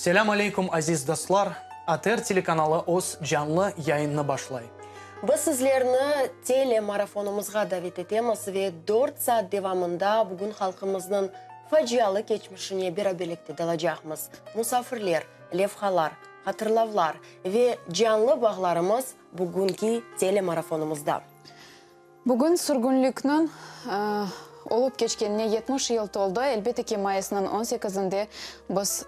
Selâm aleyküm, aziz dostlar! ATR telekanalı öz canlı yayınını başlay. Biz sizlerni tele marafonımızğa davet etemiz ve dört saat devamında bugün halqımıznıñ facialı keçmişine beraberlikte dalacaqmız. Musafirler, levhalar, hatırlavlar ve canlı bağlarımız bugünki tele marafonımızda. Bugün sürgünlikniñ olıp keçkenine 70 yıl toldı. Elbette ki, mayısnıñ on sekizinde biz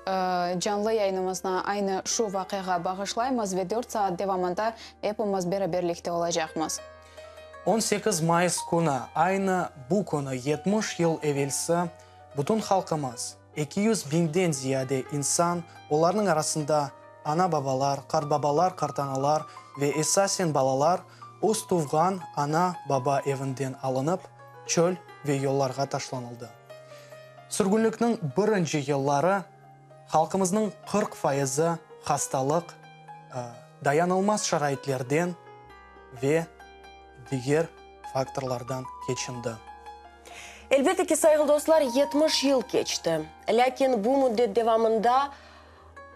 canlı yayınımıznı aynı şu vaqiağa bağışlaymız ve dört saat devamında epimiz beraberlikte olacaqmız. 18 mayıs künü, aynı bu künü 70 yıl evelsi bütün halqımız, 200 biñden ziyade insan, olarnıñ arasında ana-babalar, qartbabalar, qartanalar ve esasen balalar öz tuvğan ana-baba evinden alınıp, çöl ve yollarğa taşlanıldı. Sürgünlikniñ birinci yılları halqımıznıñ 40 fayızı hastalıq, dayanılmaz şaraitlerden ve diger faktorlardan keçindi. Elbette ki, sayğılı dostlar, 70 yıl keçti. Lâkin bu müddet devamında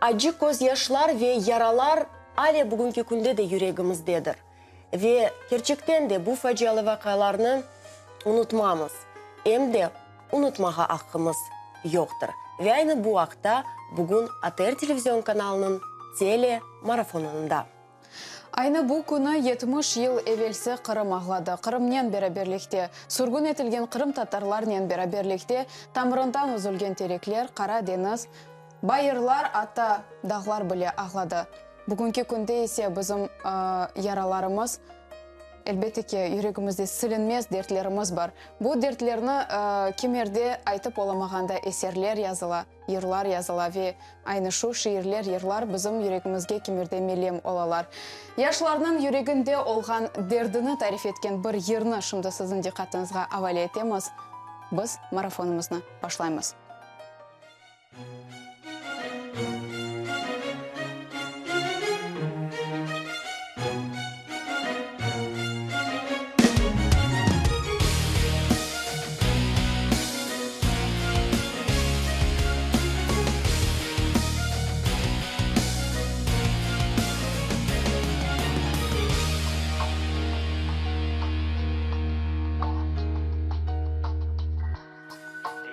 acı közyaşlar ve yaralar ale bugünki künde de yüregimizdedir. Ve kerçekten de bu facialı vaqialarnı unutmamız, em de unutmağa aqqımız yoqtır. Ve aynı bu aqta bugün ATR televizion kanalınıñ tele marafonında. Aynı bu künü 70 yıl evelsi Qırım ağladı. Qırımnen beraberlikte, sürgün etilgen qırımtatarlarnen beraberlikte tamırından üzülgen terekler, Qara deñiz, bayırlar, atta dağlar bile ağladı. Bugünki künde ise bizim yaralarımız, elbette ki, yüregimizde silinmez dertlerimiz bar. Bu dertlerni kimerde aytıp olamağanda eserler yazıla. Yırlar yazıla ve aynı şu şiirler, yırlar bizim yüregimizge kimerde melem olalar. Yaşlarnıñ yüreginde olğan derdini tarif etken bir yırnı şimdi siziñ diqqatıñızğa avale etemiz. Biz marafonımıznı başlaymız.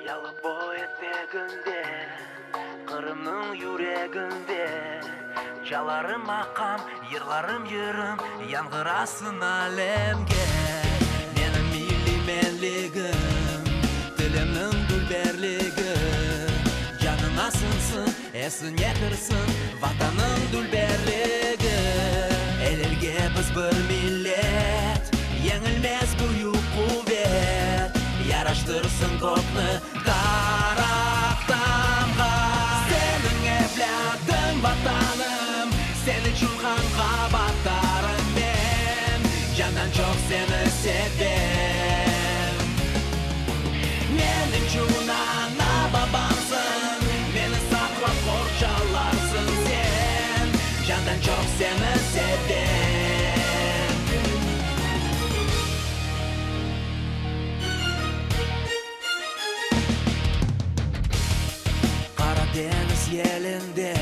Yalı boyu eteginde, Qırımnıñ yüreginde, Çalarım maqam, yırlarım yırım, Yañğırasın alemge. Menim milliy menligim, Tilimniñ dülberligi, Canıña siñsin, esiñe kirsin, Vatanıñ dülberligi. El-elge biz bir millet, Yeñilmez büyük quvet, Yaraştırsın kökni daraq tamğa. Seniñ evlâdıñ, Vatanım, Sen içün qanğa batarım men, Candan çoq seni sevem. Menim içün ana-babamsıñ, Meni saqlap qorçalarsıñ sen, Candan çoq seni sevem. Qara deñiz yelinde,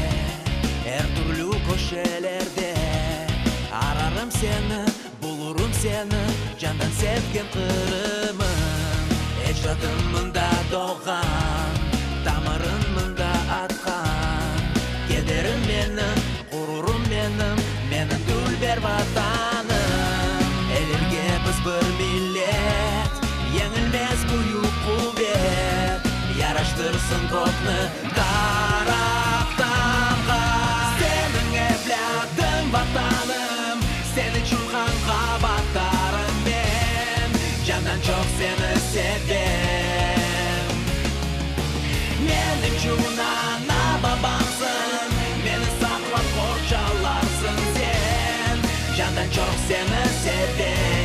er türlü köşelerde Ararım seni, bulurım seni, candan sevgen Qırımım. Ecdadım mında doğğan, tamırım mında atqan, Kederim menim, ğururım menim, menim dülber Vatanım. El-elge biz bir millet, yeñilmez büyük quvet, Yaraştırsın kökni daraq tamğa. Seniñ evlâdıñ, Vatanım, sen içün qanğa batarım men, Candan çoq seni sevem. Menim içün ana-babamsıñ, meni saqlap qorçalarsıñ sen, Candan çoq seni sevem.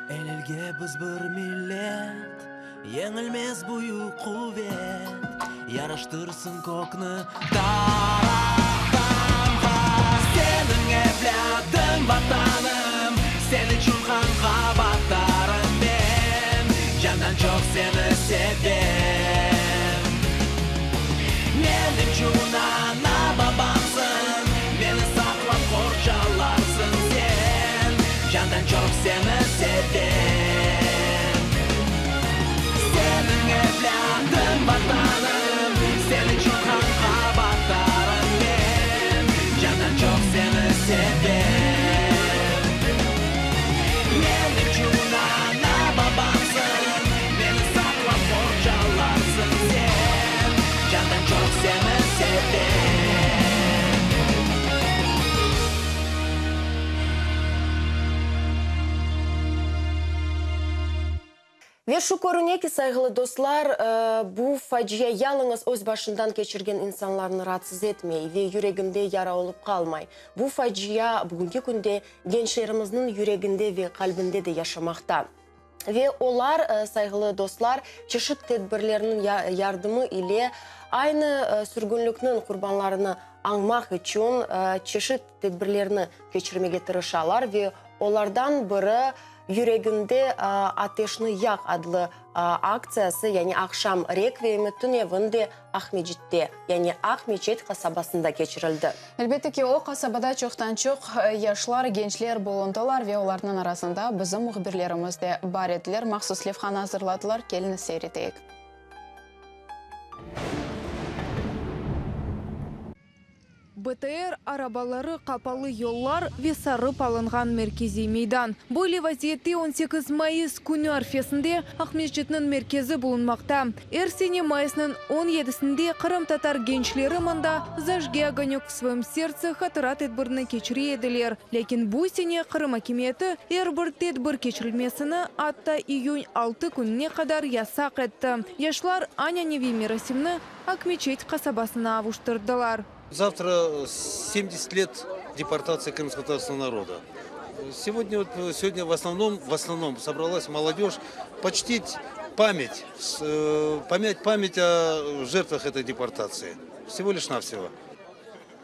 El-elge biz bir millet. Yeñilmez büyük quvet Yaraştırsın kökni taraq-tamğa. Seniñ evlâdıñ, Vatanım, Sen içün qanğa batarım men, Candan çoq seni sevem. Menim içün ana-babamsıñ, Meni saqlap qorçalarsıñ sen, Candan çoq seni sevem. Seniñ evlâdıñ, Vatanım, Sen içün qanğa batarım men, Candan çoq seni sevem. Menim içün ana-babamsıñ, Meni saqlap qorçalarsıñ sen, Candan çoq seni sevem. Ve şu körüne ki, sayğılı dostlar, bu facia yalıñız öz başından keçirgen insanlarnı raatsız etmey ve yüreginde yara olıp qalmay. Bu facia bugünki künde gençlerimizniñ yüreginde ve qalbinde de yaşamaqta. Ve olar, sayğılı dostlar, çeşit tedbirlerniñ yardımı ile aynı sürgünlikniñ qurbanlarını añmaq içün çeşit tedbirlerni keçirmege tırışalar ve olardan biri Yüreginde ateşni yaq adlı aktsiyası, yani aqşam rekviyemi tünevin de Aqmescitte, yani Aq-Meçet qasabasında keçirildi. Elbette ki, o qasabada çoqtan-çoq yaşlar, gençler bulundılar ve olarnıñ arasında bizim mühbirlerimiz de bar ediler. Mahsus levhanı azırladılar, keliñiz seyir eteyik. BTR arabaları, qapalı yollar ve sarıp alınğan merkeziy meydan. Böyle vaziyette on sekiz mayıs künü arfesinde Aqmescitniñ merkezi bulunmaqta. Er sene mayısnıñ on yedisinde qırımtatar gençleri mında Zajgi ogonök v svoyom serdtse hatıra tedbirini keçire ediler. Lâkin bu sene Qırım akimiyeti er bir tedbir keçirilmesini atta iyün altı kününe qadar yasaq etti. Yaşlar ananeviy merasimni Akmeçet qasabasına avuştırdılar. Zavtra semdeset let deportatsiya krımskotatarskogo naroda. Segodnâ vot segodnâ v osnovnom, v osnovnom sobralas molodej počtit pamять, pomять pamять o žertvah etoy deportatsii. Vsego liş navsego.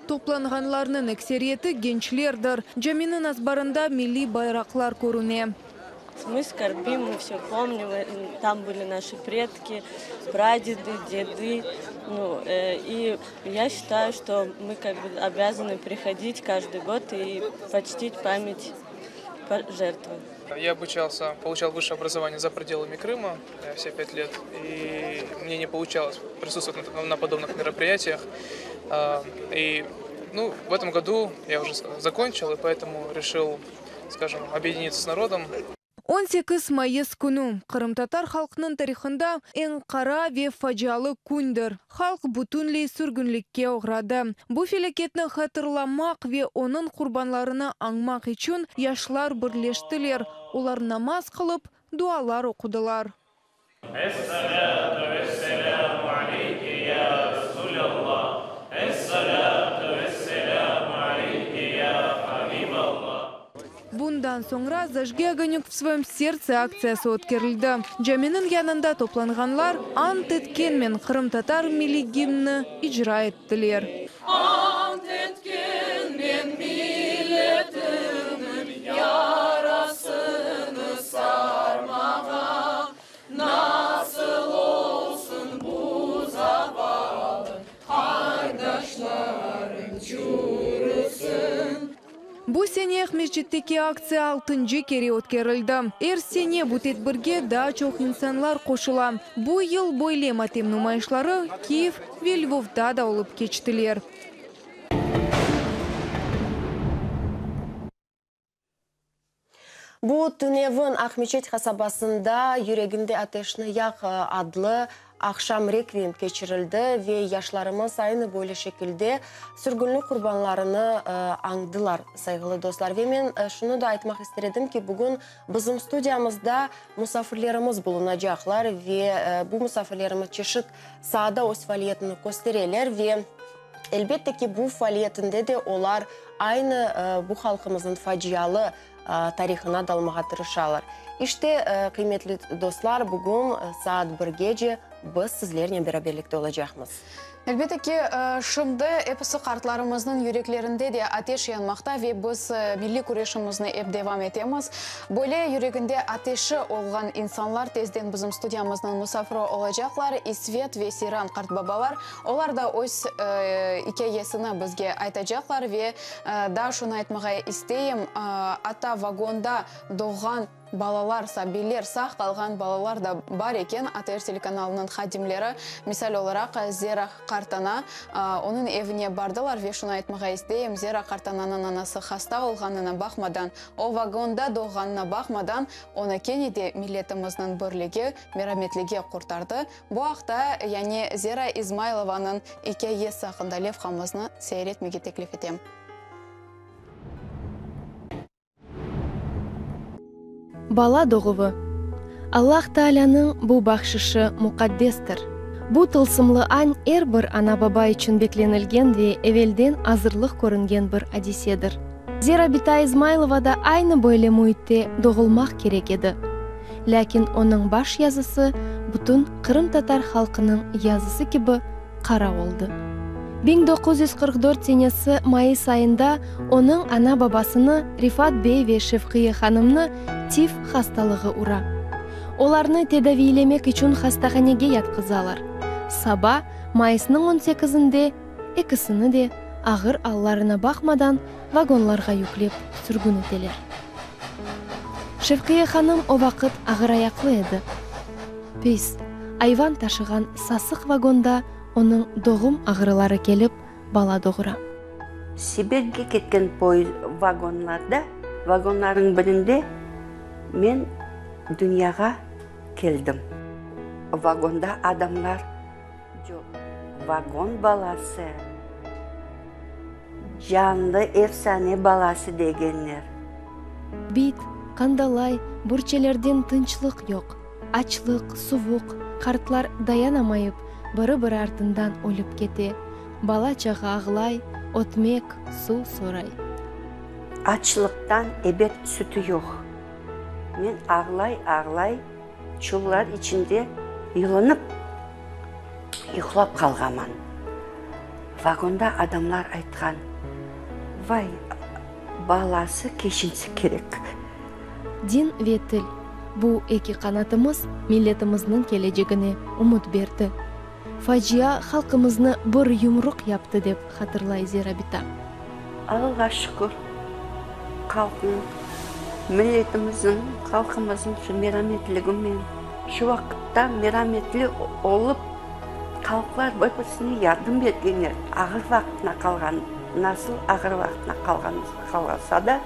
Toplanğanlarnıñ ekseriyeti gençlerdir. Caminiñ azbarında milliy bayraqlar körüne. Mı skorbim, mı vse pomnim, tam bıli naşı predki, pradedı, dedı, nu, i ya şçitayü, çto mı kak bı obâzanı prihodit každıy god i počtit pamять žertvam. Ya obuçalsâ, poluçal vısşее obrazovание za predelami Krıma vse pât let, i mne ne poluçalось prisutstvovatь na podobnıh meropriyatiyah. I, nu, v etom godu ya uje zakonçil, i poetomu reşil, skajem, obedinitsâ s narodom. 18 mayıs künü, qırımtatar halqnıñ tarihında eñ qara ve facialı kündir. Halq bütünley sürgünlikke oğradı. Bu felâketni hatırlamaq ve onıñ qurbanlarını añmaq içün yaşlar birleştiler. Olar namaz qılıp, dualar oqudılar. Es-salâtu ves-selâmu aleyke ya Resulallah, Es-salâtu ves-selâmu aleyke ya Habiballah. Bundan soñra Zajgi ogonök v svoyom serdtse aktsiyası ötkerildi. Caminiñ yanında toplanğanlar Ant etkenmen qırımtatar milliy gimni icra ettiler. Ant etkenmen milletimniñ yarasını sarmağa, Nasıl olsun bu zavallı qardaşlarım çürüsün. Bu sene Aqmescitteki aktsiya altıncı kere ötkerildi. Er sene bu tedbirge daa çoq insanlar qoşula. Bu yıl böyle matem numayışları Kiyev ve Lvovda da olıp keçtiler. Bu tünevin Aqmeçet qasabasında Yüreginde ateşni yaq adlı aqşam rekviyem keçirildi ve yaşlarımız aynı böyle şekilde sürgünlik qurbanlarını añdılar, sayğılı dostlar. Ve men şunı da aytmaq ister edim ki, bugün bizim studiyamızda musafirlerimiz bulunacaqlar ve bu musafirlerimiz çeşit saada öz faaliyetini köstereler ve. Elbette ki, bu faaliyetinde de olar aynı bu halqımıznıñ facialı tarihına dalmağa tırışalar. İşte, qıymetli dostlar, bugün saat birgece biz sizlernen beraberlikte olacaqmız. Elbette ki, şimdi episi qartlarımıznıñ yüreklerinde de ateş yanmaqta ve biz milliy küreşimizni ep devam etemiz. Böyle yüreginde ateşi olğan insanlar tezden bizim studiyamıznıñ musafiri olacaqlar, İsvet ve Seyran qartbabalar. Olar da öz ikâyesini bizge aytacaqlar ve daa şunı aytmağa isteyim, atta vagonda doğğan balalar, sabiyler, sağ qalğan balalar da bar eken, ATR telekanalınıñ hadimleri, misal olaraq, Zera qartana, onıñ evine bardılar ve şunı aytmağa isteyim, Zera qartananıñ anası hasta olğanına baqmadan, o vagonda doğğanına baqmadan, onı kene de milletimizniñ birligi, merametligi qurtardı. Bu aqta, yani Zera İzmaylovanıñ ikâyesi aqqında levhamıznı seyir etmege teklif etem. Bala doğuvı, Allah Taalânıñ bu bahşışı muqaddestir. Bu tılsımlı añ er bir ana-baba içün beklenilgen ve evelden azırlıq körüngen bir adisedir. Zera bita İzmaylova da aynı böyle müitte doğulmaq kerek edi. Lâkin onıñ baş yazısı bütün qırımtatar halqınıñ yazısı kibi qara oldı. 1944 senesi mayıs ayında onıñ ana-babasını, Rifat bey ve Şevqiye hanımnı tif hastalığı ura. Olarnı tedaviylemek içün hastahanege yatqızalar. Saba, mayısnıñ on sekizinde, ekisini de, ağır allarına baqmadan, vagonlarğa yüklep sürgün eteler. Şevqiye hanım o vaqıt ağırayaqlı edi. Pis, ayvan taşığan sasıq vagonda onıñ doğum ağrıları kelip, bala doğura. Sibirge ketken poyezd vagonlarda, vagonlarnıñ birinde men dünyağa keldim. Vagonda adamlar coq. Vagon balası, canlı efsane balası degenler. Bit, qandalay, bürçelerden tınçlıq yoq. Açlıq, suvuq, qartlar dayanamayıp, biri-biri artından ölip kete. Bala-çağa ağlay, ötmek, suv soray. Açlıqtan ebet sütü yoq. Men ağlay-ağlay çullar içinde yılınıp yuqlap qalğanman. Vagonda adamlar aytqan, Vay, balası keçinse kerek. Din ve til, bu eki qanatımız milletimizniñ kelecegine ümüt berdi. Facia halqımıznı bir yumruq yaptı, dep hatırlay Zera bita. Allağa şükür, halqnıñ, milletimizniñ, halqımıznıñ şu merametligi men şu vaqıtta merametli olıp, halqlar bir-birisine yardım bergenler, ağır vaqtına qalğan, nasıl ağır vaqtına qalğan qalsa da,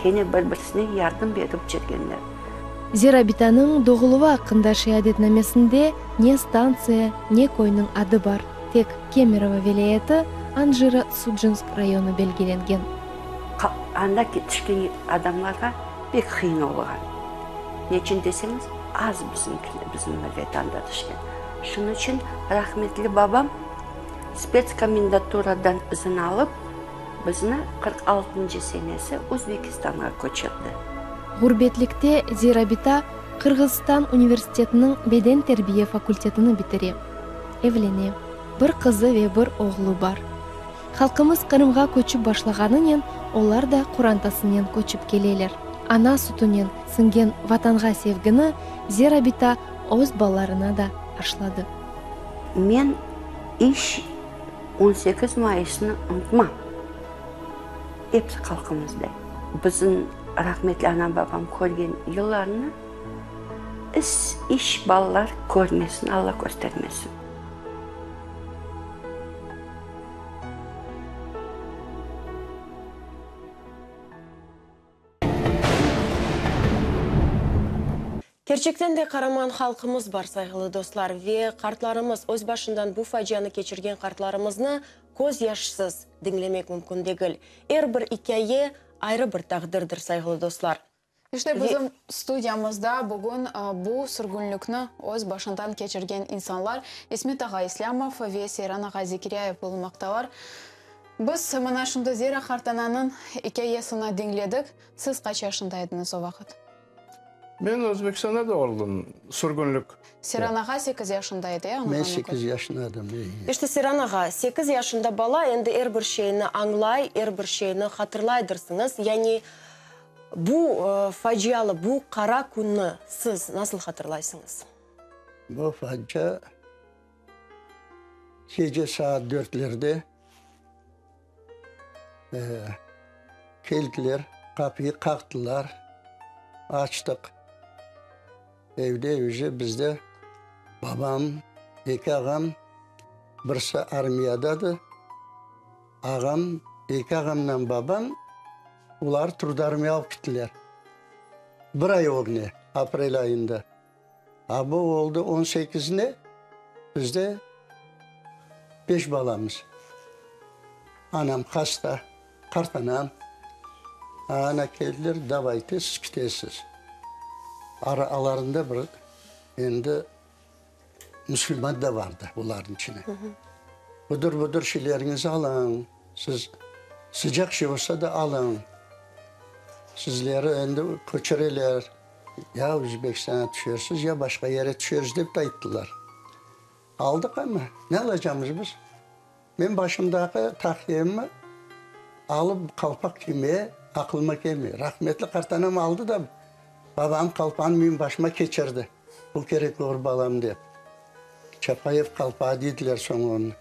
kene bir-birisine yardım berip cürgenler. Zera bitanıñ doğuluvı aqqında şeadetnamesinde ne stantsiya, ne köyniñ adı bar, tek Kemerovo vilâyeti, Anjiro-Sudjinsk rayonı belgilengen. Anda tüşken adamlarğa pek qıyın olğan. Neçün deseñiz, az bizimkiler, bizim millet anda tüşken. Şunıñ içün rahmetli babam spetskomendanturadan izin alıp, bizni 46 altıncı senesi Özbekistanğa köçürdi. Ğurbetlikte Zera bita Qırğızistan universitetiniñ beden terbiye fakultetini bitire. Evlene. Bir qızı ve bir oğlu bar. Halqımız Qırımğa köçip başlağanınen olar da qorantasınen köçip keleler. Ana sütünen siñgen Vatanğa sevgini Zera bita öz balalarına da aşladı. Men iş 18 mayısnı unutmam. Episi halqımızday. Bizim rahmetli anam-babam körgen yıllarnı is iş balalar körmesin, Alla köstermesin. Kerçekten de qaraman halqımız bar, sayğılı dostlar, ve qartlarımız, öz başından bu facianı keçirgen qartlarımıznı közyaşsız diñlemek mümkün degil. Er bir ikâye ayrı bir taqdirdir, sayğılı dostlar. İşte bizim studiyamızda bugün bu sürgünlikni öz başından keçirgen insanlar İsmet ağa İslâmov ve Seyran ağa Zekiryayev bulunmaqtalar. Biz mına şimdi Zera qartananıñ ikâyesini diñledik. Siz qaç yaşında ediñiz o vaqıt? Men Özbekistanda doğruldım, sürgünlik. Seyran ağa sekiz yaşında edi, e, Men sekiz yaşında edim, e. İşte, Seyran ağa, sekiz yaşında bala endi er bir şeyni añlay, er bir şeyni hatırlaydırsıñız. Yani bu facialı, bu qara künni siz nasıl hatırlaysıñız? Bu facia gece saat dörtlerde Keldiler, qapıyı qaqtılar, açtıq. Evde uje bizde babam, eki ağam, birisi armiyadadı. Ağam, eki ağamnen babam, olar trudarmiya alıp kettiler. Bir ay ögüne, aprel ayında. A bu oldı on sekizinde, bizde beş balamız. Anam hasta, qartanam. Ana keldiler, davayte, siz kitesiz. Aralarında bir endi musulman da vardı olarnıñ içinde. Budır-budır şeyleriñizi alıñ, siz sıcaq şey olsa da alıñ. Sizleri endi köçüreler. Ya Özbekistanğa tüşersiz, ya başqa yere tüşeriz, dep de ayttılar. Aldıq amma, ne alacamız biz? Men başımdaki taqyemni alıp qalpaq kiymeye aqılıma kelmey. Rahmetli qartanam aldı da, babam qalpağını menim başıma keçirdi. Bu kerek olur, balam, dep. Çapayev qalpağı deydiler soñ onı.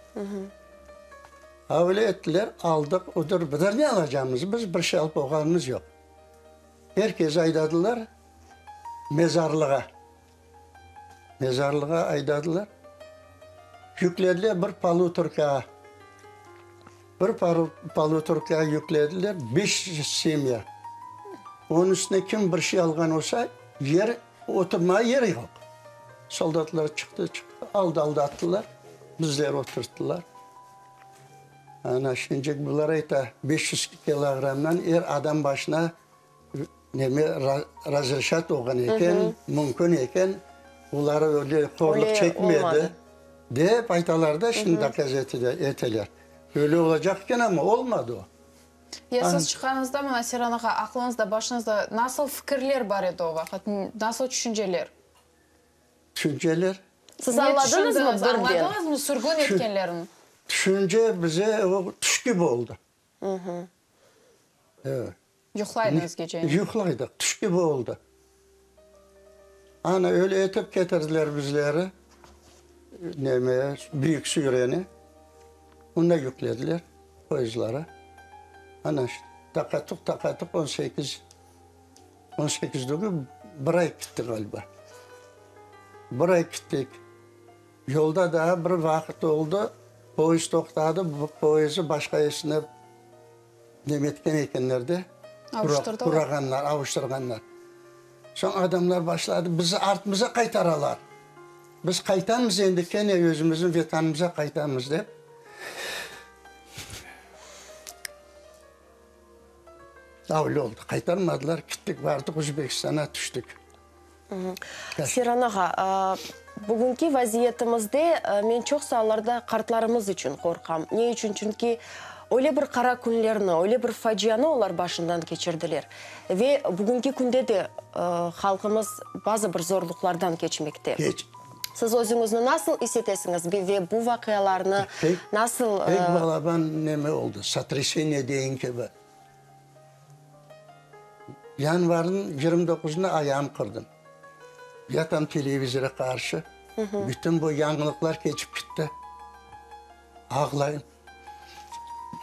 Öyle ettiler, aldıq, odır, bizler ne alacamız? Biz bir şey alıp olğanımız yoq. Er kes aydadılar mezarlığa. Mezarlığa aydadılar. Yüklediler bir polutorkağa. Bir polutorkağa yüklediler 500 semya. Onıñ üstüne kim bir şey alğan olsa, yer, oturmağa yer yoq. Soldatlar çıqtı, çıqtı, aldı, aldattılar, bizleri oturttılar. Ana, şincik bular ayta, 500 kiloğramdan er adam başına neme razreşat olğan eken, mümkün eken, olar öyle horluq çekmedi, dep aytalar da, şimdi dokazat eteler. Öyle olacaq eken amma, olmadı o. Ya siz çıqqanıñızda, mına, Seyran ağa, aqlıñızda, başıñızda nasıl fikirler bar edi o vaqıt, nasıl tüşünceler? Tüşünceler? Siz añladıñızmı birden? Añladıñızmı sürgün etkenlerini? Tüşünce bize o tüş kibi oldı. Evet. Yuqlaydıñız gece? Yuqlaydıq, tüş kibi oldı. Ana, öyle etip ketirdiler bizleri, neme, Büyük Süyreni. Onda yüklediler poyezdlara. Ana, işte, taqatıq, taqatıq 18 18 degil, bir ay gitti ğaliba. Bir ay gittik. Yolda daa bir vaqıt oldı, poyezd toqtadı, bu poyezdi başqa yesine nemetken ekenler de, qurağanlar, avuştırğanlar. Soñ adamlar başladı, bizi artımıza qaytaralar. Biz qaytamız endi, kene özümizniñ Vetanımıza qaytamız dep. Öyle oldı, qaytarmadılar, kittik, bardıq Özbekistana tüştik. Seyran ağa, bugünki vaziyetimizde men çoqsu allarda qartlarımız içün qorqam. Ne içün? Çünki öyle bir qara künlerni, öyle bir facianı olar başından keçirdiler. Ve bugünki künde de halqımız bazı bir zorluqlardan keçmekte. Siz özüñizni nasıl is etesiñiz ve bu vaqialarnı nasıl. Pek balaban neme oldı, sotreseniye deyin kibi. Yanvarnıñ 29-ında ayağım qırdım. Yatam televizora qarşı, bütün bu yañılıqlar keçip gitti. Ağlayım.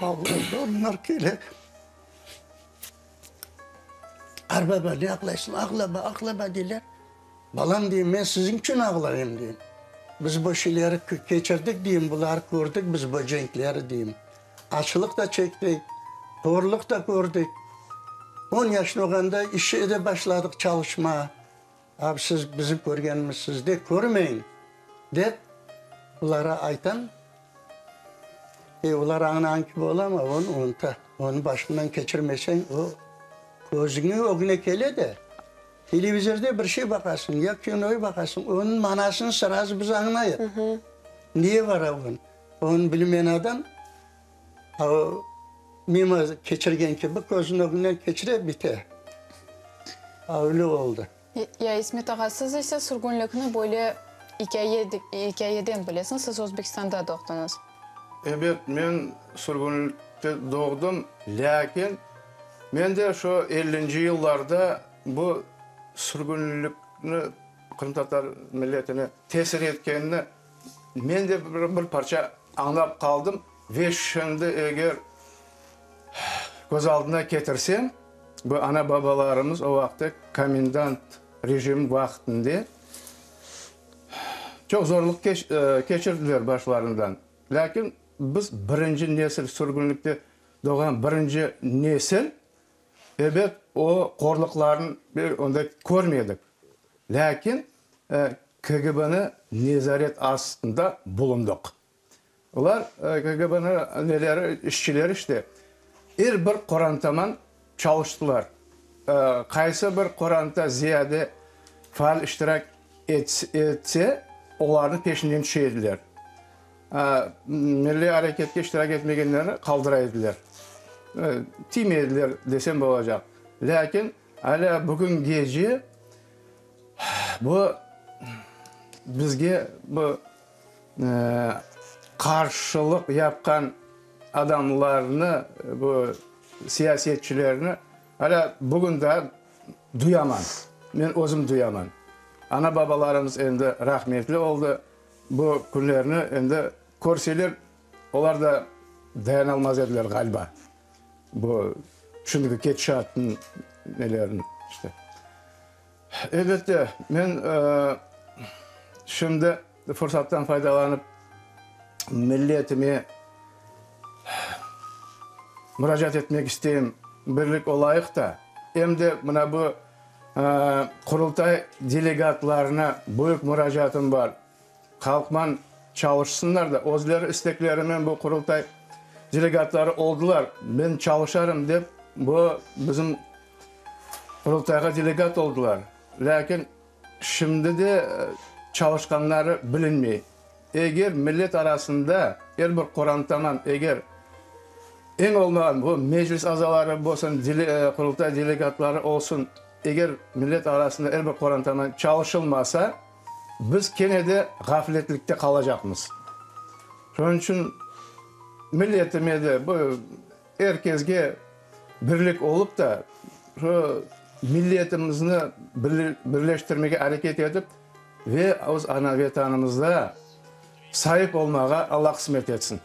Balalar, torunlar kele. Qarbaba, ne ağlaysıñ, ağlama, ağlama, deyler. Balam, deyim, men siziñ içün ağlayım, deyim. Biz bu şeyleri keçirdik, deyim, buları kördik biz, bu cenkleri, deyim. Açlıq da çektik, horluq da kördik. On yaşında olğanda işe de başladıq çalışmağa. Abi, siz bizim körgenimiz siz de körmeyiñ, dep, bulara aytam. E, olar añlağan kibi ola mı? Onı unuta. Onı başıñdan keçirmeseñ, o közüñniñ ögüne kele de. Televizorda bir şey baqasıñ, ya kinoyı baqasıñ, onıñ manasını srazu biz añlayıq. Neye bara onı? Onı bilmeyen adam o mimo keçirgen kibi közüniñ ögünden keçire, bite. Öyle oldı. Ya İsmet ağa, siz ise sürgünlikni böyle ikâye ikâyeden bilesiñiz, siz Özbekistanda doğdıñız. Ebet, men sürgünlikte doğdım, lâkin men de şu ellinci yıllarda bu sürgünlikni qırımtatar milletine tesir etkenini men de bir parça añlap qaldım ve şimdi eger köz aldına ketirsem, bu ana-babalarımız o vaqıtta komendant rejimi vaqtında çoq zorluq keçirdiler başlarından. Lâkin biz birinci nesil, sürgünlikte doğğan birinci nesil, ebet, o qorluqlarnı onda körmedik. Lâkin KGB-ni nezaret astında bulundıq. Olar, KGB-niñ neleri, işçileri işte, er bir qorantaman çalıştılar. Qaysı bir qoranta ziyade faal iştirak etse, olarnıñ peşinden tüşe ediler. Milliy areketke iştirak etmegenlerni qaldıra ediler. Tiymey ediler desem olacaq. Lâkin alâ bugüngece bu bizge bu qarşılıq yapqan adamlarnı, bu siyasetçilerni alâ bugün daa duyaman. Men özüm duyaman. Ana-babalarımız endi rahmetli oldı. Bu künlerni endi körseler, olar da dayanalmaz ediler, ğaliba. Bu şimdiki ketişatnıñ nelerini işte. Elbette, men şimdi fırsattan faydalanıp, milletime muracaat etmek isteyim, birlik olayıq da, em de mına bu Qurultay delegatlarına büyük muracaatım bar, halqman çalışsınlar da, özleri isteklerinen bu Qurultay delegatları oldılar, men çalışarım dep, bu bizim Qurultayğa delegat oldılar, lâkin şimdi de çalışqanları bilinmey. Eger millet arasında er bir qorantaman eger eñ olmağan bu meclis azaları bolsun, Qurultay delegatları olsun, eger millet arasında er bir qorantaman çalışılmasa, biz kene de ğafletlikte qalacaqmız. Şunıñ içün milletime de bu Er kesge birlik olıp da, şu milletimizni birleştirmege areket etip ve öz ana Vetanımızda saip olmağa Alla qısmet etsin.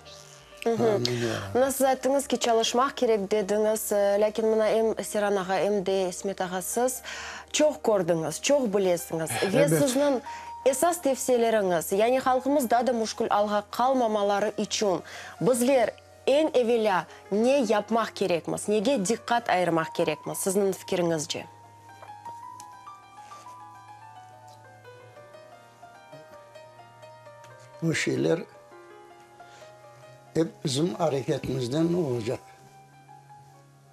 Mına siz ayttıñız ki, çalışmaq kerek dediñiz, lâkin mına em Seyran ağa, em de İsmet ağa siz çoq kördiñiz, çoq bilesiñiz ve sizniñ esas tevsiyeleriñiz, yani halqımız daa da müşkül alğa qalmamaları içün bizler Eñ evelâ ne yapmaq kerekmiz, nege diqqat ayırmaq kerekmiz, sizniñ fikiriñizce? Bu şeyler ep bizim areketimizden olacaq.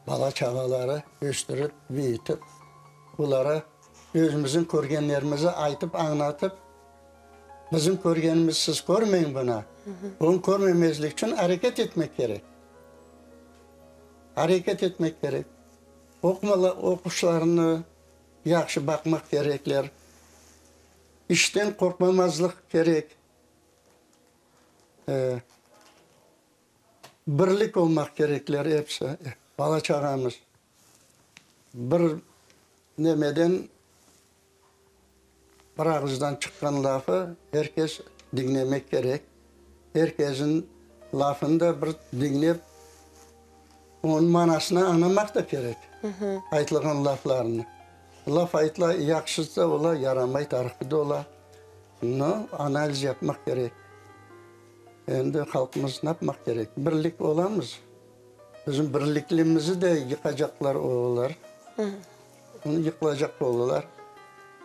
Bala-çağaları östürip, büyütip, olara özümizniñ körgenlerimizi aytıp, añlatıp, Bizim körgenimiz siz körmeñ buna. Bunı körmemezlik içün areket etmek kerek. Areket etmek kerek. Oqumalar, oquşlarını yahşı baqmaq kerekler. İşten qorqmamazlıq kerek. Birlik olmaq kerekler episi, bala-çağamız. Bir nemeden Bir ağızdan çıqqan lafı er kes diñlemek kerek. Er kesin lafını da bir diñlep, onıñ manasını añlamaq da kerek, aytılğan laflarnı. Laf aytıla, yahşısı da ola, yaramay tarafı da ola. No, analiz yapmaq kerek. Endi halqımız napmaq kerek? Birlik olamız. Bizim birliklimizi de yıqacaqlar olar. Onı yıqılacaq oldılar.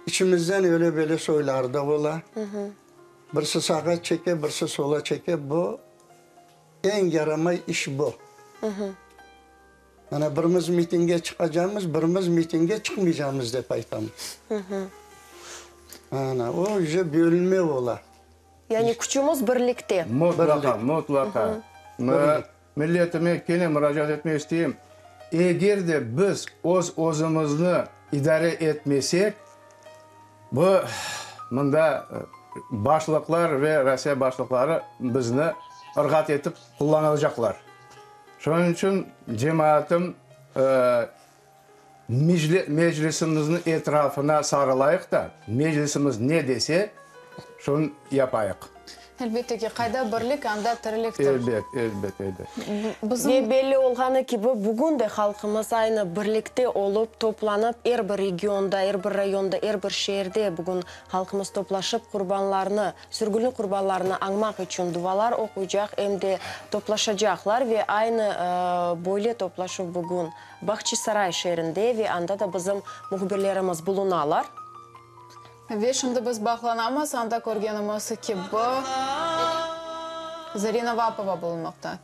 İçimizden öyle böyle soyları da ola. Birisi sağa çeke, birisi sola çeke. Bu eñ yaramay iş bu. Mana birimiz mitingge çıqacamız, birimiz mitingge çıqmaycamız dep aytamız. Ana, o uje bölünme ola. Yani küçümiz birlikte. Mutlaqa, mutlaqa. Milletime kene muracaat etmek isteyim, eger de biz öz-özümizni idare etmesek, bu mında başlıqlar ve Rossiya başlıqları bizni ırğat etip qullanacaqlar. Şunıñ içün cemaatım Meclisimizniñ etrafına sarılayıq da, Meclisimiz ne dese, şunı yapayıq. Elbette ki, qayda birlik, anda tiriliktir. Elbet, elbet, elbet. Bizim. Ve belli olğanı kibi, bugün de halqımız aynı birlikte olıp, toplanıp, er bir regionda, er bir rayonda, er bir şeerde bugün halqımız toplaşıp, qurbanlarnı, sürgünlik qurbanlarını añmaq içün duvalar oquycaq, em de toplaşacaqlar. Ve aynı böyle toplaşuv bugün Bahçisaray şeerinde ve anda da bizim mühbirlerimiz bulunalar. Ve şimdi biz bağlanamız, anda körgenimiz kibi, Zarina Vapova bulunmaqta.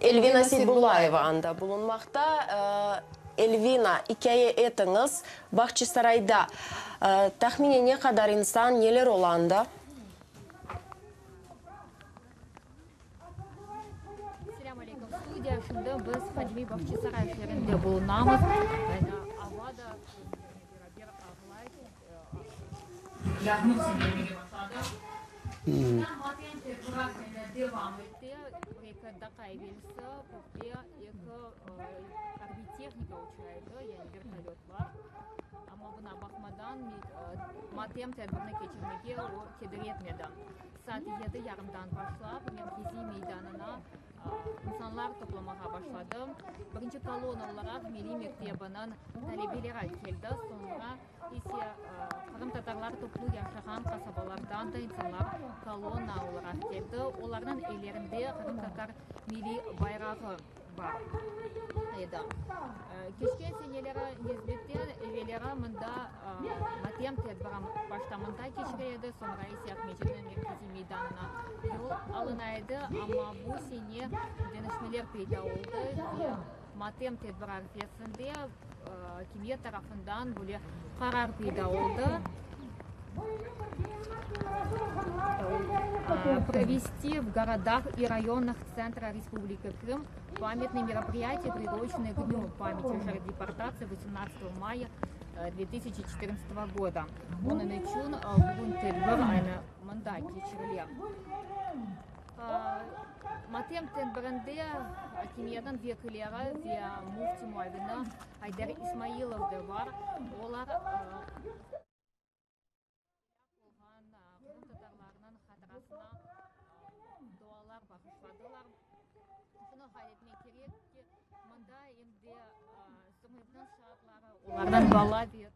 Elvina Seybullayeva anda bulunmaqta. Elvina, ikâye etiñiz, Bahçisarayda tahminen ne qadar insan, neler ola anda? Selâm aleyküm, studiya. Şimdi biz qadimiy Bağçasaray şeerinde bulunamız. Ava da bizlernen beraber ağlay, yağmur seplemege başladı. Matem tedbiri devam ete. Bir-eki daqqa evelsi kökte eki arbiy tehnika uça edi, yani vertolötlar. Amma buna baqmadan, matem tedbirini keçirmege o keder etmedi. Saat yedi yarımdan başlap, merkeziy meydanına insanlar toplamağa başladı. Birinci kolonna olaraq milliy mektebiniñ talebeleri keldi, soñra ise qırımtatarlar toplu yaşağan qasabalardan da insanlar kolonna olaraq keldi. Olarnıñ ellerinde qırımtatar milliy bayrağı bar edi. Keçken seneleri nisbeten evelleri mında matem tedbiri başta mında keçire edi, soñra ise Aqmescitniñ merkeziy meydanına yol alına edi, amma bu sene deñişmeler peyda oldı ve matem tedbiri arfesinde akimiyet tarafından böyle qarar peyda oldı, Провести в городах и районах центра Республики Крым памятные мероприятия, приуроченные к Дню памяти жертв депортации 18 мая 2014 года. Onıñ içün bugün tedbir aynı mında keçirile. Matem tedbirinde akimiyetniñ vekilleri ve müfti muavini Ayder İsmailov da bar. Olar elâk olğan qırımtatarlarnıñ hatırasına dualar bağışladılar. Şunı qayd etmek kerek ki, mında em de sürgünlikniñ şaatları, olarnıñ bala ve.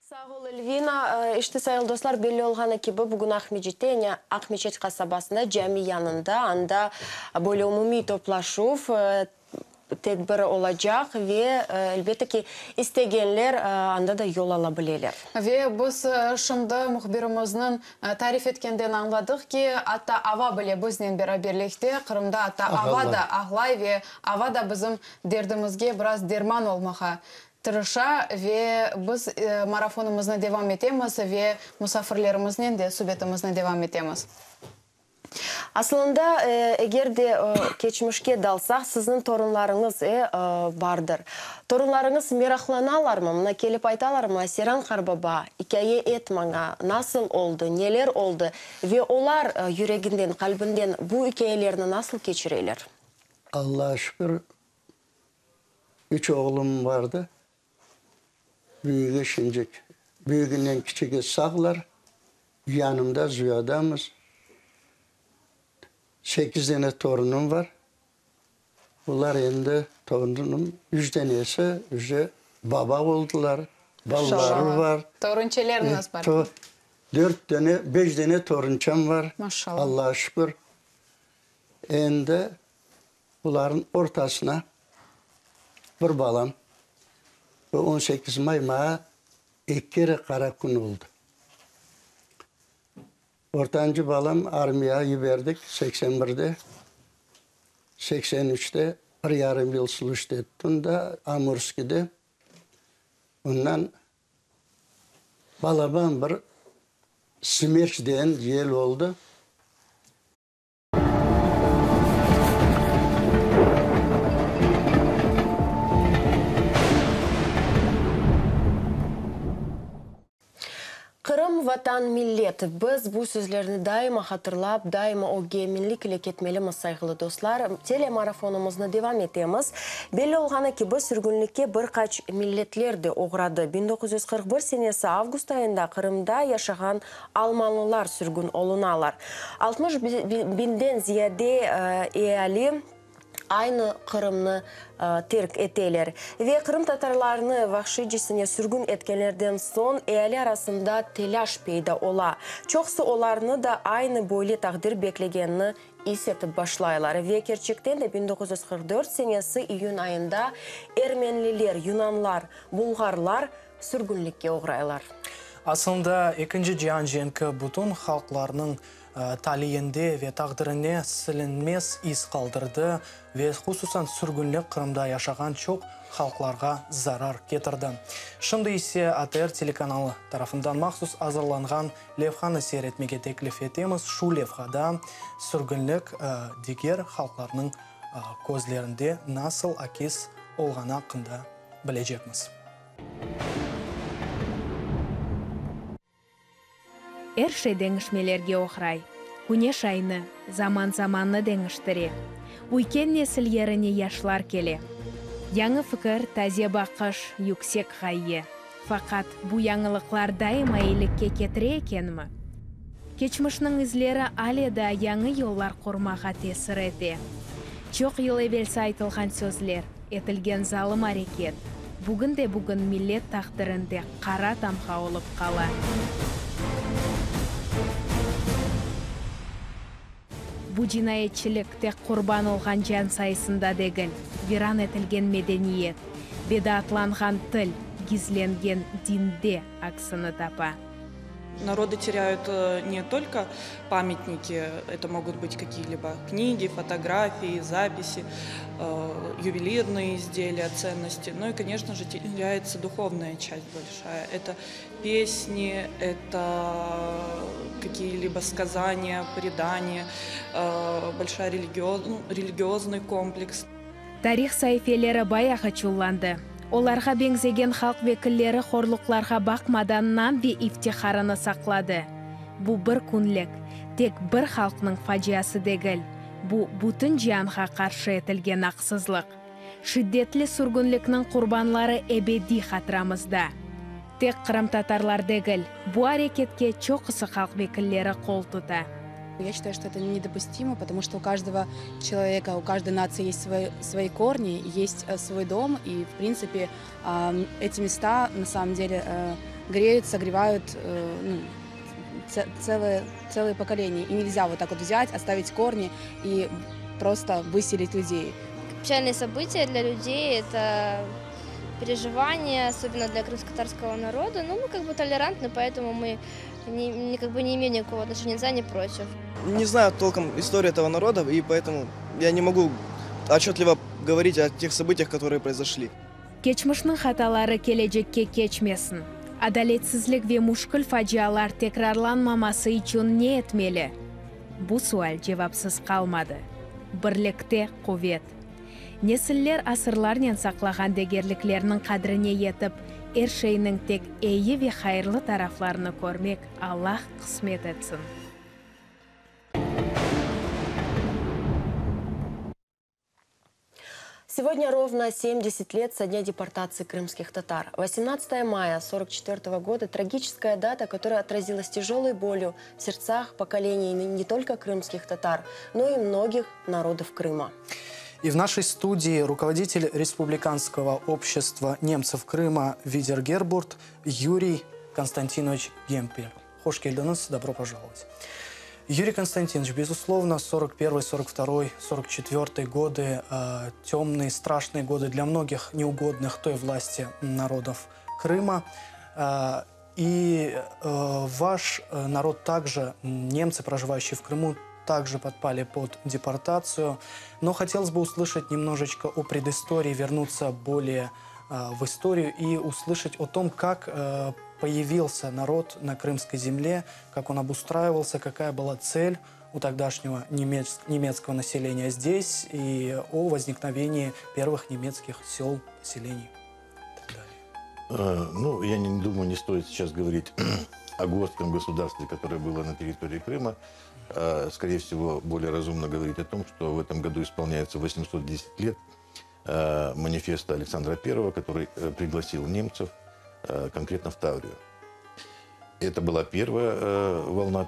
Sağ ol, Elvina. İşte, sayılı dostlar, belli olğanı kibi, bugün Aqmescitte, yani Aqmeçet qasabasında, cami yanında, anda böyle umumiy toplaşuv tedbiri olacaq ve, elbette ki, istegenler anda da yol ala bileler. Ve biz şimdi mühbirimizniñ tarif etkenden añladıq ki, atta ava bile biznen beraberlikte, Qırımda atta ava da ağlay ve ava da bizim derdimizge biraz derman olmağa tırışa ve biz marafonımıznı devam etemiz ve musafirlerimiznen de subetimizni devam etemiz. Asılında, eger de keçmişke dalsaq, sizniñ torunlarıñız, e, bardır. Torunlarıñız meraqlanalarmı, mına kelip aytalarmı, Seyran qarbaba, ikâye et maña, nasıl oldı, neler oldı? Ve olar yüreginden, qalbinden bu ikâyelerni nasıl keçireler? Allağa şükür, üç oğlum vardı. Büyügi şimcik, büyüginen kiçigi sağlar, yanımda zuyadamız. Sekiz dene torunım var. Olar endi torunım üç danesi uje baba oldılar, balaları bar. Torunçeleriniz bar. Dört dane, beş dane torunçam bar. Maşallah. Allağa şükür. Endi bularnıñ ortasına bir balam, bu 18 may maña eki kere qara kün oldı. Ortancı balam armiyağa yiberdik 81-de. 83-te bir yarım yıl slujit etti onda, Amurskide. Ondan balaban bir smerç degen yel oldı. Qırım, Vatan, millet. Biz bu sözlerni daima hatırlap, daima ögge eminlik ile ketmelimiz, sayğılı dostlar. Telemarafonımıznı devam etemiz. Belli olğanı kibi, sürgünlikke bir qaç milletler de oğradı. 1941 senesi avgust ayında Qırımda yaşağan almanlılar sürgün olunalar. 60 binden ziyade eali aynı Qırımnı terk eteler. Ve qırımtatarlarnı vahşiycesine sürgün etkenlerden soñ eali arasında telâş peyda ola. Çoqusı olarnı da aynı böyle taqdir beklegenini is etip başlaylar. Ve kerçekten de 1944 senesi iyün ayında ermenliler, yunanlar, bulğarlar sürgünlikke oğraylar. Aslında, Ekinci cian cenki bütün halqlarnıñ taliyinde ve taqdirine silinmez iz qaldırdı ve hususan sürgünlik Qırımda yaşağan çoq halqlarğa zarar ketirdi. Şimdi ise ATR telekanalı tarafından mahsus azırlanğan levhanı seyir etmege teklif etemiz. Şu levhada sürgünlik diger halqlarnıñ közlerinde nasıl akis olğanı aqqında bilecekmiz. Er şey deñişmelerge oğray. Küneş aynı, zaman zamannı deñiştire. Üyken nesil yerine yaşlar kele. Yañı fikir, taze baqış, yüksek ğaye. Faqat bu yañılıqlar daima eyilikke ketire ekenmi? Keçmişniñ izleri ale daa yañı yollar qurmağa tesir ete. Çoq yıl evelsi aytılğan sözler, etilgen zalım areket, bugün de bugün millet taqdirinde qara tamğa olıp qala. Bu cinayetçilik tek qurban olğan can sayısında degil, viran etilgen medeniyet, bedaatlanğan til, gizlengen dinde aksini tapa. Народы теряют э, не только памятники, это могут быть какие-либо книги, фотографии, записи, э, ювелирные изделия, ценности, но и, конечно же, теряется духовная часть большая. Это песни, это какие-либо сказания, предания, э, большая религиоз, ну, религиозный комплекс. Tarih saifeleri bayağı çullandı. Olarğa beñzegen halq vekilleri horluqlarğa baqmadan nam ve iftiharını saqladı. Bu bir künlik, tek bir halqnıñ faciası degil, bu bütün cianğa qarşı etilgen aqsızlıq. Şiddetli sürgünlikniñ qurbanları ebediy hatıramızda. Tek qırımtatarlar degil, bu areketke çoqusı halq vekilleri qol tuta. Я считаю, что это недопустимо, потому что у каждого человека, у каждой нации есть свои, свои корни, есть э, свой дом, и, в принципе, эти места, на самом деле, э, греют, согревают э, ну, целое, целое поколение. И нельзя вот так вот взять, оставить корни и просто выселить людей. Печальные события для людей – это переживания, особенно для крымско-татарского народа. Но мы как бы толерантны, поэтому мы не, не, как бы не имеем никакого отношения ни за, ни против. Не знаю толком историю этого народа, и поэтому я не могу отчетливо говорить о тех событиях, которые произошли. Keçmişniñ hataları kelecekke keçmesin. Adaletsizlik ve müşkül facialar tekrarlanmaması içün ne etmeli? Bu sual cevapsız qalmadı. Birlikte quvet. Nesiller asırlarnen saqlağan degerliklerniñ qadrine yetip, er şeyniñ tek eyi ve hayırlı taraflarını körmek Allah qısmet etsin. Сегодня ровно 70 лет со дня депортации крымских татар. 18 мая 1944 года – трагическая дата, которая отразилась тяжелой болью в сердцах поколений не только крымских татар, но и многих народов Крыма. И в нашей студии руководитель Республиканского общества немцев Крыма Видергебурт Юрий Константинович Гемпель. Hoş keldiñiz, добро пожаловать. Юрий Константинович, безусловно, 41 42 44 годы э, темные, страшные годы для многих неугодных той власти народов Крыма. Э, и э, ваш э, народ также, немцы, проживающие в Крыму, также подпали под депортацию. Но хотелось бы услышать немножечко о предыстории, вернуться более э, в историю и услышать о том, как э, появился народ на крымской земле, как он обустраивался, какая была цель у тогдашнего немец, немецкого населения здесь и о возникновении первых немецких сел, поселений. Э, ну, я не думаю, не стоит сейчас говорить о готском государстве, которое было на территории Крыма. Э, скорее всего, более разумно говорить о том, что в этом году исполняется 810 лет э, манифеста Александра I, который пригласил немцев конкретно в Таврию. Это была первая волна,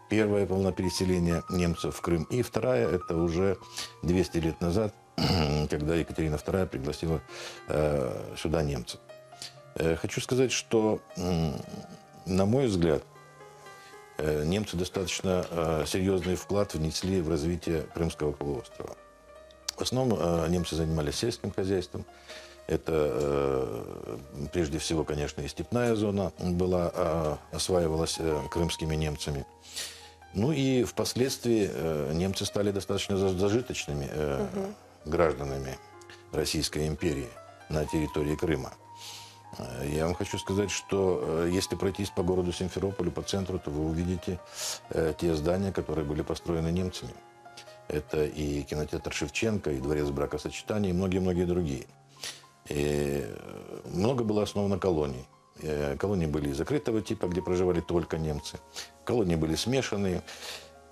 первая волна переселения немцев в Крым. И вторая, это уже 200 лет назад, когда Екатерина II пригласила сюда немцев. Э, хочу сказать, что, на мой взгляд, э, немцы достаточно э, серьезный вклад внесли в развитие Крымского полуострова. В основном немцы занимались сельским хозяйством. Это прежде всего, конечно, и степная зона была, осваивалась крымскими немцами. Ну и впоследствии немцы стали достаточно зажиточными угу. гражданами Российской империи на территории Крыма. Э, я вам хочу сказать, что э, если пройтись по городу Симферополю, по центру, то вы увидите э, те здания, которые были построены немцами. Это и кинотеатр Шевченко, и дворец бракосочетания, и многие-многие другие. И много было основано колоний. Колонии были закрытого типа, где проживали только немцы. Колонии были смешанные.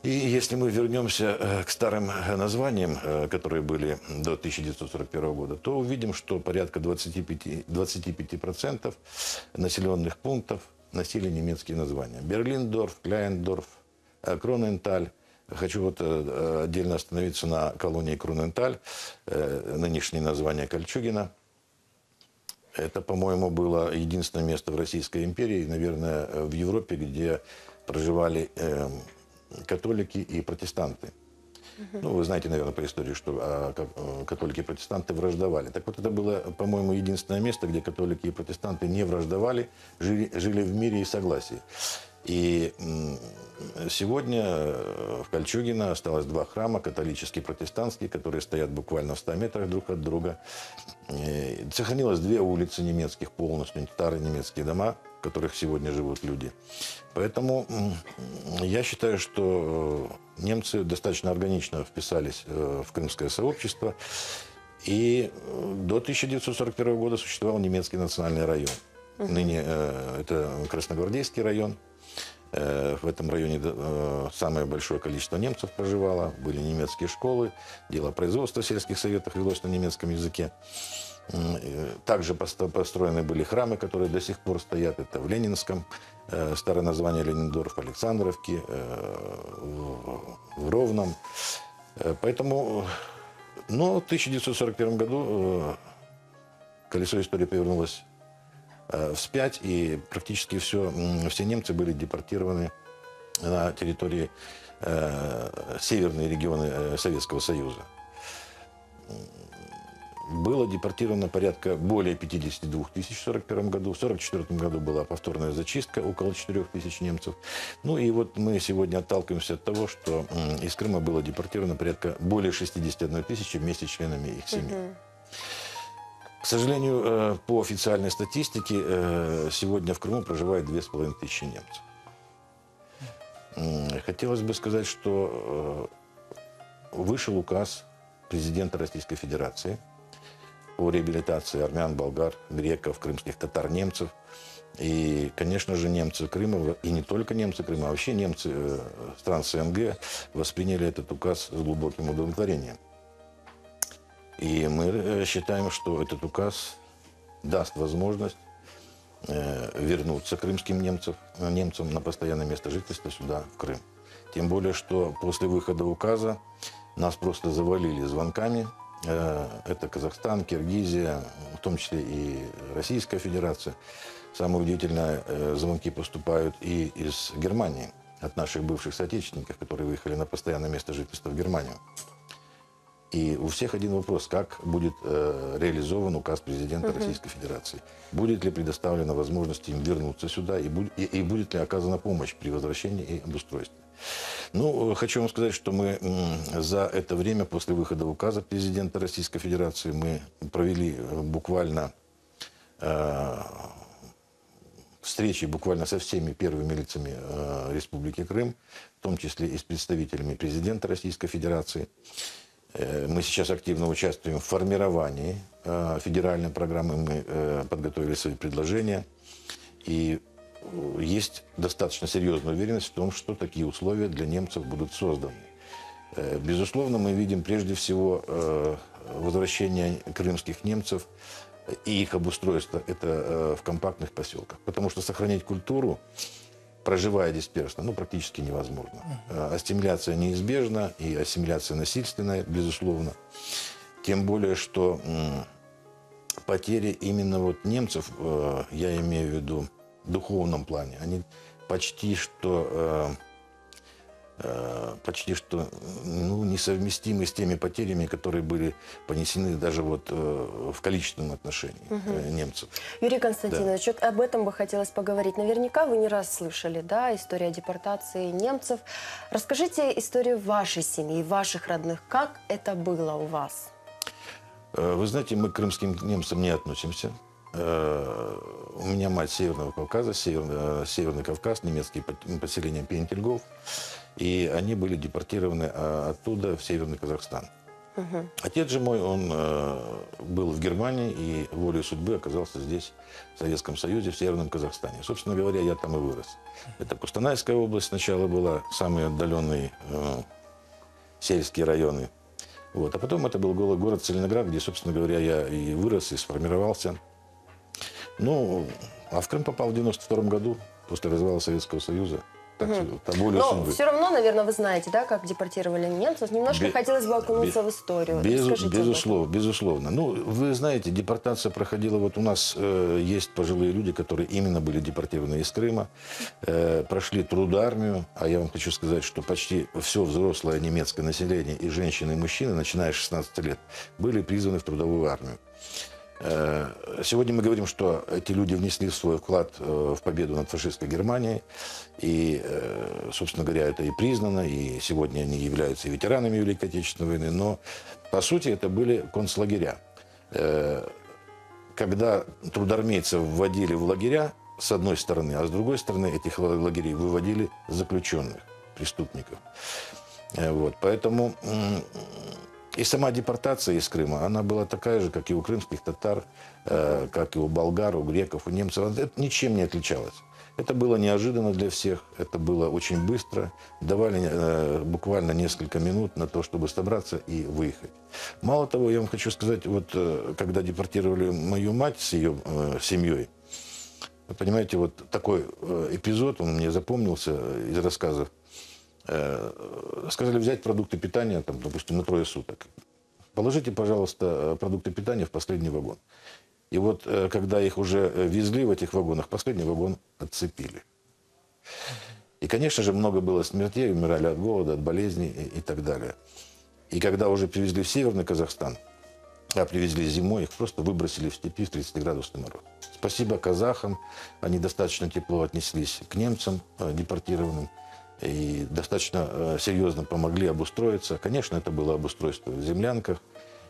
И если мы вернемся э, к старым э, названиям, э, которые были до 1941 года, то увидим, что порядка 25, 25% населенных пунктов носили немецкие названия. Берлиндорф, Кляйндорф, Кроненталь. Хочу вот отдельно остановиться на колонии Кроненталь, нынешнее название Кольчугино. Это, по-моему, было единственное место в Российской империи, наверное, в Европе, где проживали эм, католики и протестанты. Ну, вы знаете, наверное, по истории, что а, э, католики и протестанты враждовали. Так вот, это было, по-моему, единственное место, где католики и протестанты не враждовали, жили, жили в мире и согласии. И сегодня э, в Кольчугино осталось два храма, католический и протестантский, которые стоят буквально в 100 метрах друг от друга. И сохранилось две улицы немецких полностью, старые немецкие дома, в которых сегодня живут люди. Поэтому я считаю, что э, немцы достаточно органично вписались э, в крымское сообщество. И до 1941 года существовал немецкий национальный район. Ныне это Красногвардейский район. Э, в этом районе э, самое большое количество немцев проживало, были немецкие школы, дело производства в сельских советах велось на немецком языке. Э, также построены были храмы, которые до сих пор стоят. Это в Ленинском, старое название Лениндорф, Александровке, в Ровном. Поэтому, но в 1941 году колесо истории повернулось Э, вспять, и практически все, все немцы были депортированы на территории э, северные регионы э, Советского Союза. Было депортировано порядка более 52 тысяч в 1941 году. В 1944 году была повторная зачистка, около 4 тысяч немцев. Ну и вот мы сегодня отталкиваемся от того, что из Крыма было депортировано порядка более 61 тысячи вместе с членами их семей. Угу. К сожалению, э, по официальной статистике, э, сегодня в Крыму проживает 2500 немцев. Хотелось бы сказать, что э, вышел указ президента Российской Федерации о реабилитации армян, болгар, греков, крымских татар, немцев. И, конечно же, немцы Крыма, и не только немцы Крыма, а вообще немцы стран СНГ восприняли этот указ с глубоким удовлетворением. И мы э, считаем, что этот указ даст возможность э, вернуться крымским немцев, э, немцам на постоянное место жительства сюда, в Крым. Тем более, что после выхода указа Нас просто завалили звонками. Э, это Казахстан, Киргизия, в том числе и Российская Федерация. Самое удивительное, э, звонки поступают и из Германии, от наших бывших соотечественников, которые выехали на постоянное место жительства в Германию. И у всех один вопрос, как будет э, реализован указ президента угу. Российской Федерации. Будет ли предоставлена возможность им вернуться сюда и, будь, и, и будет ли оказана помощь при возвращении и обустройстве. Ну, э, хочу вам сказать, что мы за это время после выхода указа президента Российской Федерации мы провели э, буквально э, встречи буквально со всеми первыми лицами э, Республики Крым, в том числе и с представителями президента Российской Федерации. Э, мы сейчас активно участвуем в формировании э, федеральной программы. Мы э, подготовили свои предложения. И есть достаточно серьезная уверенность в том, что такие условия для немцев будут созданы. Безусловно, мы видим прежде всего возвращение крымских немцев и их обустройство это в компактных поселках. Потому что сохранить культуру проживая дисперсно, ну, практически невозможно. Э, ассимиляция неизбежна, и ассимиляция насильственная, безусловно. Тем более, что потери именно вот немцев, э, я имею в виду в духовном плане, они почти что э, Э, почти что ну, несовместимы с теми потерями, которые были понесены даже вот э, в количественном отношении угу. немцев. Юрий Константинович, да. вот об этом бы хотелось поговорить. Наверняка вы не раз слышали, да, историю о депортации немцев. Расскажите историю вашей семьи, ваших родных. Как это было у вас? Вы знаете, мы к крымским немцам не относимся. У меня мать Северного Кавказа, Северный, Северный Кавказ, немецкие поселения Пентельгоф. И они были депортированы а, оттуда в Северный Казахстан. Угу. Отец же мой, он э, был в Германии и волей судьбы оказался здесь, в Советском Союзе, в Северном Казахстане. Собственно говоря, я там и вырос. Это Кустанайская область сначала была, самые отдаленные э, сельские районы. Вот. А потом это был город Целиноград, где, собственно говоря, я и вырос, и сформировался. Ну, а в Крым попал в 92 году, после развала Советского Союза так, угу. волю Но судьбы. все равно, наверное, вы знаете, да, как депортировали немцев. Немножко Бе хотелось бы окунуться в историю. Без, безусловно, безусловно. Ну, вы знаете, депортация проходила... Вот у нас э, есть пожилые люди, которые именно были депортированы из Крыма, э, прошли трудармию. А я вам хочу сказать, что почти все взрослое немецкое население, и женщины, и мужчины, начиная с 16 лет, были призваны в трудовую армию. Э, сегодня мы говорим, что эти люди внесли свой вклад э, в победу над фашистской Германией. И, э, собственно говоря, это и признано, и сегодня они являются и ветеранами Великой Отечественной войны. Но, по сути, это были концлагеря. Когда трудармейцев вводили в лагеря, с одной стороны, а с другой стороны этих лагерей выводили заключенных, преступников. Вот, поэтому и сама депортация из Крыма, она была такая же, как и у крымских татар, э, как и у болгар, у греков, у немцев. Это ничем не отличалось. Это было неожиданно для всех, это было очень быстро. Давали э, буквально несколько минут на то, чтобы собраться и выехать. Мало того, я вам хочу сказать, вот э, когда депортировали мою мать с ее э, семьей, вы понимаете, вот такой э, эпизод, он мне запомнился из рассказов. Э, сказали взять продукты питания, там, допустим, на трое суток. Положите, пожалуйста, продукты питания в последний вагон. И вот, э, когда их уже везли в этих вагонах, последний вагон отцепили. И, конечно же, много было смертей, умирали от голода, от болезней и, и так далее. И когда уже привезли в Северный Казахстан, а привезли зимой, их просто выбросили в степи в 30-градусный мороз. Спасибо казахам, они достаточно тепло отнеслись к немцам э, депортированным и достаточно э, серьезно помогли обустроиться. Конечно, это было обустройство в землянках.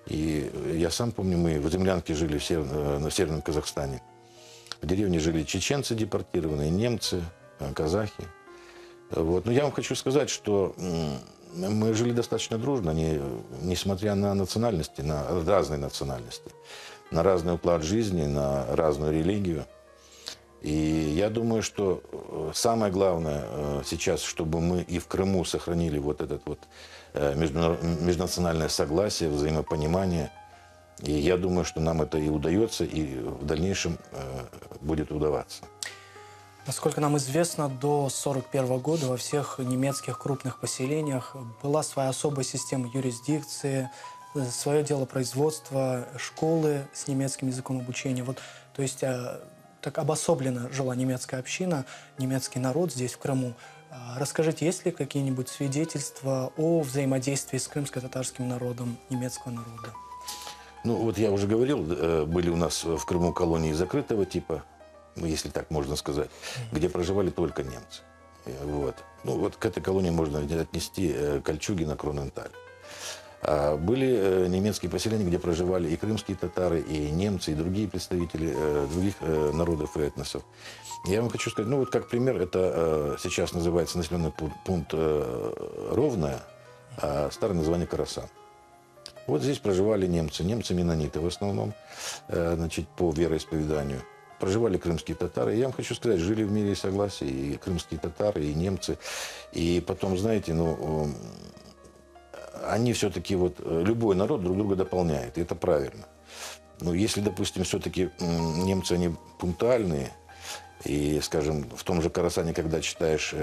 И я сам помню, мы в землянке жили в Север, э, на Северном Казахстане. В деревне жили чеченцы депортированные, немцы, э, казахи. Вот. Но я вам хочу сказать, что мы жили достаточно дружно, не, несмотря на национальности, на разные национальности, на разный уклад жизни, на разную религию. И я думаю, что э, самое главное э, сейчас, чтобы мы и в Крыму сохранили вот этот вот э, межнациональное согласие, взаимопонимание. И я думаю, что нам это и удается, и в дальнейшем будет удаваться. Насколько нам известно, до 1941 года во всех немецких крупных поселениях была своя особая система юрисдикции, свое дело производства, школы с немецким языком обучения. Вот, то есть так обособленно жила немецкая община, немецкий народ здесь, в Крыму. Расскажите, есть ли какие-нибудь свидетельства о взаимодействии с крымско-татарским народом, немецкого народа? Ну, вот я уже говорил, были у нас в Крыму колонии закрытого типа, ну, если так можно сказать, где проживали только немцы. Вот. Ну, вот к этой колонии можно отнести Кольчугино, Кроненталь. А были немецкие поселения, где проживали и крымские татары, и немцы, и другие представители других народов и этносов. Я вам хочу сказать, ну вот как пример, это сейчас называется населенный пункт Ровное, а старое название Карасан. Вот здесь проживали немцы, немцы-менониты в основном, значит, по вероисповеданию. Проживали крымские татары. Я вам хочу сказать, жили в мире и согласии и крымские татары, и немцы. И потом, знаете, ну, они все-таки, вот, любой народ друг друга дополняет, и это правильно. Но если, допустим, все-таки немцы, они пунктуальные, и, скажем, в том же Карасане, когда читаешь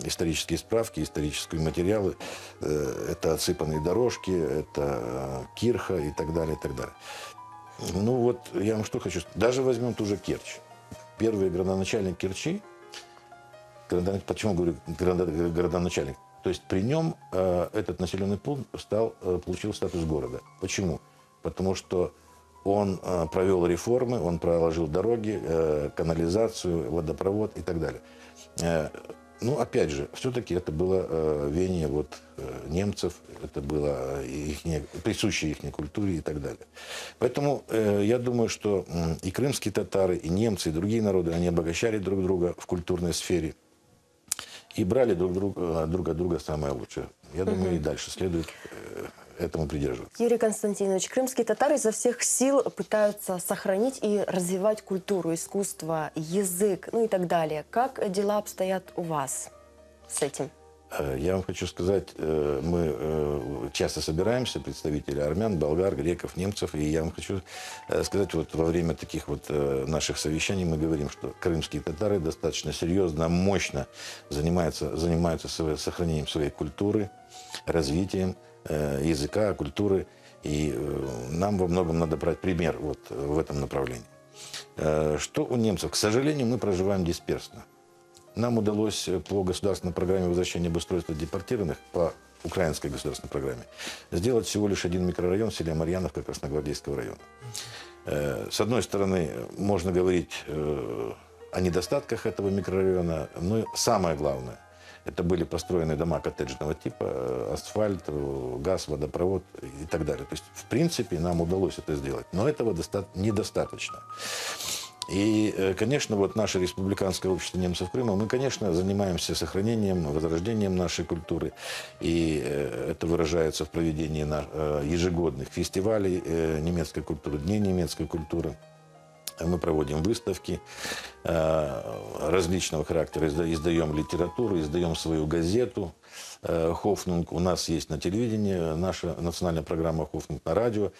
исторические справки, исторические материалы, это отсыпанные дорожки, это кирха и так далее, и так далее. Ну вот, я вам что хочу сказать. Даже возьмем ту же Керчь. Первый градоначальник Керчи, почему говорю градоначальник? То есть при нем этот населенный пункт получил статус города. Почему? Потому что он провел реформы, он проложил дороги, канализацию, водопровод и так далее. Ну, опять же, все-таки это было веяние вот, немцев, это было ихне, присуще их культуре и так далее. Поэтому я думаю, что и крымские татары, и немцы, и другие народы, они обогащали друг друга в культурной сфере и брали друг, друг, друг от друга самое лучшее. Я думаю, и дальше следует этому придерживаться. Юрий Константинович, крымские татары изо всех сил пытаются сохранить и развивать культуру, искусство, язык, ну и так далее. Как дела обстоят у вас с этим? Я вам хочу сказать, мы часто собираемся, представители армян, болгар, греков, немцев, и я вам хочу сказать, вот во время таких вот наших совещаний мы говорим, что крымские татары достаточно серьезно, мощно занимаются, занимаются сохранением своей культуры, развитием языка, культуры, и нам во многом надо брать пример вот в этом направлении. Что у немцев? К сожалению, мы проживаем дисперсно. Нам удалось по государственной программе возвращения обустройства депортированных, по украинской государственной программе, сделать всего лишь один микрорайон в селе Марьяновка Красногвардейского района. С одной стороны, можно говорить о недостатках этого микрорайона, но самое главное, это были построены дома коттеджного типа, асфальт, газ, водопровод и так далее. То есть, в принципе, нам удалось это сделать, но этого недостаточно. И, конечно, вот наше республиканское общество немцев Крыма, мы, конечно, занимаемся сохранением, возрождением нашей культуры. И это выражается в проведении ежегодных фестивалей немецкой культуры, Дней немецкой культуры. Мы проводим выставки различного характера, издаем литературу, издаем свою газету «Хофнунг». У нас есть на телевидении наша национальная программа «Хофнунг» на радио.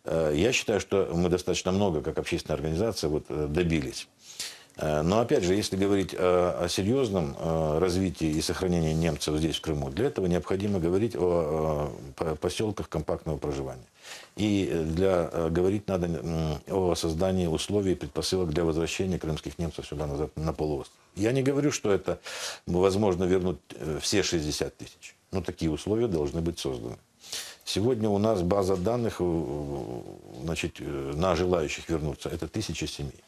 Я считаю, что мы достаточно много, как общественная организация, вот, добились. Но опять же, если говорить о, о серьезном развитии и сохранении немцев здесь, в Крыму, для этого необходимо говорить о поселках компактного проживания. И для, говорить надо о создании условий и предпосылок для возвращения крымских немцев сюда назад, на полуостров. Я не говорю, что это возможно вернуть все 60 тысяч, но такие условия должны быть созданы. Сегодня у нас база данных значит, на желающих вернуться – это 1000 семей.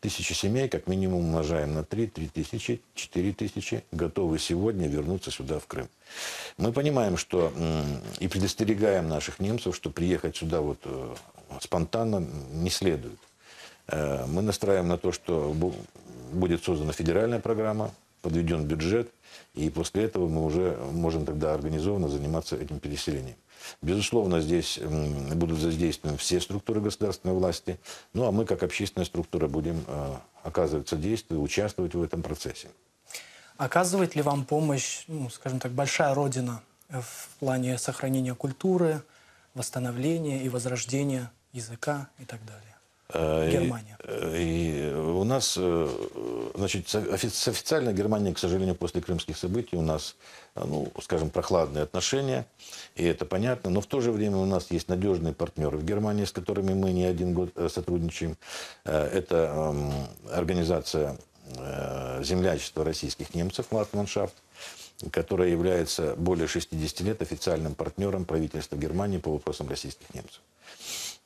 1000 семей, как минимум, умножаем на 3, 3000, 4000 готовы сегодня вернуться сюда, в Крым. Мы понимаем, что и предостерегаем наших немцев, что приехать сюда вот спонтанно не следует. Мы настраиваем на то, что будет создана федеральная программа, подведен бюджет, и после этого мы уже можем тогда организованно заниматься этим переселением. Безусловно, здесь будут задействованы все структуры государственной власти, ну а мы, как общественная структура, будем оказывать содействие, участвовать в этом процессе. Оказывает ли вам помощь, ну, скажем так, большая родина в плане сохранения культуры, восстановления и возрождения языка и так далее? Германия? И у нас, значит, с официальной Германией, к сожалению, после крымских событий у нас, ну, скажем, прохладные отношения, и это понятно, но в то же время у нас есть надежные партнеры в Германии, с которыми мы не один год сотрудничаем. Это организация землячества российских немцев «Ландсманшафт», которая является более 60 лет официальным партнером правительства Германии по вопросам российских немцев.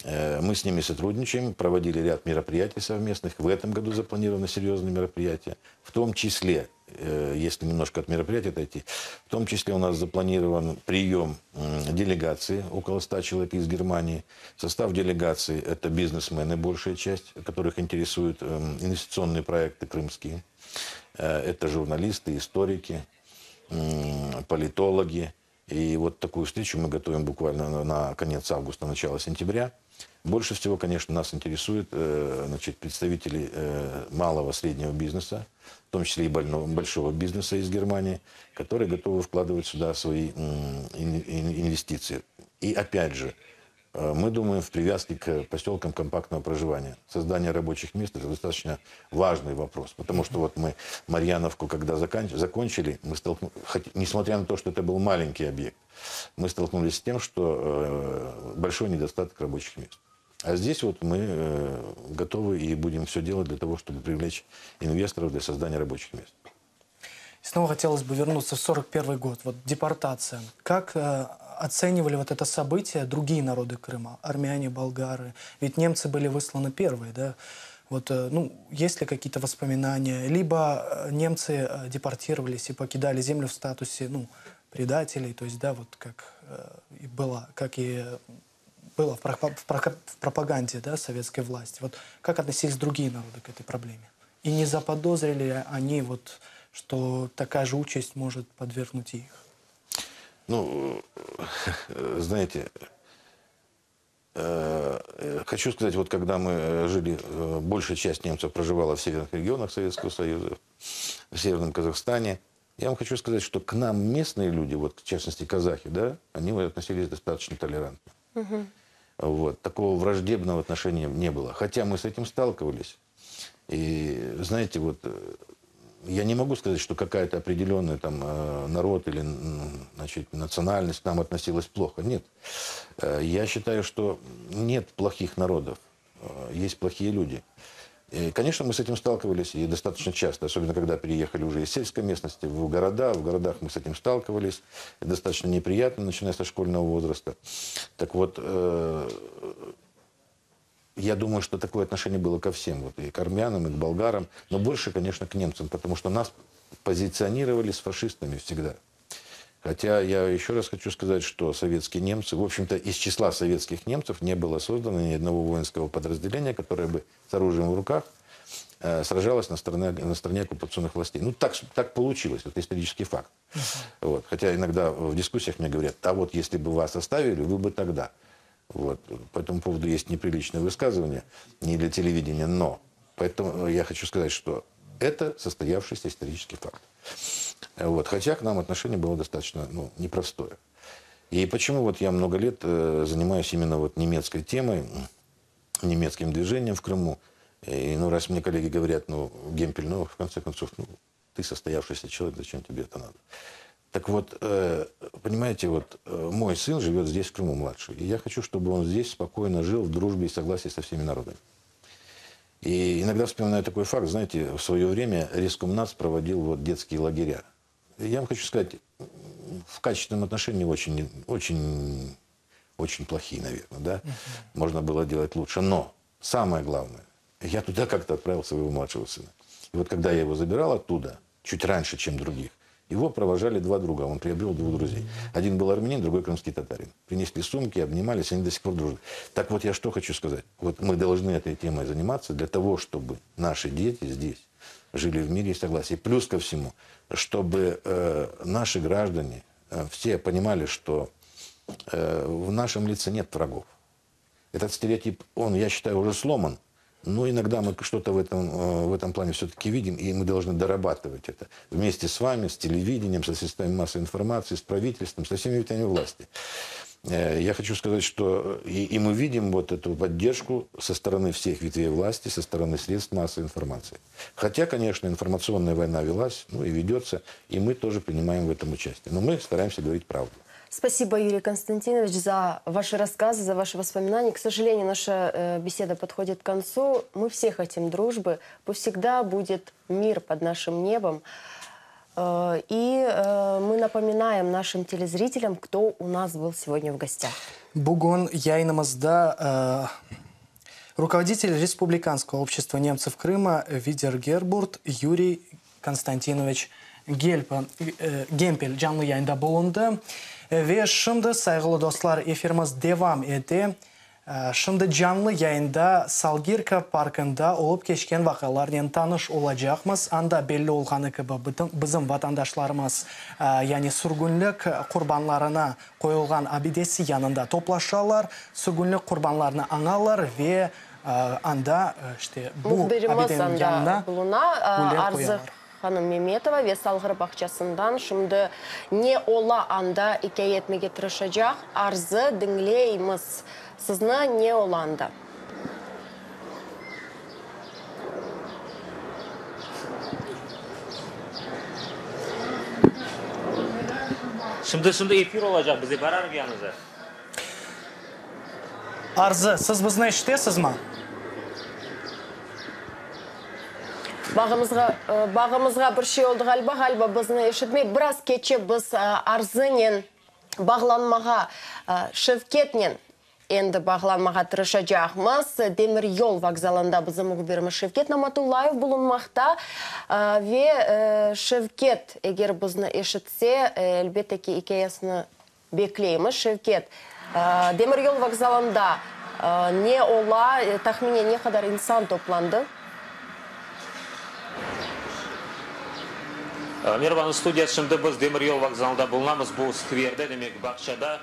Мы с ними сотрудничаем, проводили ряд мероприятий совместных. В этом году запланированы серьезные мероприятия. В том числе, если немножко от мероприятий отойти, в том числе у нас запланирован прием делегации, около 100 человек из Германии. Состав делегации – это бизнесмены, большая часть, которых интересуют инвестиционные проекты крымские. Это журналисты, историки, политологи. И вот такую встречу мы готовим буквально на конец августа, начало сентября. Больше всего, конечно, нас интересуют значит, представители малого, среднего бизнеса, в том числе и большого бизнеса из Германии, которые готовы вкладывать сюда свои инвестиции. И опять же, мы думаем в привязке к поселкам компактного проживания. Создание рабочих мест – это достаточно важный вопрос. Потому что вот мы Марьяновку, когда закончили, мы столкну-, хоть, несмотря на то, что это был маленький объект, мы столкнулись с тем, что большой недостаток рабочих мест. А здесь вот мы готовы и будем все делать для того, чтобы привлечь инвесторов для создания рабочих мест. И снова хотелось бы вернуться в 41 год. Вот депортация. Как оценивали вот это событие другие народы Крыма? Армяне, болгары. Ведь немцы были высланы первые, да? Есть ли какие-то воспоминания? Либо немцы депортировались и покидали землю в статусе, предателей, то есть, да, вот как и было, как и было в в пропаганде, да, советской власти. Вот как относились другие народы к этой проблеме? И не заподозрили они, что такая же участь может подвергнуть их? Хочу сказать, когда мы жили, большая часть немцев проживала в северных регионах Советского Союза, в Северном Казахстане. Я вам хочу сказать, что к нам местные люди, в частности казахи, да, они относились достаточно толерантно. Такого враждебного отношения не было. Хотя мы с этим сталкивались. И, знаете, я не могу сказать, что какая-то определенная народ или национальность к нам относилась плохо. Нет. Я считаю, что нет плохих народов, есть плохие люди. И, конечно, мы с этим сталкивались и достаточно часто, особенно когда переехали уже из сельской местности в города. В городах мы с этим сталкивались. Это достаточно неприятно, начиная со школьного возраста. Я думаю, что такое отношение было ко всем, и к армянам, и к болгарам, но больше, конечно, к немцам, потому что нас позиционировали с фашистами всегда. Хотя я еще раз хочу сказать, что советские немцы, в общем-то, из числа советских немцев не было создано ни одного воинского подразделения, которое бы с оружием в руках сражалось на стороне оккупационных властей. Так получилось, это исторический факт. Хотя иногда в дискуссиях мне говорят, а вот если бы вас оставили, вы бы тогда. По этому поводу есть неприличное высказывание, не для телевидения, но. Поэтому я хочу сказать, что это состоявшийся исторический факт. Хотя к нам отношение было достаточно непростое. И почему я много лет занимаюсь именно немецкой темой, немецким движением в Крыму. И, раз мне коллеги говорят, Гемпель, в конце концов, ты состоявшийся человек, зачем тебе это надо? Мой сын живет здесь, в Крыму, младший. И я хочу, чтобы он здесь спокойно жил в дружбе и согласии со всеми народами. И иногда вспоминаю такой факт, в свое время Рескомнац проводил детские лагеря. И я вам хочу сказать, в качественном отношении очень, очень, очень плохие, наверное, да? Можно было делать лучше. Но самое главное, я туда как-то отправил своего младшего сына. И когда я его забирал оттуда, чуть раньше, чем других, его провожали два друга, он приобрел двух друзей. Один был армянин, другой крымский татарин. Принесли сумки, обнимались, они до сих пор дружат. Так вот, я что хочу сказать. Мы должны этой темой заниматься для того, чтобы наши дети здесь жили в мире и согласии. Плюс ко всему, чтобы наши граждане все понимали, что в нашем лице нет врагов. Этот стереотип, он, я считаю, уже сломан. Но иногда мы что-то в этом плане все-таки видим, и мы должны дорабатывать это. Вместе с вами, с телевидением, со средствами массовой информации, с правительством, со всеми ветвями власти. Я хочу сказать, что и, и мы видим вот эту поддержку со стороны всех ветвей власти, со стороны средств массовой информации. Хотя, конечно, информационная война велась, ну и ведется, и мы тоже принимаем в этом участие. Но мы стараемся говорить правду. Спасибо, Юрий Константинович, за ваши рассказы, за ваши воспоминания. К сожалению, наша э, беседа подходит к концу. Мы все хотим дружбы. Пусть всегда будет мир под нашим небом. Э, и э, мы напоминаем нашим телезрителям, кто у нас был сегодня в гостях. Bugün yayınımızda руководитель Республиканского общества немцев Крыма Видергебурт Юрий Константинович Гемпель canlı yayında bulundı. Ve şimdi, sayğılı dostlar, efirimiz devam ete. Şimdi canlı yayında Salgirka parkında olıp keçken vaqialarnen tanış olacaqmız. Anda belli olğanı kibi, bizim vatandaşlarımız, yani sürgünlik qurbanlarına qoyulğan abidesi yanında toplaşalar, sürgünlik qurbanlarını añalar ve anda, işte, bu Mühbirimiz abideniñ anda yanına buluna, güller Arzı qoyalar. hanım Memetova ve Salğır bağçasından şimdi ne ola anda ikâye etmege tırışacaq. Arzı, diñleymiz sizni, ne ola anda? Şimdi, şimdi efir olacaq, biz de bararıq yanıñıza. Arzı, siz bizni eşitesizmi? Bağımızğa, bağımızğa bir şey oldı ğaliba, ğaliba bizni eşitmey. Biraz keçe biz Arzınen bağlanmağa, Şevketnen endi bağlanmağa tırışacaqmız. Demir yol vokzalında bizim mühbirimiz Şevket Namatullayev bulunmaqta. Ve Şevket, eger bizni eşitse, elbette ki, ikâyesini Bekleymiz, Şevket. Demiryol vokzalında ne ola, tahminen ne qadar insan toplandı? Merbanıñ studiyası, şimdi biz demiryol vokzalında bulunamız, bu skverde, demek, bağçada.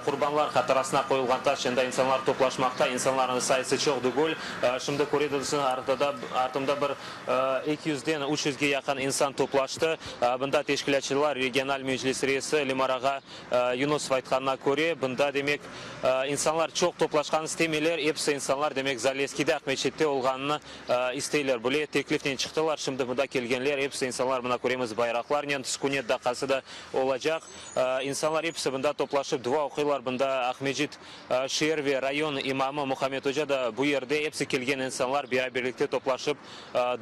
Qurbanlar hatırasına qoyulğan taş yanında insanlar toplaşmaqta, insanlarnıñ sayısı çoq degil. Şimdi köredilsin, artıda, artımda bir Eki yüzden üç yüzge yaqın insan toplaştı. Bunda teşkilâtçılar, regional meclis reisi Lemar ağa Yunusov aytqanına köre, bunda, demek, insanlar çoq toplaşqanını istemeyler, episi insanlar, demek, Zaleskiyde, Aqmeçitte olğanını isteyler. Böyle teklifnen çıqtılar. Şimdi mında kelgenler, episi insanlar, mına köremiz, bayraqlarnen, sükünet daqqası da olacaq. İnsanlar episi bunda toplaşıp dua oquylar. Bunda Aqmecit Şeer ve rayon imamı Muhammed oca da bu yerde, episi kelgen insanlar beraberlikte toplaşıp,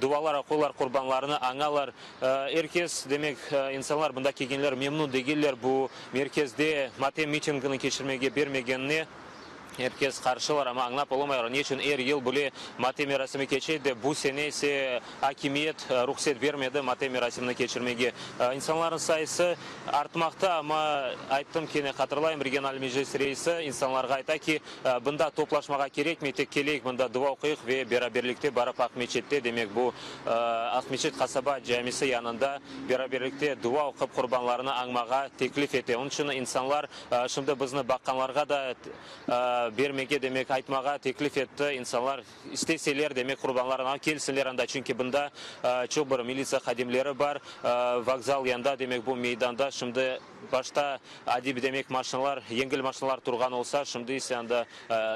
dualar oquylar, qurbanlarını añalar. Er kes, demek, insanlar, bunda kelgenler memnun degiller bu merkezde matem mitingini keçirmege bermegenine. Er kes qarşılar, amma añlap olamaylar, ne içün er yıl böyle matem merasimi keçe de, bu sene ise akimiyet ruhset bermedi matem merasimini keçirmege. İnsanlarnıñ sayısı Artmaqta, amma, ayttım kene hatırlayım, regional meclis reisi insanlarğa ayta ki, bında toplaşmağa kerekmey, tek keleyik mında dua oquyıq ve beraberlikte barıp Aqmeçette, demek bu Aqmeçet qasaba camisi yanında beraberlikte dua oqup qurbanlarını añmağa teklif ete. Onıñ içün insanlar şimdi bizni baqqanlarğa da bermege, demek aytmağa teklif etti, insanlar İsteseler, demek, qurbanlarına kelsinler anda, çünki bunda çoq bir militsiya hadimleri bar. Vokzal yanında, demek, bu meydanda şimdi başta adiy, demek, maşinalar, yengil maşinalar turğan olsa, şimdi ise anda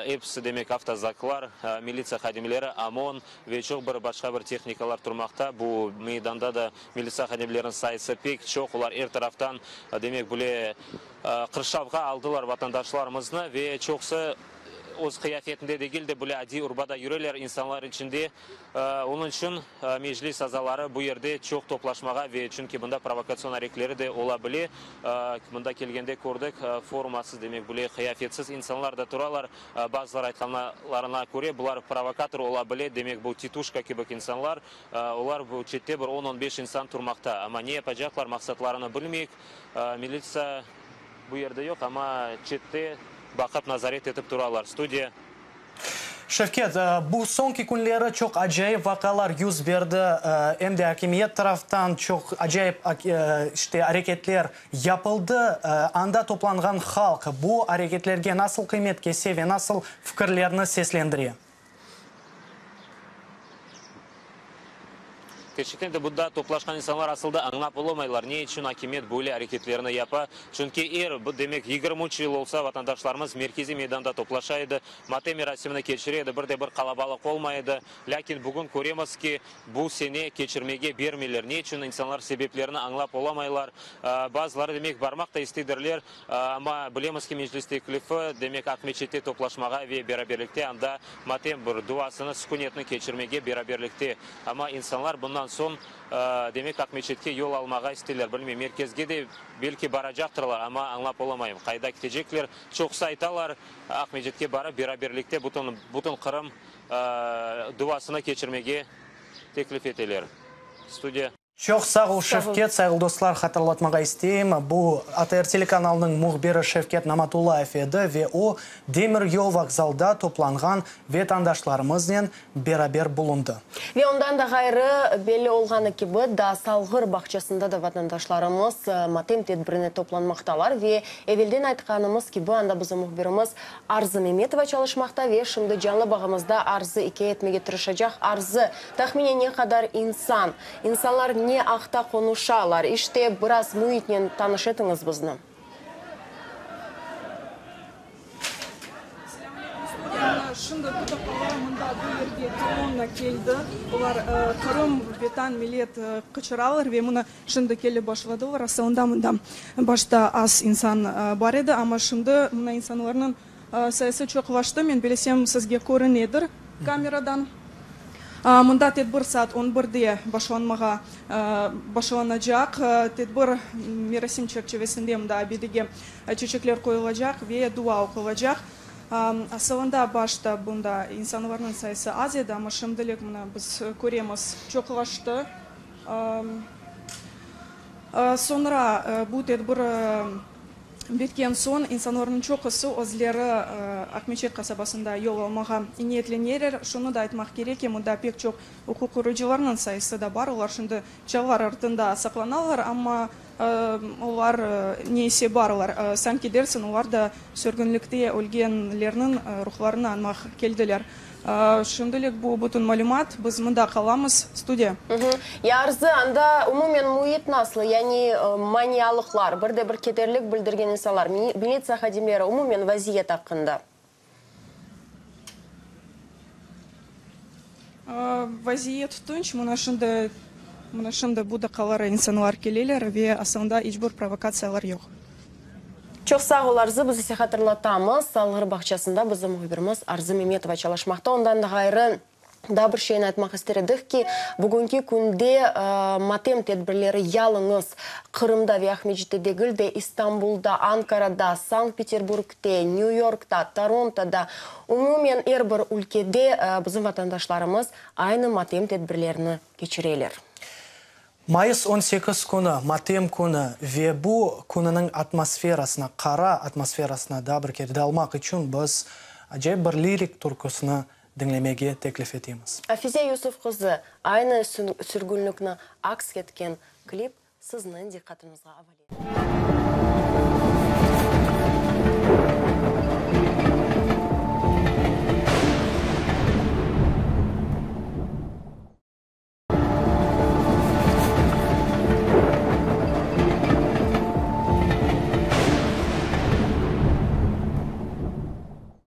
episi, demek, avtozaklar, militsiya hadimleri, OMON ve çoq bir başqa bir tehnikalar turmaqta. Bu meydanda da militsiya hadimleriniñ sayısı pek çoq, olar er taraftan, demek, böyle qırşavğa aldılar vatandaşlarımıznı ve çoqusı Öz qıyafetinde degil de, böyle adiy urbada yüreler insanlar içinde. Onıñ içün Meclis azaları bu yerde çoq toplaşmağa ve çünki bunda provokatsion arekleri de ola bile. Mında kelgende kördik, formasız, demek, böyle qıyafetsiz insanlar da turalar. Bazıları aytqanlarına köre, bular provokator ola bile, demek, bu tituşka kibik insanlar. Olar bu çette bir on-on beş insan turmaqta. Amma ne yapacaqlar, maqsatlarını bilmeyik. Militsiya Bu yerde yoq, amma çette baqıp, nazaret etip turalar. Studiya. Şevket, bu soñki künleri çoq acayip vaqialar yüz berdi, em de akimiyet taraftan çoq acayip, işte, areketler yapıldı. Anda toplanğan halq bu areketlerge nasıl qıymet kese ve nasıl fikirlerini seslendire? Kerçekten de bunda toplaşqan insanlar asıl da añlap olamaylar, ne içün akimiyet böyle areketlerni yapa. Çünki er, bu demek, 23 yıl olsa vatandaşlarımız merkeziy meydanda toplaşa edi, matem merasimini keçire edi, bir de bir qalabalıq olmay edi. Lâkin bugün köremiz ki, bu sene keçirmege bermeyler. Ne içün insanlar sebeplerini añlap olamaylar. Bazıları, demek, barmaq da isteydirler, amma bilemiz ki, Meclis teklifi, demek, Aqmeçette toplaşmağa ve beraberlikte anda matem bir duasını, sükünetni keçirmege beraberlikte. Amma insanlar bundan soñ, demek, Aqmeçetke yol almağa isteyler. Bilmeyim, merkezge de belki baracaqtırlar, amma añlap olamayım, qayda ketecekler. Çoqusı aytalar, Aqmescitke barıp, beraberlikte bütün, bütün Qırım duasını keçirmege teklif eteler. Studiya. Çoq sağ ol, Şevket. Sayğılı dostlar, hatırlatmağa isteyim, bu ATR telekanalınıñ mühbiri Şevket Namatullayev edi ve o, demiryol vokzalda toplanğan vetandaşlarımıznen beraber bulundı. Ve ondan da ğayrı, belli olğanı kibi, daa Salğır bağçasında da vatandaşlarımız matem tedbirine toplanmaqtalar ve evelden aytqanımız kibi, anda bizim mühbirimiz Arzı Memetova çalışmaqta ve şimdi canlı bağımızda Arzı ikâye etmege tırışacaq. Arzı, tahminen ne qadar insan, insanlar ne aqta qonuşalar? İşte, biraz müitnen tanış etiñiz bizni. Selâm aleyküm, studiya. Mına şimdi bu daqqaları mında bu yerge kolonna keldi. Olar Qırım, Vetan, millet qıçıralar ve mına şimdi kelip başladılar. Asılında mında başta az insan bar edi, amma şimdi mına insanlarnıñ sayısı çoqlaştı. Men bilesem, sizge körünedir kameradan. Mında tedbir saat on birde başlanmağa başlanacaq. Tedbir merasim çerçivesinde mında abidege çeçekler qoyulacaq ve dua oqulacaq. Asılında başta bunda insanlarnıñ sayısı az edi, amma şimdilik mına biz köremiz, çoqlaştı. Soñra bu tedbir bitken soñ insanlarnıñ çoqusı özleri Aqmeçet qasabasında yol almağa niyetleneler. Şunı da aytmaq kerek ki, mında pek çoq uquq qoruyıcılarnıñ sayısı da bar. Olar şimdi çalılar artında saqlanalar, amma olar ne ise barlar. Sanki dersiñ, olar da sürgünlikte ölgenlerniñ ruhlarını añmaq keldiler. Şimdilik bu bütün malümat. Biz mında qalamız. Studiya. Ya Arzı, anda umumen müit nasıl? Yani manialıqlar, bir de bir kederlik bildirgen insanlar, militsiya hadimleri, umumen vaziyet aqqında. Vaziyet tınç. Mına şimdi, mına şimdi bu daqqaları insanlar keleler ve aslında iç bir provokatsiyalar yoq. Çoq sağ ol, Arzı. Biz ise hatırlatamız, Salğır bağçasında bizim mühbirimiz Arzı Memetova çalışmaqta. Ondan da ğayrı, daa bir şeyni aytmaq ister edik ki, bugünki künde matem tedbirleri yalıñız Qırımda ve Aqmescitte degil de, İstanbulda, Ankarada, Sankt-Peterburgte, Nyu-Yorkta, Torontoda, umumen er bir ülkede bizim vatandaşlarımız aynı matem tedbirlerini keçireler. Mayıs 18 künü, matem künü ve bu kününiñ atmosferasına, qara atmosferasına daa bir kere dalmaq içün biz acayip bir lirik türküsini diñlemege teklif etemiz. Afize Yusuf qızı, aynı sürgünlikni aks etken klip sizniñ diqqatıñızğa avale etildi.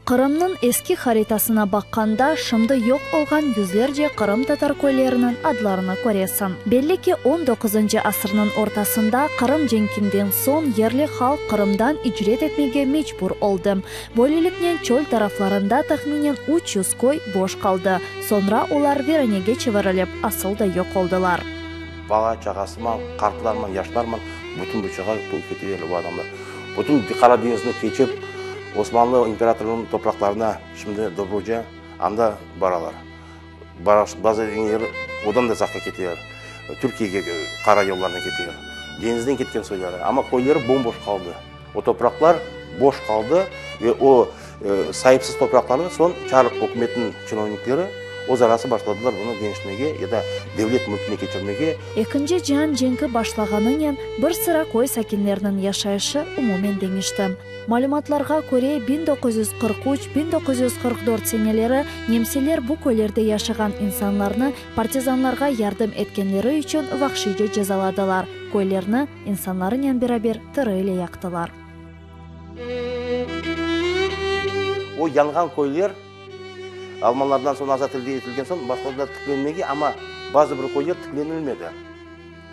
Qırımnıñ eski haritasına baqqanda, şimdi yoq olğan yüzlerce qırımtatar köyleriniñ adlarını köresiñ. Belli ki, on doquzıncı asırnıñ ortasında Qırım cenkinden soñ yerli halq Qırımdan icret etmege mecbur oldı. Böyleliknen çöl taraflarında tahminen 300 köy boş qaldı, soñra olar viranege çevirilip, asıl da yoq oldılar. Bala-çağasıman, qartlarman, yaşlarman, bütün bu çağa keteler bu adamlar. Bütün Qara deñizni keçip, Osmanlı imperatorlığınıñ topraqlarına, şimdi Dobruca, anda baralar. Bazı yerler odan da uzaqqa keteler, Türkiyege qara yollarnen keteler. Deñizden ketken soyları. Amma köyleri bom-boş qaldı. O topraqlar boş qaldı ve o saipsiz topraqlarnı soñ çar ükümetiniñ çinovnikleri. Öz arası başladılar bunı deñişmege ya da devlet mülküne keçirmege. Ekinci cian cenki başlağanınen bir sıra köy sakinleriniñ yaşayışı umumen deñişti. Malümatlarğa köre, 1943, 1944 seneleri nemseler bu köylerde yaşağan insanlarnı partizanlarğa yardım etkenleri içün vahşiyce cezaladılar, köylerni insanlarınen beraber tiri ile yaqtılar. O yanğan köyler almanlardan soñ azat etilgen soñ başladılar tiklenmege, amma bazı bir köyler tiklenilmedi.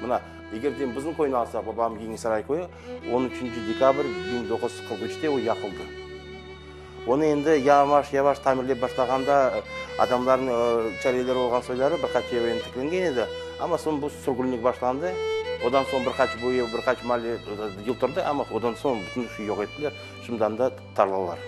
Mına, eger de bizim köyni alsaq, babam Yeñisaray köyü, on üçünci dekabr 1943-te o yaqıldı. Onı endi yavaş-yavaş tamirlep başlağanda, adamlarnıñ çareleri olğan soyları bir qaç ev endi tiklengen edi. Amma soñ bu sürgünlik başlandı. Odan soñ bir qaç bu ev, bir qaç maale yıl turdı, amma odan soñ bütün şu yoq ettiler. Şimdi anda tarlalar.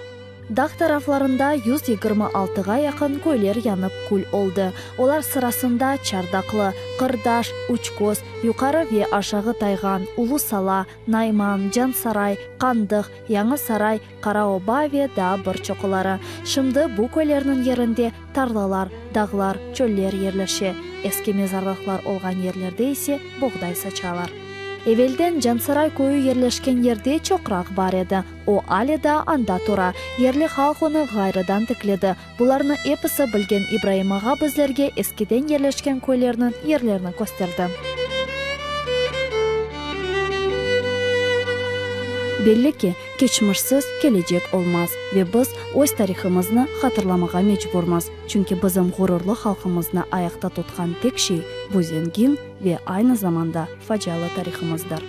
Dağ taraflarında 126-ğa yaqın köyler yanıp kül oldı. Olar sırasında Çardaqlı, Qırdaş, Üçköz, Yuqarı ve Aşağı Tayğan, Ulu Sala, Nayman, Cansaray, Qandıq, Yañı Saray, Qara Oba ve daa bir çoquları. Şimdi bu köylerniñ yerinde tarlalar, dağlar, çöller yerleşe, eski mezarlıqlar olğan yerlerde ise boğday saçalar. Evelden Cansaray köyü yerleşken yerde çoqraq bar edi. O ale daa anda tura. Yerli halq onı ğayrıdan tikledi. Bularnı episi bilgen İbraim ağa bizlerge eskiden yerleşken köylerniñ yerlerini kösterdi. Belli ki, keçmişsiz kelecek olmaz ve biz öz tarihımıznı hatırlamağa mecburmız, çünki bizim ğururlı halqımıznı ayaqta tutqan tek şey, bu zengin ve aynı zamanda facialı tarihımızdır.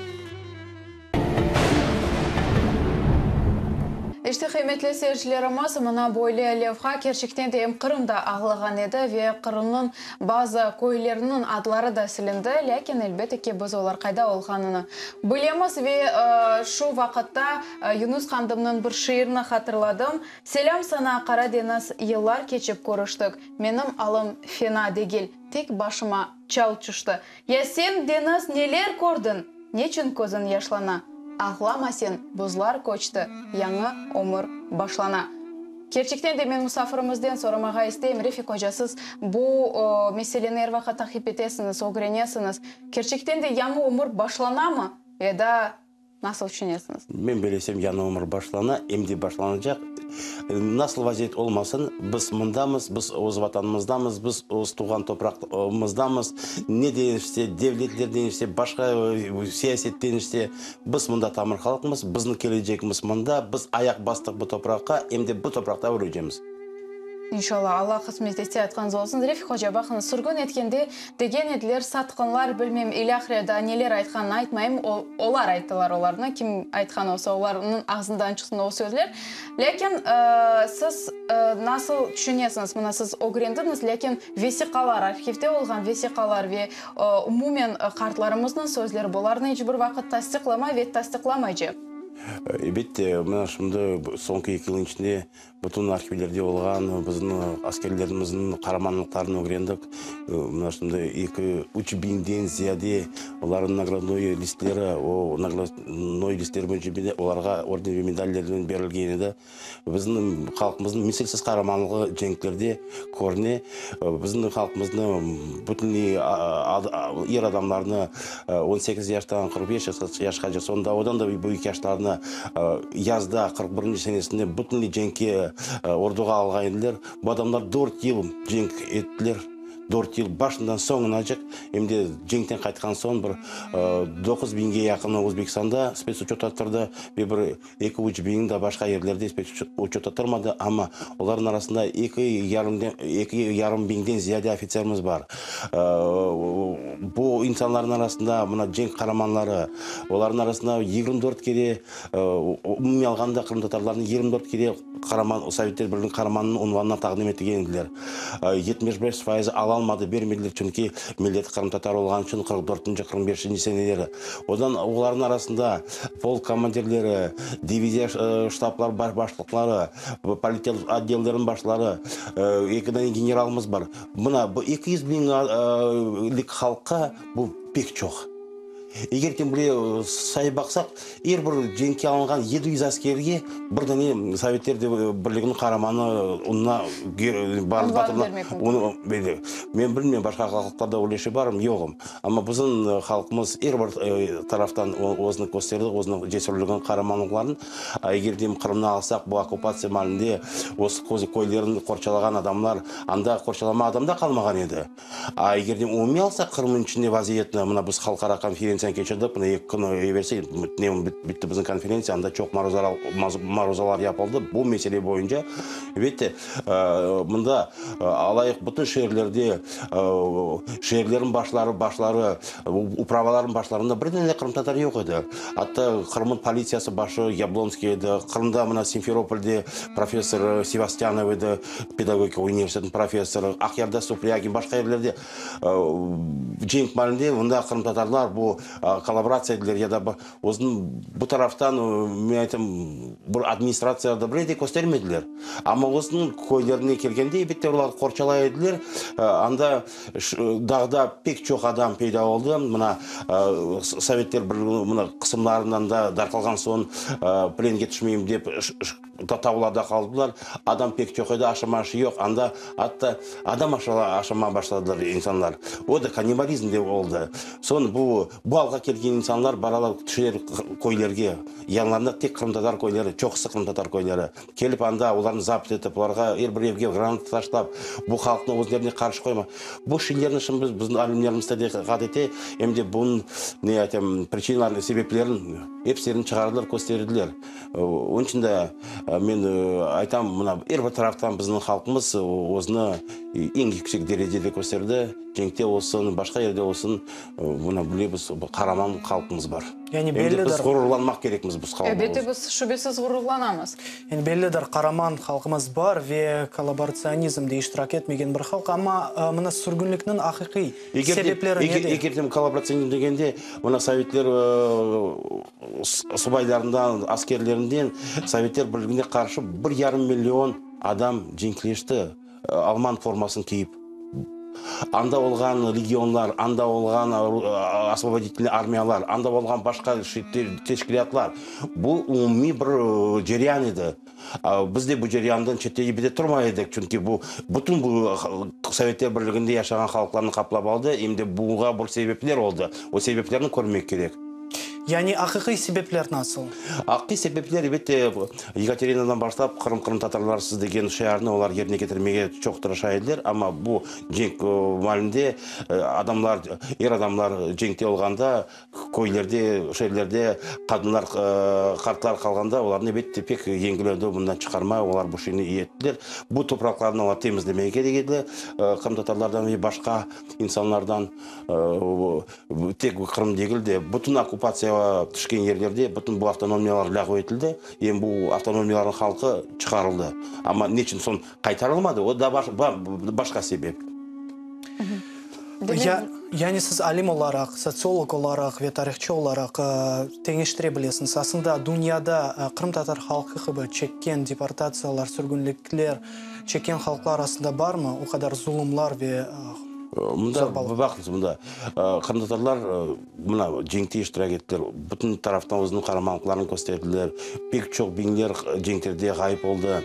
İşte, qıymetli seyircilerimiz, mına böyle levha kerçekten de em Qırımda ağlağan edi ve Qırımnıñ bazı köyleriniñ adları da silindi, lâkin, elbette ki, biz olar qayda olğanını bilemiz ve şu vaqıtta Yunus Qandımnıñ bir şiirini hatırladım, Selâm saña, Qara deñiz, yıllar keçip körüştik, menim alım fena degil, tek başıma çal tüşti. Ya sen, deñiz, neler kördiñ? Neçün közüñ yaşlana? Ağlama sen, buzlar köçti, yañı ömür başlana. Kerçekten de men musafirimizden soramağa isteyim, Refik oca, siz bu meseleni er vaqıt taqip etesiñiz, ögrenesiñiz. Kerçekten de yañı ömür başlanamı ya da Nasıl tüşünesiñiz? Men belesem, yañı ömür başlana, em de başlanacaq. Nasıl vaziyet olmasın, biz mındamız, biz öz Vatanımızdamız, biz öz tuvğan toprağımızdamız. Ne deñişse, devletler deñişse, başqa siyaset deñişse, biz mında tamır halqmız, bizniñ kelecegimiz mında, biz ayaq bastıq bu topraqqa, em de bu topraqta ölecemiz. İnşallah, Alla qısmet etse, aytqanıñız olsun. Refik oca, baqıñız, sürgün etkende degen ediler, satqınlar, bilmem, ilâhre, daa neler aytqanını aytmayım, o, olar ayttılar olarnı, kim aytqan olsa, olarnıñ ağzından çıqsın o sözler. Lâkin, siz nasıl tüşünesiñiz, mına siz ögrendiñiz, lâkin vesiqalar, arhivde olğan vesiqalar ve umumen qartlarımıznıñ sözleri, bularnı iç bir vaqıt tasdiqlamay ve tasdiqlamaycaq. Elbette, mına şimdi soñki eki yılnıñ içinde Bütün arhivlerde olğan bizim askerlerimizniñ qaramanlıqlarını ögrendik. Mına şimdi eki, üç biñden ziyade olarnıñ nagradnoy listleri, o nagradnoy listleri boyunca olarğa orden ve medallernen berilgen edi. Bizim halqımıznıñ misilsiz qaramanlığı cenklerde körüne. Bizim halqımıznı bütünley er adamlarnı on sekiz yaştan 45 yaşqace, soñ da odan da büyük yaşlarnı yazda qırq birinci senesinde bütünley cenkke orduğa alğan ediler. Bu adamlar dört yıl cenk ettiler. Dört yıl başından soñunacıq, em de cenkten qaytqan soñ bir doquz biñge yaqını Özbekistanda spetsuçötta turdı ve bir Eki, üç biñ da başqa yerlerde uçötta turmadı, amma olarnıñ arasında eki yarımden, eki yarım biñden ziyade ofitserimiz bar. Bu insanlarnıñ arasında mına cenk qaramanları, olarnıñ arasında 24 kere, umumiy alğanda qırımtatarlarnı 24 kere qaraman, Sovetler Birliginiñ Qaramanınıñ unvanına taqdim etilgen ediler. 75 fayızı alalmadı, bermediler, çünki milleti qırımtatar olğanı içün qırq dörtünci, qırq beşinci seneleri. Ondan olarnıñ arasında polk komandirleri, diviziya ştablar başlıqları, politel otdelleriniñ başları, eki dane generalımız bar. Mına, bu 200 biñlik halqqa bu pek çoq. Eger de bile sayıp baqsaq, er bir cenkke alınğan 700 askerge bir dane Sovetler Birliginiñ qaramanı unına Unvanı bermek mümkün. Men bilmeyim, başqa halqlarda öyle şey barmı, yoqmı. Amma bizim halqımız er bir taraftan özüni kösterdi, özüniñ cesürligini, qaramanlıqlarını. Eger de Qırımnı alsaq, bu okkupatsiya maalinde öz köylerini qorçalağan adamlar, anda qorçalama adam da qalmağan edi. A eger de umumiy alsaq Qırımnıñ içinde vaziyetni, mına biz halqara konferentsiyanı keçirdik, mına eki kün evelsi bitti bizim konferentsiya, anda çoq maruzalar yapıldı bu mesele boyunca. Elbette, mında alayıq bütün şeerlerde şeerlerniñ başları, başları, upravalarnıñ başlarında bir dane qırımtatar yoq edi. Atta Qırımnıñ politsiyası başı Yablonskiy edi, Qırımda mına Simferopolde professor Sevastyanov edi, pedagogika universitetiniñ professorı, Aqyarda Suprâgin, başqa yerlerde cenk maalinde mında qırımtatarlar bu kollaboratsiya ediler ya da özüniñ bu taraftan, men aytam, bir administratsiyada bir de köstermediler. Amma özüniñ köylerine kelgende, elbette, olar qorçalay ediler. Anda dağda pek çoq adam peyda oldı. Mına Sovetler Birliginiñ mına qısımlarından da darqalğan soñ plenge tüşmeyim dep Tavlarda qaldılar. Adam pek çoq edi, aşama aşı yoq. Anda atta adam aşamağa başladılar insanlar. O da kannibalizm de oldı. Soñ bu bu alğa kelgen insanlar baralar, tüşeler köylerge. Yanlarında tek qırımtatar köyleri, çoqusı qırımtatar köyleri. Kelip anda olarnı zapt etip, olarğa er bir evge granata taşlap, bu halqnı özlerine qarşı qoyma. Bu şeylerni şimdi biz, bizim alimlerimiz tedqiqat ete, em de bunıñ, ne aytam, priçinalarını, sebeplerini, episilerini çıqardılar, kösterdiler. Onıñ içün de men aytam, mına, er bir taraftan bizniñ halqımız özüni eñ yüksek derecede kösterdi, cenkte olsun, başqa yerde olsun, mına, bilemiz, qaraman halqımız bar. Yani Em de bellidir. biz ğururlanmaq kerekmiz biz halqımız. Elbette, biz şübesiz ğururlanamız. Yani bellidir, qaraman halqımız bar ve kollaboratsionizmde iştirak etmegen bir halq, amma mına sürgünlikniñ aqiqiy sebepleri nede? Eger de kollaboratsionizm degende, mına sovetler Subaylarından, askerlerinden Sovetler Birligine qarşı bir yarım million adam cenkleşti, alman formasını kiyip. Anda olğan legionlar, anda olğan osvoboditelnıy armiyalar, anda olğan başqa teşkilâtlar, bu umumiy bir ceryan edi. Biz de bu ceryandan çette de turmay edik, çünki bu bütün bu Sovetler Birliginde yaşağan halqlarnı qaplap aldı, em de buña bir sebepler oldı. O sebeplerni körmek kerek. Yani aqiqiy sebepler nasıl? Aqiqiy sebepler, elbette, Yekaterinadan başlap Qırım qırımtatarlarsız degen şiarnı olar yerine ketirmege çoq tırışa ediler, amma bu cenk maalinde adamlar, er adamlar cenkte olğanda, Köylerde, şeerlerde qadınlar, qartlar qalğanda, olarnı elbette pek yengil oldı bundan çıqarma, olar bu şeyni iyi ettiler. Bu topraqlarnı olar temizlemege kerek ediler, qırımtatarlardan ve başqa insanlardan. Tek Qırım degil de, bütün okkupatsiyağa tüşken yerlerde bütün bu avtonomiyalar lâğu etildi, em bu avtonomiyalarnıñ halqı çıqarıldı. Amma neçün soñ qaytarılmadı, o da başqa sebep. Ya, yani siz alim olaraq, sotsiolog olaraq ve tarihçı olaraq teñeştire bilesiñiz, aslında dünyada qırımtatar halqı kibi çekken deportatsiyalar, sürgünlikler çekken halqlar arasında barmı o qadar zulumlar ve Mında, baqıñız, mında qırımtatarlar Mına, cenkte iştirak ettiler, bütün taraftan özüniñ qaramanlıqlarını kösterdiler, pek çoq biñler cenklerde ğayıp oldı.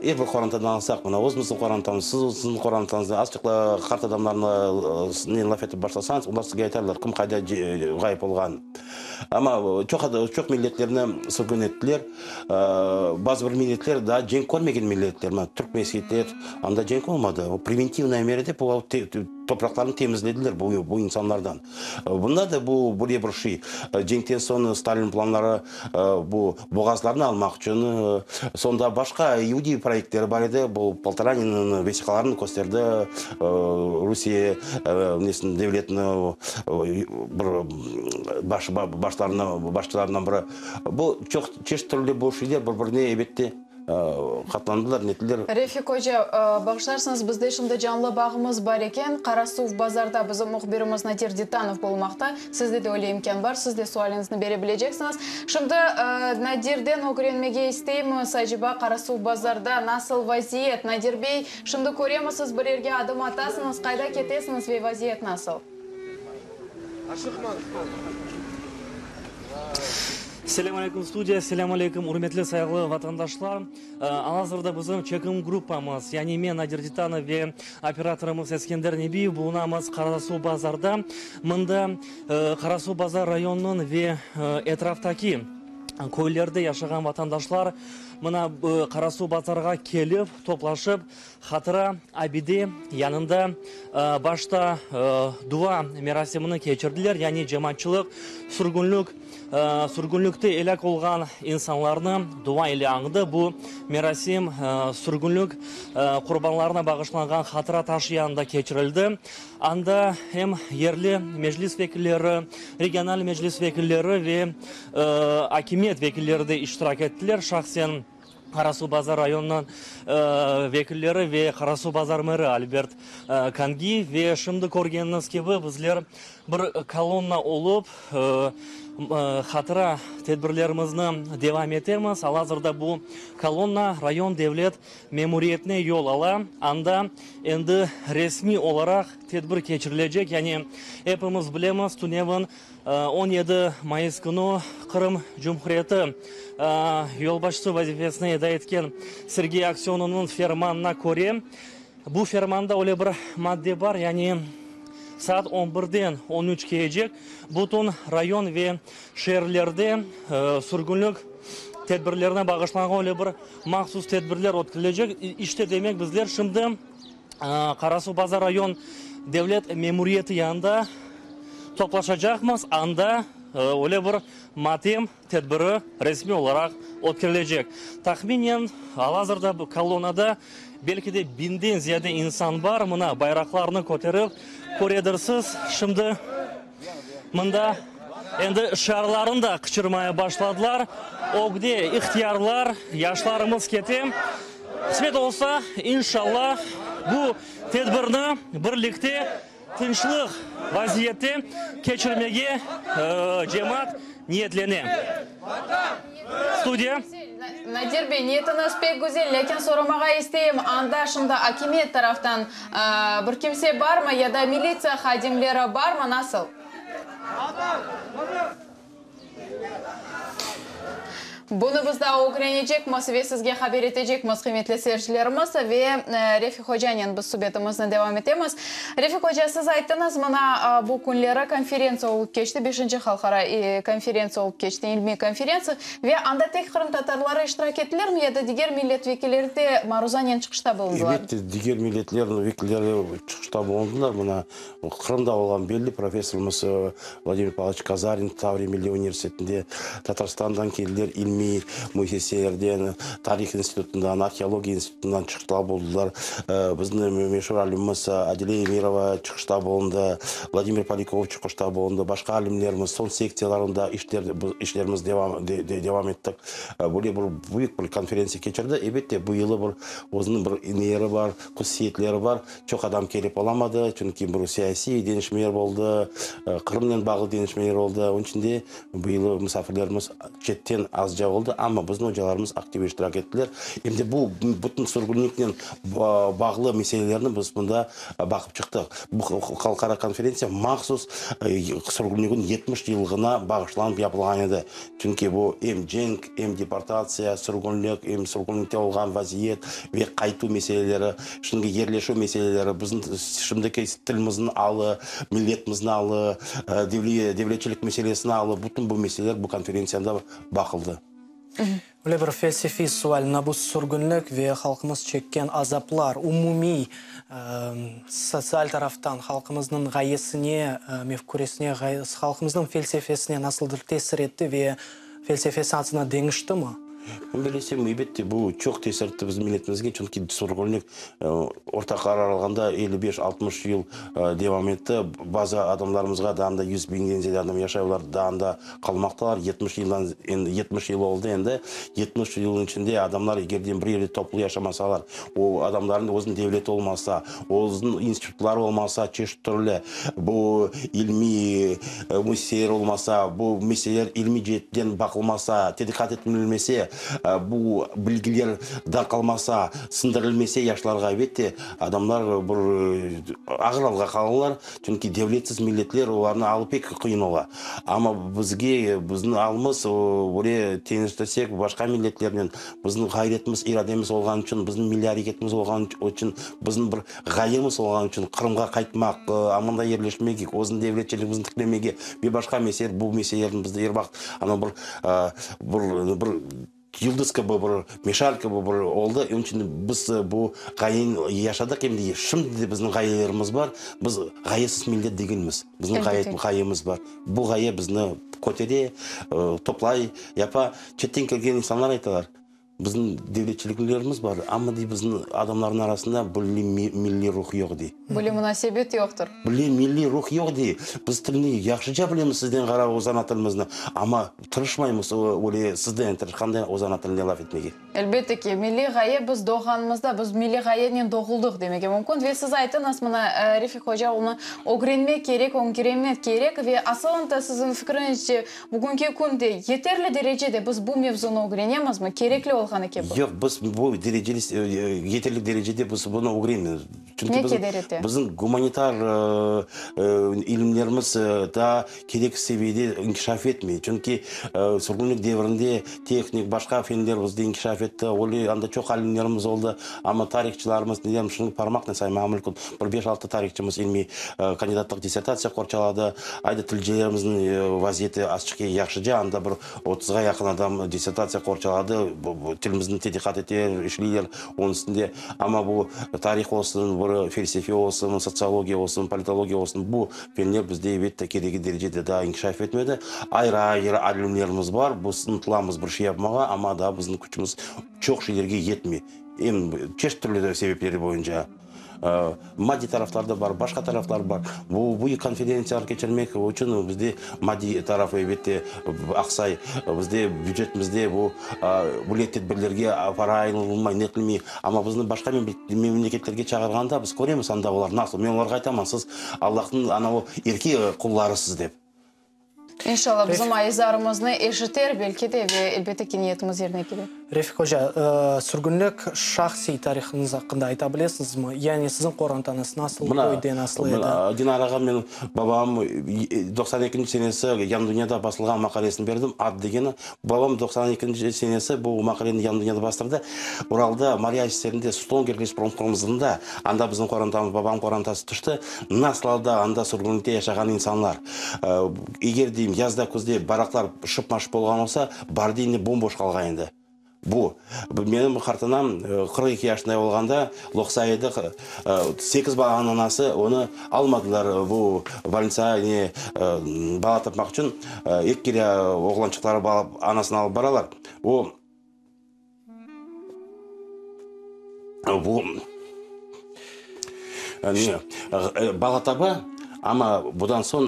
Er bir qorantadan alsaq, mına, özümizniñ qorantamız, siz özüñizniñ qorantañızda azçıq qart adamlarnen laf etip başlasañız, olar sizge aytarlar, kim qayda ğayıp olğan. Amma çoq çoq milletlerni sürgün ettiler. Bazı bir milletler daa cenk körmegen milletler, mına, türk meshetler, anda cenk olmadı. O preventivnaya mera dep, Topraqlarnı temizlediler bu bu insanlardan. Bunda da bu böyle bir şey. Cenkten soñ Stalin planları bu boğazlarnı almaq içün, soñ da başqa yeudiy proyektleri bar edi. Bu Poltoraninniñ vesiqalarını kösterdi, Rusiye nesini devletini bir baş başlarına başçılarından biri. Bu çoq çeşit türlü bu şeyler bir-birine elbette Qatlandılar, nettiler. Refik oca, bağışlarsıñız, bizde şimdi canlı bağımız bar eken. Qarasuvbazarda bizim mühbirimiz Nadir Ditanov bulunmaqta. Sizde de öyle imkân bar, siz de sualiñizni bere bileceksiñiz. Şimdi Nadirden ögrenmege isteymiz, aceba Qarasuvbazarda nasıl vaziyet? Nadir bey, şimdi köremisiz, bir yerge adım atasıñız, qayda ketesiñiz ve vaziyet nasıl? Selâm aleyküm, studiya, selâm aleyküm, ürmetli, sayğılı vatandaşlar. Al-azırda bizim çekim gruppamız, yani men, Nadir Ditanov ve operatorımız Eskender Nebiyev bulunamız Qarasuvbazarda. Mında Qarasuvbazar rayonınıñ ve etraftaki köylerde yaşağan vatandaşlar mına Qarasuvbazarğa kelip, toplaşıp, Hatıra abide yanında başta dua merasimini keçirdiler, yani cemaatçılıq sürgünlik, sürgünlikte elâk olğan insanlarnı dua ile añdı. Bu merasim sürgünlik qurbanlarına bağışlanğan hatıra taşı yanında keçirildi. Anda em yerli meclis vekilleri, regional meclis vekilleri ve akimiyet vekilleri de iştirak ettiler. Şahsen Qarasuvbazar rayonınıñ vekilleri ve Qarasuvbazar meri Albert Kangiyev. Ve şimdi körgeniñiz kibi, bizler bir kolonna olıp, hatıra tedbirlerimizni devam etemiz. Al-azırda bu kolonna rayon devlet memuriyetine yol ala. Anda endi resmiy olaraq tedbir keçirilecek. Yani epimiz bilemiz, tünevin 17 mayıs künü Qırım Cumhuriyeti yolbaşçısı vazifesini eda etken Sergey Aksönovnıñ fermanına köre, bu fermanda öyle bir madde bar, yani saat on birden on üçkecek bütün rayon ve şeerlerde sürgünlik tedbirlerine bağışlanğan öyle bir mahsus tedbirler ötkerilecek. İşte, demek, bizler şimdi Qarasuvbazar rayon devlet memuriyeti yanında toplaşacaqmız, anda öyle bir matem tedbiri resmiy olaraq ötkerilecek. Tahminen, al-azırda bu kolonnada belki de biñden ziyade insan bar, mına, bayraqlarnı köterip, köredirsiz, şimdi mında endi şiarlarını da qıçırmaya başladılar, ögde ihtiyarlar, yaşlarımız kete. Qısmet olsa, inşallah, bu tedbirni birlikte tınçlıq vaziyette keçirmege cemaat niyetlene. Studiya. Nadir bey, niyetiñiz pek güzel, lâkin soramağa isteyim, anda şimdi akimiyet taraftan bir kimse barmı ya da militsiya hadimleri barmı, nasıl? Bunı biz daa ögrenecekmiz ve sizge haber etecekmiz, qıymetli seyircilerimiz. Ve Refik ocanen biz subetimizni devam etemiz. Refik oca, siz ayttıñız, mına bu künleri konferentsiya olıp keçti, beşinci halqara konferentsiya olıp keçti, ilmiy konferentsiya. Ve anda tek qırımtatarları iştirak ettilermi ya da diger millet vekilleri de maruzanen çıqışta bulundılar? Elbette, diger milletlerniñ vekilleri çıqışta bulundılar. Mına Qırımda olğan belli professorımız Vladimir Pavloviç Kazarin Tavriya milliy universitetinde, Tatarstandan keldiler ilmiy müessiselerden, tarih institutından, arheologiya institutından çıqışta bulundılar. Bizim meşur alimimiz Adile Emirova çıqışta bulundı, Vladimir Polякov çıqışta bulundı, başqa alimlerimiz, soñ sektsiyalarında işlerimiz devam ettik. Böyle bir büyük bir konferentsiya keçirdi. Elbette, bu yılı bir özüniñ bir neyeri bar, hususiyetleri bar. Çoq adam kelip olamadı, çünki bir siyasiy deñişmeler oldı, Qırımnen bağlı deñişmeler oldı. Onıñ içün de bu yılı musafirlerimiz çetten azca oldı, amma bizim ocalarımız aktiv iştirak ettiler. Em de bu bütün sürgünliknen bağlı meselelerni biz mında baqıp çıqtıq. Bu halqara konferentsiya mahsus sürgünlikniñ 70 yıllığına bağışlanıp yapılğan edi. Çünki bu em cenk, em deportatsiya, sürgünlik, em sürgünlikte olğan vaziyet ve qaytuv meseleleri, şimdiki yerleşüv meseleleri, bizim şimdiki tilimizniñ alı, milletimizniñ alı, devletçilik meselesiniñ alı, bütün bu meseleler bu konferentsiyada baqıldı. Öyle bir felsefiy sual, mına bu sürgünlik ve halqımız çekken azaplar, umumiy sotsial taraftan halqımıznıñ ğayesine, mefküresine, halqımıznıñ felsefesine nasıldır tesir etti ve felsefesi azına deñiştimi? Men bilesem, elbette, bu çoq tesir etti bizim milletimizge, çünki sürgünlik orta qarar alğanda 55, 60 yıl devam etti. Bazı adamlarımızğa daa anda yüz biñden ziyade adam yaşay, olar daa anda qalmaqtalar. 70 yıldan endi, 70 yıl oldı endi. 70 yılnıñ içinde adamlar eger de bir yerde toplu yaşamasalar, o adamlarnıñ özüniñ devleti olmasa, özüniñ institutları olmasa, çeşit türlü bu ilmiy müessiseler olmasa, bu meseleler ilmiy ceetten baqılmasa, tedqiqat etilmese. bu bilgiler darqalmasa, siñdirilmese yaşlarğa, elbette, adamlar bir ağır alğa qalırlar. Çünki devletsiz milletler, olarnıñ alı pek qıyın ola. Amma bizge, bizim alımız böyle teñeştirsek başqa milletlernen, bizim ğayretimiz, irademiz olğanı içün, bizim milliy areketimiz olğanı içün, bizim bir ğayemiz olğanı içün Qırımğa qaytmaq, mında yerleşmege, özüniñ devletçiligimizni tiklemege ve başqa mesele, bu meselelerni bizde er vaqıt ana bir, bir, bir yıldız kibi, bir meşal kibi bir oldı. Onıñ içün biz bu ğayeni yaşadıq, em de şimdi de bizim ğayelerimiz bar. Biz ğayesiz millet degilmiz. Bizim ğayemiz bar. Bu ğaye bizni kötere, toplay, yapa. Çetten kelgen insanlar aytalar, Bizim devletçiliklerimiz bar, amma, dey, bizim adamlarnıñ arasında böyle milliy ruh yoq, dey. Böyle munasebet yoqtır. Böyle milliy ruh yoq, dey. Biz tilni yahşıca bilemiz sizden ğara öz ana tilimizni, amma tırışmaymız öyle sizden tırışqanday öz ana tilinde laf etmege. Elbette ki, milliy ğaye biz doğğanımızda, biz milliy ğayenen doğuldıq demege mümkün. Ve siz aytıñız, mına, Refik hoca, onı ögrenmek kerek, öngrenmek kerek. Ve asılında siziñ fikriñizce, Bugünki künde yeterli derecede biz bu mevzunı ögrenemizmi, kerekli olğanı kibi? Yoq, biz bu dereceli, yeterli derecede biz bunı ögrenmeymiz. Çünki Ne bizim, keder ete? bizim gumanitar ilimlerimiz daa kerek seviyede inkişaf etmey. Çünki sürgünlik devrinde tehnik, başqa fenler bizde inkişaf etti, öyle anda çoq alimlerimiz oldı, amma tarihçılarımız, ne deyim, şunı parmaqnen saymağa mümkün, bir beş-altı tarihçımız ilmiy kandidatlıq dissertatsiya qorçaladı. Ayda tilcilerimizniñ vaziyeti azçıq yahşıca, anda bir otuzğa yaqın adam dissertatsiya qorçaladı, tilimizni tedqiqat eteler, işleyler onıñ üstünde. Amma bu tarih olsun, bir felsefe olsun, sotsiologiya olsun, politologiya olsun, bu fenler bizde, elbette, keregi derecede daa inkişaf etmedi. Ayrı-ayrı alimlerimiz bar, biz ıntılamız bir şey yapmağa, amma daa bizim küçümiz çoq şeylerge yetmey, em çeşit türlü sebepleri boyunca. Maddiy taraflar da bar, başqa taraflar bar. Bu büyük konferentsiyalar keçirmek içün bizde maddiy tarafı, elbette, aqsay. Bizde bücetimizde bu böyle tedbirlerge para ayırılmay, netilmey. Amma bizni başqa memleketlerge çağırğanda biz köremiz anda olar nasıl. Men olarğa aytaman, siz Allahnıñ anavı erke qullarısız dep. İnşallah, bizim aizarımıznı eşiter, belki de, ve elbette ki, niyetimiz yerine kelir. Refik oca, sürgünlik şahsiy tarihıñız aqqında ayta bilesiñizmi? Yani siziñ qorantañız nasıl, köyde nasıl edi? Mına, Dinarağa men babam 92-nci senesi Yañı dünyada basılğan maqalesini berdim, Ad degeni. Babam 92-nci senesi bu maqaleni Yañı dünyada bastırdı. Uralda, Mariya şeerinde, Stonger lespromhozında, anda bizim qorantamız, babam qorantası tüşti. Nasıl alda anda sürgünlikte yaşağan insanlar. Eger deyim, yazda, küzde baraqlar şıp-maşıp olğan olsa, bardı endi bom-boş qalğan edi. Bu, menim qartanam 42 yaşında olğanda loqsa edi, sekiz balanıñ anası, onı almadılar bu bolnitsağa ne, bala tapmaq içün, eki kere oğlançıqları anasını alıp baralar. O, Bu ne, bala taba, amma bundan soñ,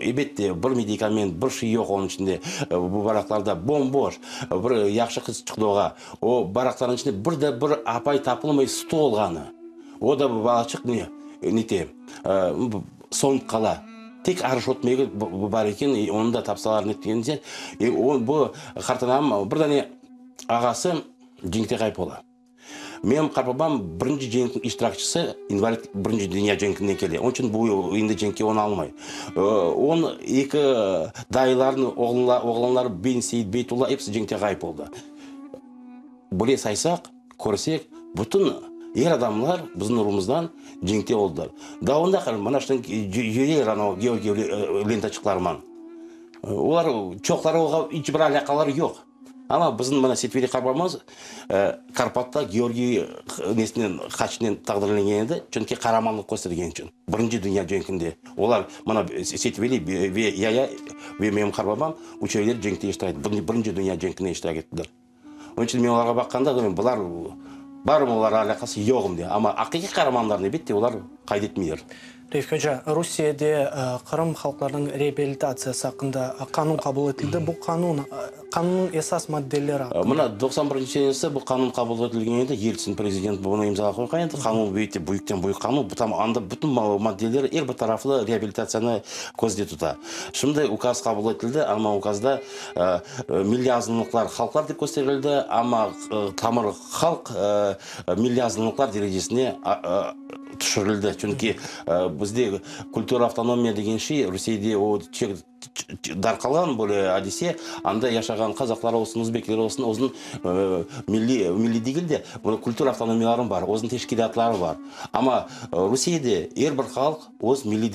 elbette, bir medikament, bir şey yoq onıñ içinde. Bu baraqlarda bom-boş. Bir yahşı qız çıqtı oğa. O baraqlarnıñ içinde bir de bir apay tapılmay sütü olğanı. O da balaçıq ne, nete, soñup qala. Tek arış ötmegi bar eken, onı da tapsalar netkence. Bu qartanam bir dane Ağası cenkte ğayıp ola. Menim qartbabam birinci cenkniñ iştirakçisi, invalid birinci dünya cenkinden kele. Onıñ içün bu endi cenkke onı almay. Onıñ eki dayılarınıñ oğlanları Benseit, Beytulla episi cenkte ğayıp oldı. Böyle saysaq, körsek, bütün er adamlar bizim urumızdan cenkte oldılar. Daa onda qal, mana şunıñ yüreler anavı Georgiy lentaçıqlarıman. Olar çoqları oğa iç bir alâqaları yoq. Amma bizim mına Setveli qartbabamız Karpatta Georgiy nesinen, haçnen taqdirlengen edi, çünki qaramanlıq köstergeni içün, Birinci dünya cenkinde. Olar, mına Setveli ve Yaya ve menim qartbabam üçevleri cenkte iştirak etti, Birinci dünya cenkinde iştirak ettiler. Onıñ içün men olarğa baqqanda, deyim, bular barmı olarğa alâqası, yoqmı, deyim. Amma aqiqiy qaramanlar, elbette, olar. Qayd etmeyler. Refik oca, Rusiyede Qırım halqlarınıñ reabilitatsiyası aqqında qanun qabul etildi. Bu qanun, qanunnıñ esas maddeleri aqqında. Mına, 91 senesi bu qanun qabul etilgen edi, Yeltsin prezident bunı imzağa qoyğan edi. Qanun büyük, büyükten büyük qanun. Bu tam anda bütün maddeler er bir taraflı reabilitatsiyanı közde tuta. Şimdi ukaz qabul etildi, amma ukazda milliy azınlıqlar halqlar dep kösterildi, amma tamır halq milliy azınlıqlar derecesine tüşürildi. Çünki bizde kultura avtonomiya degen şey, Rusiyede o darqalğan böyle adise, anda yaşağan qazaqlar olsun, özbekler olsun, özüniñ milliy, milliy degil de, böyle kultura avtonomiyaları bar, özüniñ teşkilâtları bar. Amma Rusiyede er bir halq öz milliy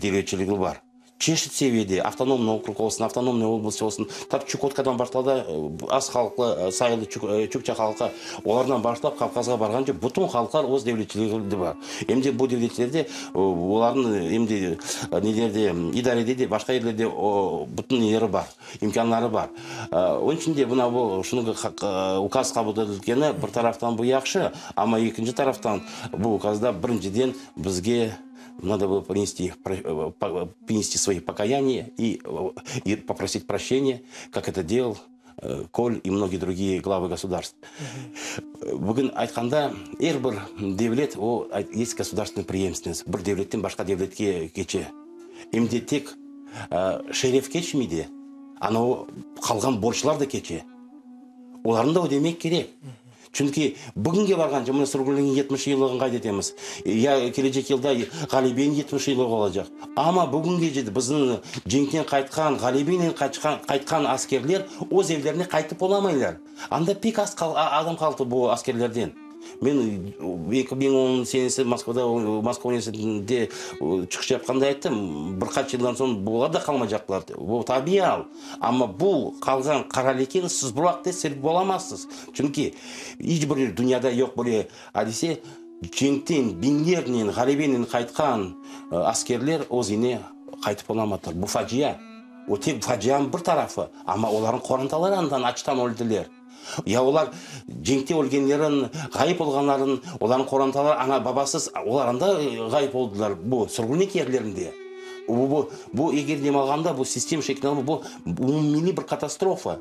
devletçiligi bar. Çeşit seviyede, avtonomnıy okrug olsun, avtonomnıy oblast olsun, tap Çukotkadan başla da, az halqlı, sayılı çukça halqı, olardan başlap Kavkazğa barğance bütün halqlar öz devletçiligi bar. Em de bu devletlerde olarnıñ em de nelerde, idarede de, başqa yerlerde bütün neleri bar, imkânları bar. Onıñ içün de mına bu şunıñ ukaz qabul etilgeni bir taraftan bu yahşı, amma ekinci taraftan bu ukazda birinciden bizge Надо было принести, принести свои покаяние и, и попросить прощения, как это делал Коль и многие другие главы государств. Bugün aytqanda, er bir devlet, o, есть государственная преемственность, bir devletten başqa devletke keçe. Em de tek şeref keçmey de, anavı qalğan borclar da keçe. Olarnı da ödemek kerek. Çünki bugünge barğance, mına sürgünligniñ 70 yıllığını qayd etemiz, ya kelecek yılda Ğalebeniñ 70 yıllığı olacaq. Amma bugüngece de bizim cenkten qaytqan, ğalebenen qaytqan askerler öz evlerine qaytıp olamaylar. Anda pek az adam qaldı bu askerlerden. Men 2010 senesi Moskvada, Moskva universitetinde çıqış yapqanda ayttım, bir qaç yıldan soñ bular da qalmaycaqlar. Bu tabiiy al. Amma bu qalğan qara lekeni siz bir vaqıt silip olamazsız. Çünki iç bir dünyada yoq böyle adise, cenkten biñlernen ğalebenen qaytqan askerler öz evine qaytıp olamadılar. Bu facia. O tek facianıñ bir tarafı, amma olarnıñ qorantaları andan açtan öldiler. Ya olar cenkte ölgenlerin, ğayıp olğanların, olarnıñ qorantaları ana-babasız, olar anda ğayıp oldılar, bu sürgünlik yerlerinde. Bu, bu, eger dem alğanda, bu sistem şeklinde, bu umummilliy bir katastrofa,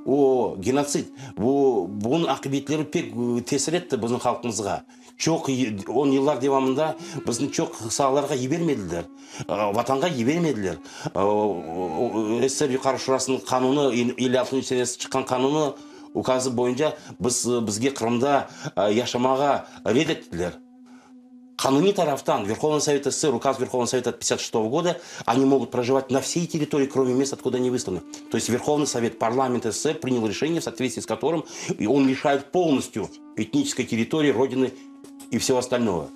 o genotsid, bu, bunıñ aqibetleri pek tesir etti bizim halqımızğa. Çoq on yıllar devamında bizni çoq saalarğa yibermediler, Vatanğa yibermediler. SSR Yuqarı Şurasınıñ qanunı, 56-ncı senesi çıqqan qanunı, ukazı boyunca biz, bizge Qırımda yaşamağa red ettiler. Qanuniy taraftan, Verhovный Совет СССР, указ Верховного Совета от 56 года, они могут проживать на всей территории, кроме мест, откуда они высланы. То есть Верховный Совет, парламент СССР принял решение, в соответствии с которым он лишает полностью этнической территории, родины и всего остального.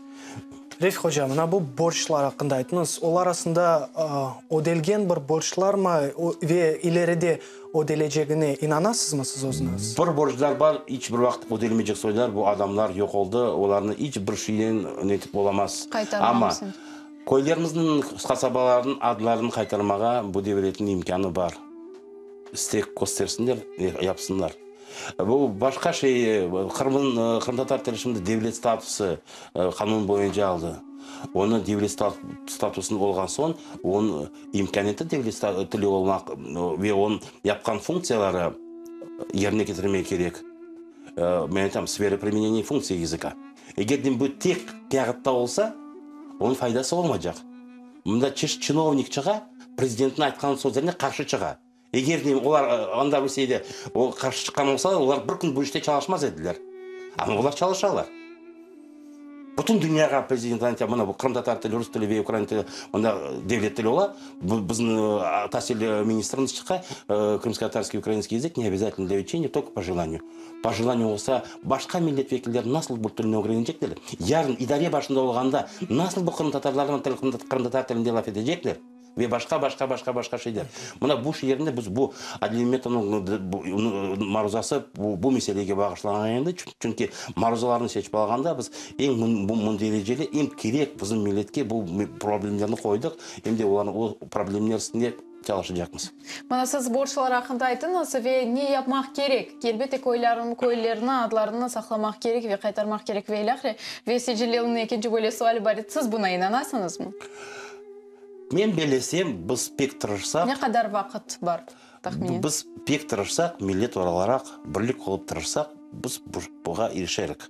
Refik oca, mına bu borclar aqqında aytıñız. Olar arasında ödelgen bir borclarmı ve ileride ödelecegine inanasızmı siz özüñiz? Bir borclar bar, iç bir vaqıt ödelmeycek soylar, bu adamlar yoq oldı, olarnı iç bir şeynen netip olamaz. Amma köylerimizniñ, qasabalarnıñ adlarını qaytarmağa bu devletniñ imkânı bar. İstek köstersinler, yapsınlar. Bu başqa şey, Qırımnıñ, qırımtatar tili şimdi devlet statusı qanun boyunca aldı. Onı devlet statusını olğan soñ, onıñ imkâniyeti devlet tili olmaq ve onıñ yapqan funktsiyaları yerine ketirmek kerek. Men aytam, sfera primeneniya funktsiya yazıka. Eger de bu tek kâğıtta olsa, onıñ faydası olmaycaq. Mında çeşit çinovnik çığa, prezidentniñ aytqan sözlerine qarşı çığa. Eger de olar anda Rusiyede o qarşı çıqqan olsalar, olar bir kün bu işte çalışmaz ediler. Amma olar çalışalar. Bütün dünyağa prezident ayta, mına bu qırımtatar tili, rus tili ve ukrain tili mında devlet tili ola. Bizim tasil ministrimiz çıqa, krımskotatarskiy, ukrainskiy языk ne обязательно для учения, только по желанию. По желанию olsa, başqa millet vekilleri nasıl bu tilni ögrenecekler? Yarın idare başında olğanda nasıl bu qırımtatarlarnen qırımtatar tilinde laf etecekler? Ve başqa, başqa, başqa, başqa şeyler. Mına bu şeerinde biz bu Adile Memetovnıñ maruzası bu meselege bağışlanğan edi. Çünki maruzalarnı seçip alğanda biz eñ mündericeli, eñ kerek bizim milletke bu problemlerni qoydıq, em de olarnı o problemler üstünde. Çalışacaqmız. Mına siz borclar aqqında ayttıñız ve ne yapmaq kerek? Elbette köylerniñ köylerniñ adlarını saqlamaq kerek ve qaytarmaq kerek ve ilâhre. Ve Secelilniñ ekinci böyle suali bar edi, siz buna inanasıñızmı? Men bellesem, biz pek tırışsaq. Ne qadar vaqıt bar tahminen? Biz pek tırışsaq, millet olaraq birlik olıp tırışsaq, biz buğa irişerik.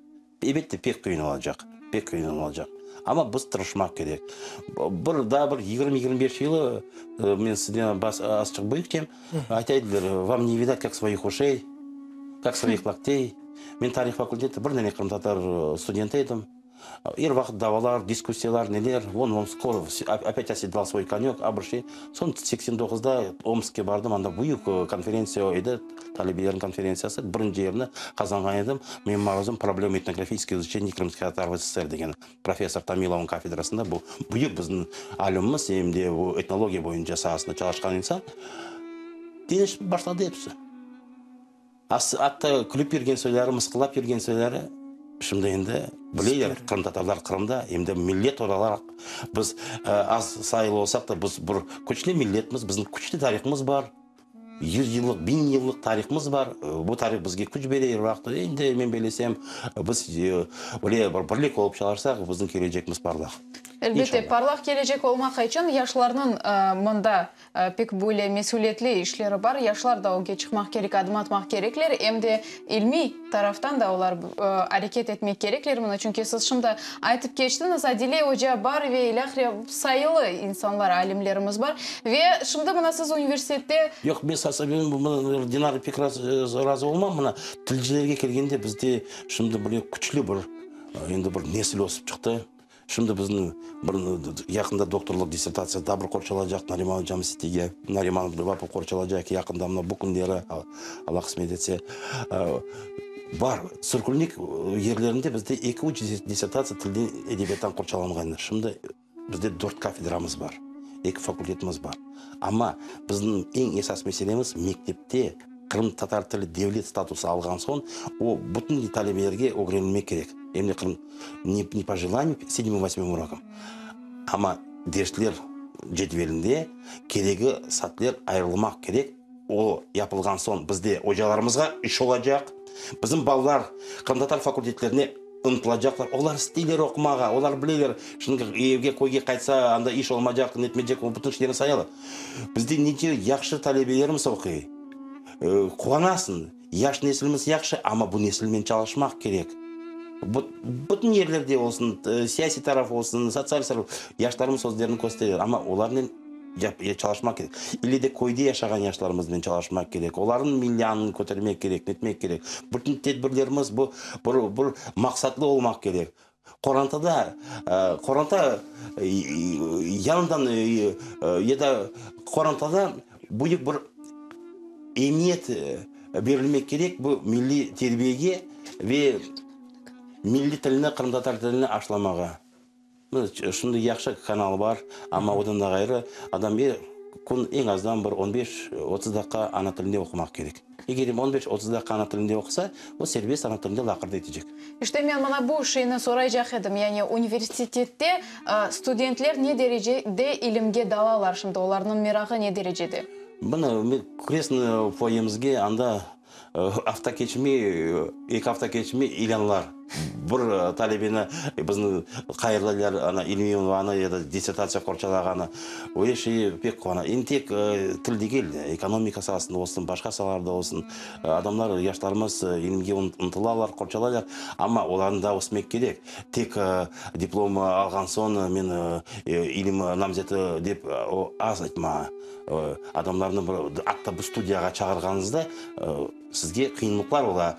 Elbette, pek qıyın olacaq, pek qıyın olacaq. Amma biz tırışmaq kerek. Bir, daa bir 20-25 yılı, men sizden azçıq büyükçem, ayta ediler, vam ne vidat, kak svoih uşey, kak svoih loktey. Men tarih fakultetinde bir dane qırımtatar studenti edim. Er vaqıt davalar, diskussiyalar, neler, von, von skoro opât osedlal svoy konök, a bir şey. Soñ 89-da Omskke bardım, anda büyük konferentsiya edi, talebelerniñ konferentsiyası, birinci yerni qazanğan edim. Menim mavzum Problema etnografического изучения крымских татар в СССР degen, professor Tomilovnıñ kafedrasında, bu büyük bizim alimimiz, em de bu etnologiya boyunca saasında çalışqan insan. Deñişip başladı episi. Atta külip yürgen soyları, mısqıllap yürgen soyları şimdi endi bileler, qırımtatarlar Qırımda, em de millet olaraq biz az sayılı olsaq da, biz bir küçlü milletmiz, bizim küçlü tarihımız bar, yüzyıllıq, biñyıllıq tarihımız bar, bu tarih bizge küç bere er vaqıt. Endi men bellesem, biz böyle bir birlik olıp çalışsaq, bizim kelecegimiz parlaq. Elbette, parlaq kelecek olmaq içün yaşlarnıñ mında Pek böyle mesülietli işleri bar, yaşlar da ögge çıqmaq kerek, adım atmaq kerekler, em de ilmiy taraftan da olar areket etmek kerekler mına, çünki siz şimdi aytıp keçtiñiz, Adile oca bar ve ilâhre sayılı insanlar, alimlerimiz bar. Ve şimdi mına siz universitette. Yoq, men men Dinara pek razı olmam, mına tilcilerge kelgende bizde şimdi böyle küçlü bir endi bir nesil ösip çıqtı. Şimdi bizni bir yaqında doktorlıq dissertatsiya daa bir qorçalacaq Nariman ocam Sittige, Nariman Abdulvapov qorçalacaq yaqında mına bu künleri, Alla qısmet etse. Bar, sürgünlik yerlerinde bizde eki-üç dissertatsiya tilden, edebiyattan qorçalanğan edi. Şimdi bizde dört kafedramız bar, eki fakultetimiz bar. Amma bizniñ eñ esas meselemiz mektepte Qırımtatar tili devlet statusı alğan soñ, o bütün talebelerge ögrenilmek kerek. Em de qırım ne ne po jelaniyu sedmom vosmom urokam. Amma dersler cedvelinde keregi saatler ayırılmaq kerek. O yapılğan soñ bizde ocalarımızğa iş olacaq. Bizim balalar qırımtatar fakultetlerine ıntılacaqlar. Olar isteyler oqumağa, olar bileler, şimdi evge, köyge qaytsa, anda iş olmacaq, netmeycek, o bütün işlerni sayalar. Bizde nice yahşı talebelerimiz oquy. Quvanasıñ, yaş nesilimiz yahşı, amma bu nesilmen çalışmaq kerek. Bütün yerlerde olsun, siyasiy taraf olsun, sotsial taraf, yaşlarımız özlerini köstereler, amma olarnen çalışmaq kerek. İlle de köyde yaşağan yaşlarımıznen çalışmaq kerek, olarnıñ milliy añını kötermek kerek, netmek kerek. Bütün tedbirlerimiz bu bir bir maqsatlı olmaq kerek. Qorantada, qoranta yanından ya da qorantada büyük bir emiyet berilmek kerek bu milliy terbiyege ve milliy tilni, qırımtatar tilini aşlamağa. Şimdi yahşı kanal bar, amma odan da ğayrı adam er kün eñ azdan bir on beş, 30 daqqa ana tilinde oqumaq kerek. Eger on beş, 30 daqqa ana tilinde oqusa, o serbest ana tilinde laqırdı etecek. İşte men mına bu şeyni soraycaq edim, yani universitette studentler ne derecede ilimge dalalar şimdi, olarnıñ merağı ne derecede? Bunı kiresiñ foyemizge, anda Afta keçmey, eki afta keçmey ilânlar. Bir talebeni bizni hayırlaylar, ana, ilmiy unvanı ya da dissertatsiya qorçalağanı. Öyle şey pek quvana. Endi tek til degil, ekonomika saasında olsun, başqa saalarda olsun, adamlar, yaşlarımız ilimge ıntılalar, qorçalaylar, amma olarnı daa ösmek kerek. Tek diplom alğan soñ men ilim namzeti dep o az aytma. Adamlarnı bir, atta bir studiyağa çağırğanıñızda, sizge qıyınlıqlar ola.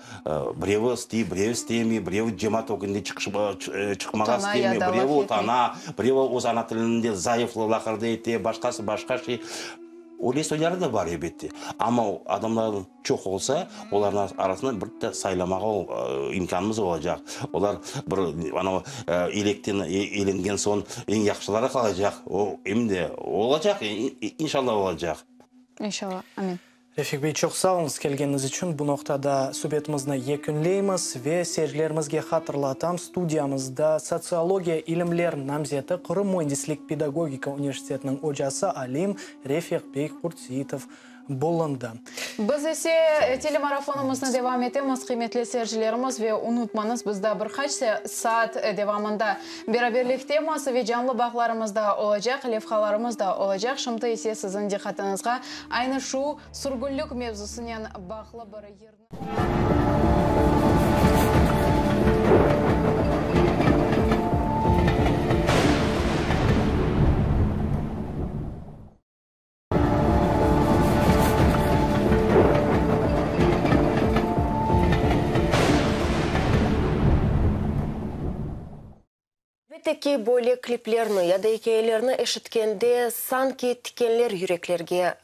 Birevi istey, birevi istemey, birevi cemaat ögünde çıqmağa istemey, birevi utana, birevi öz ana tilinde zayıf laqırdı ete, başqası başqa şey. Öyle soyları da bar, elbette. Amma adamlar çoq olsa, olarnıñ arasından bir de saylamağa imkânımız olacaq. Olar bir, anavı, elekten elengen soñ eñ yahşıları qalacaq. O, em de olacaq, inşallah olacaq. İnşallah. Amin. Refik bey, çoq sağ oluñız kelgeniñiz içün. Bu noqtada subetimizni yekünleymiz ve seyircilerimizge hatırlatam, studiyamızda sotsiologiya ilimler namzeti, Qırım müendislik pedagogika universitetiniñ ocası, alim Refik bey Qurtseitov bulundı. Biz ise telemarafonımıznı devam etemiz, qıymetli seyircilerimiz, ve unutmañız, biz daa bir qaç saat devamında beraberliktemiz ve canlı bağlarımız da olacaq, levhalarımız da olacaq. Şimdi ise siziñ diqqatıñızğa aynı şu sürgünlik mevzusınen bağlı bir yırnı. Elbette ki, böyle kliplerni ya da ikâyelerni eşitkende, sanki tikenler yüreklerge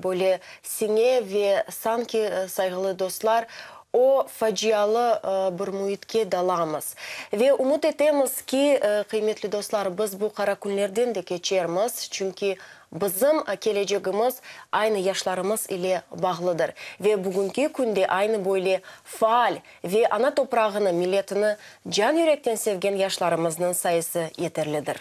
böyle siñe ve sanki, sayğılı dostlar, o facialı bir müitke dalamız. Ve ümüt etemiz ki, qıymetli dostlar, biz bu qara künlerden de keçermiz, çünki bizim kelecegimiz aynı yaşlarımız ile bağlıdır. Ve bugünki künde aynı böyle faal ve ana toprağını, milletini can-yürekten sevgen yaşlarımıznıñ sayısı yeterlidir.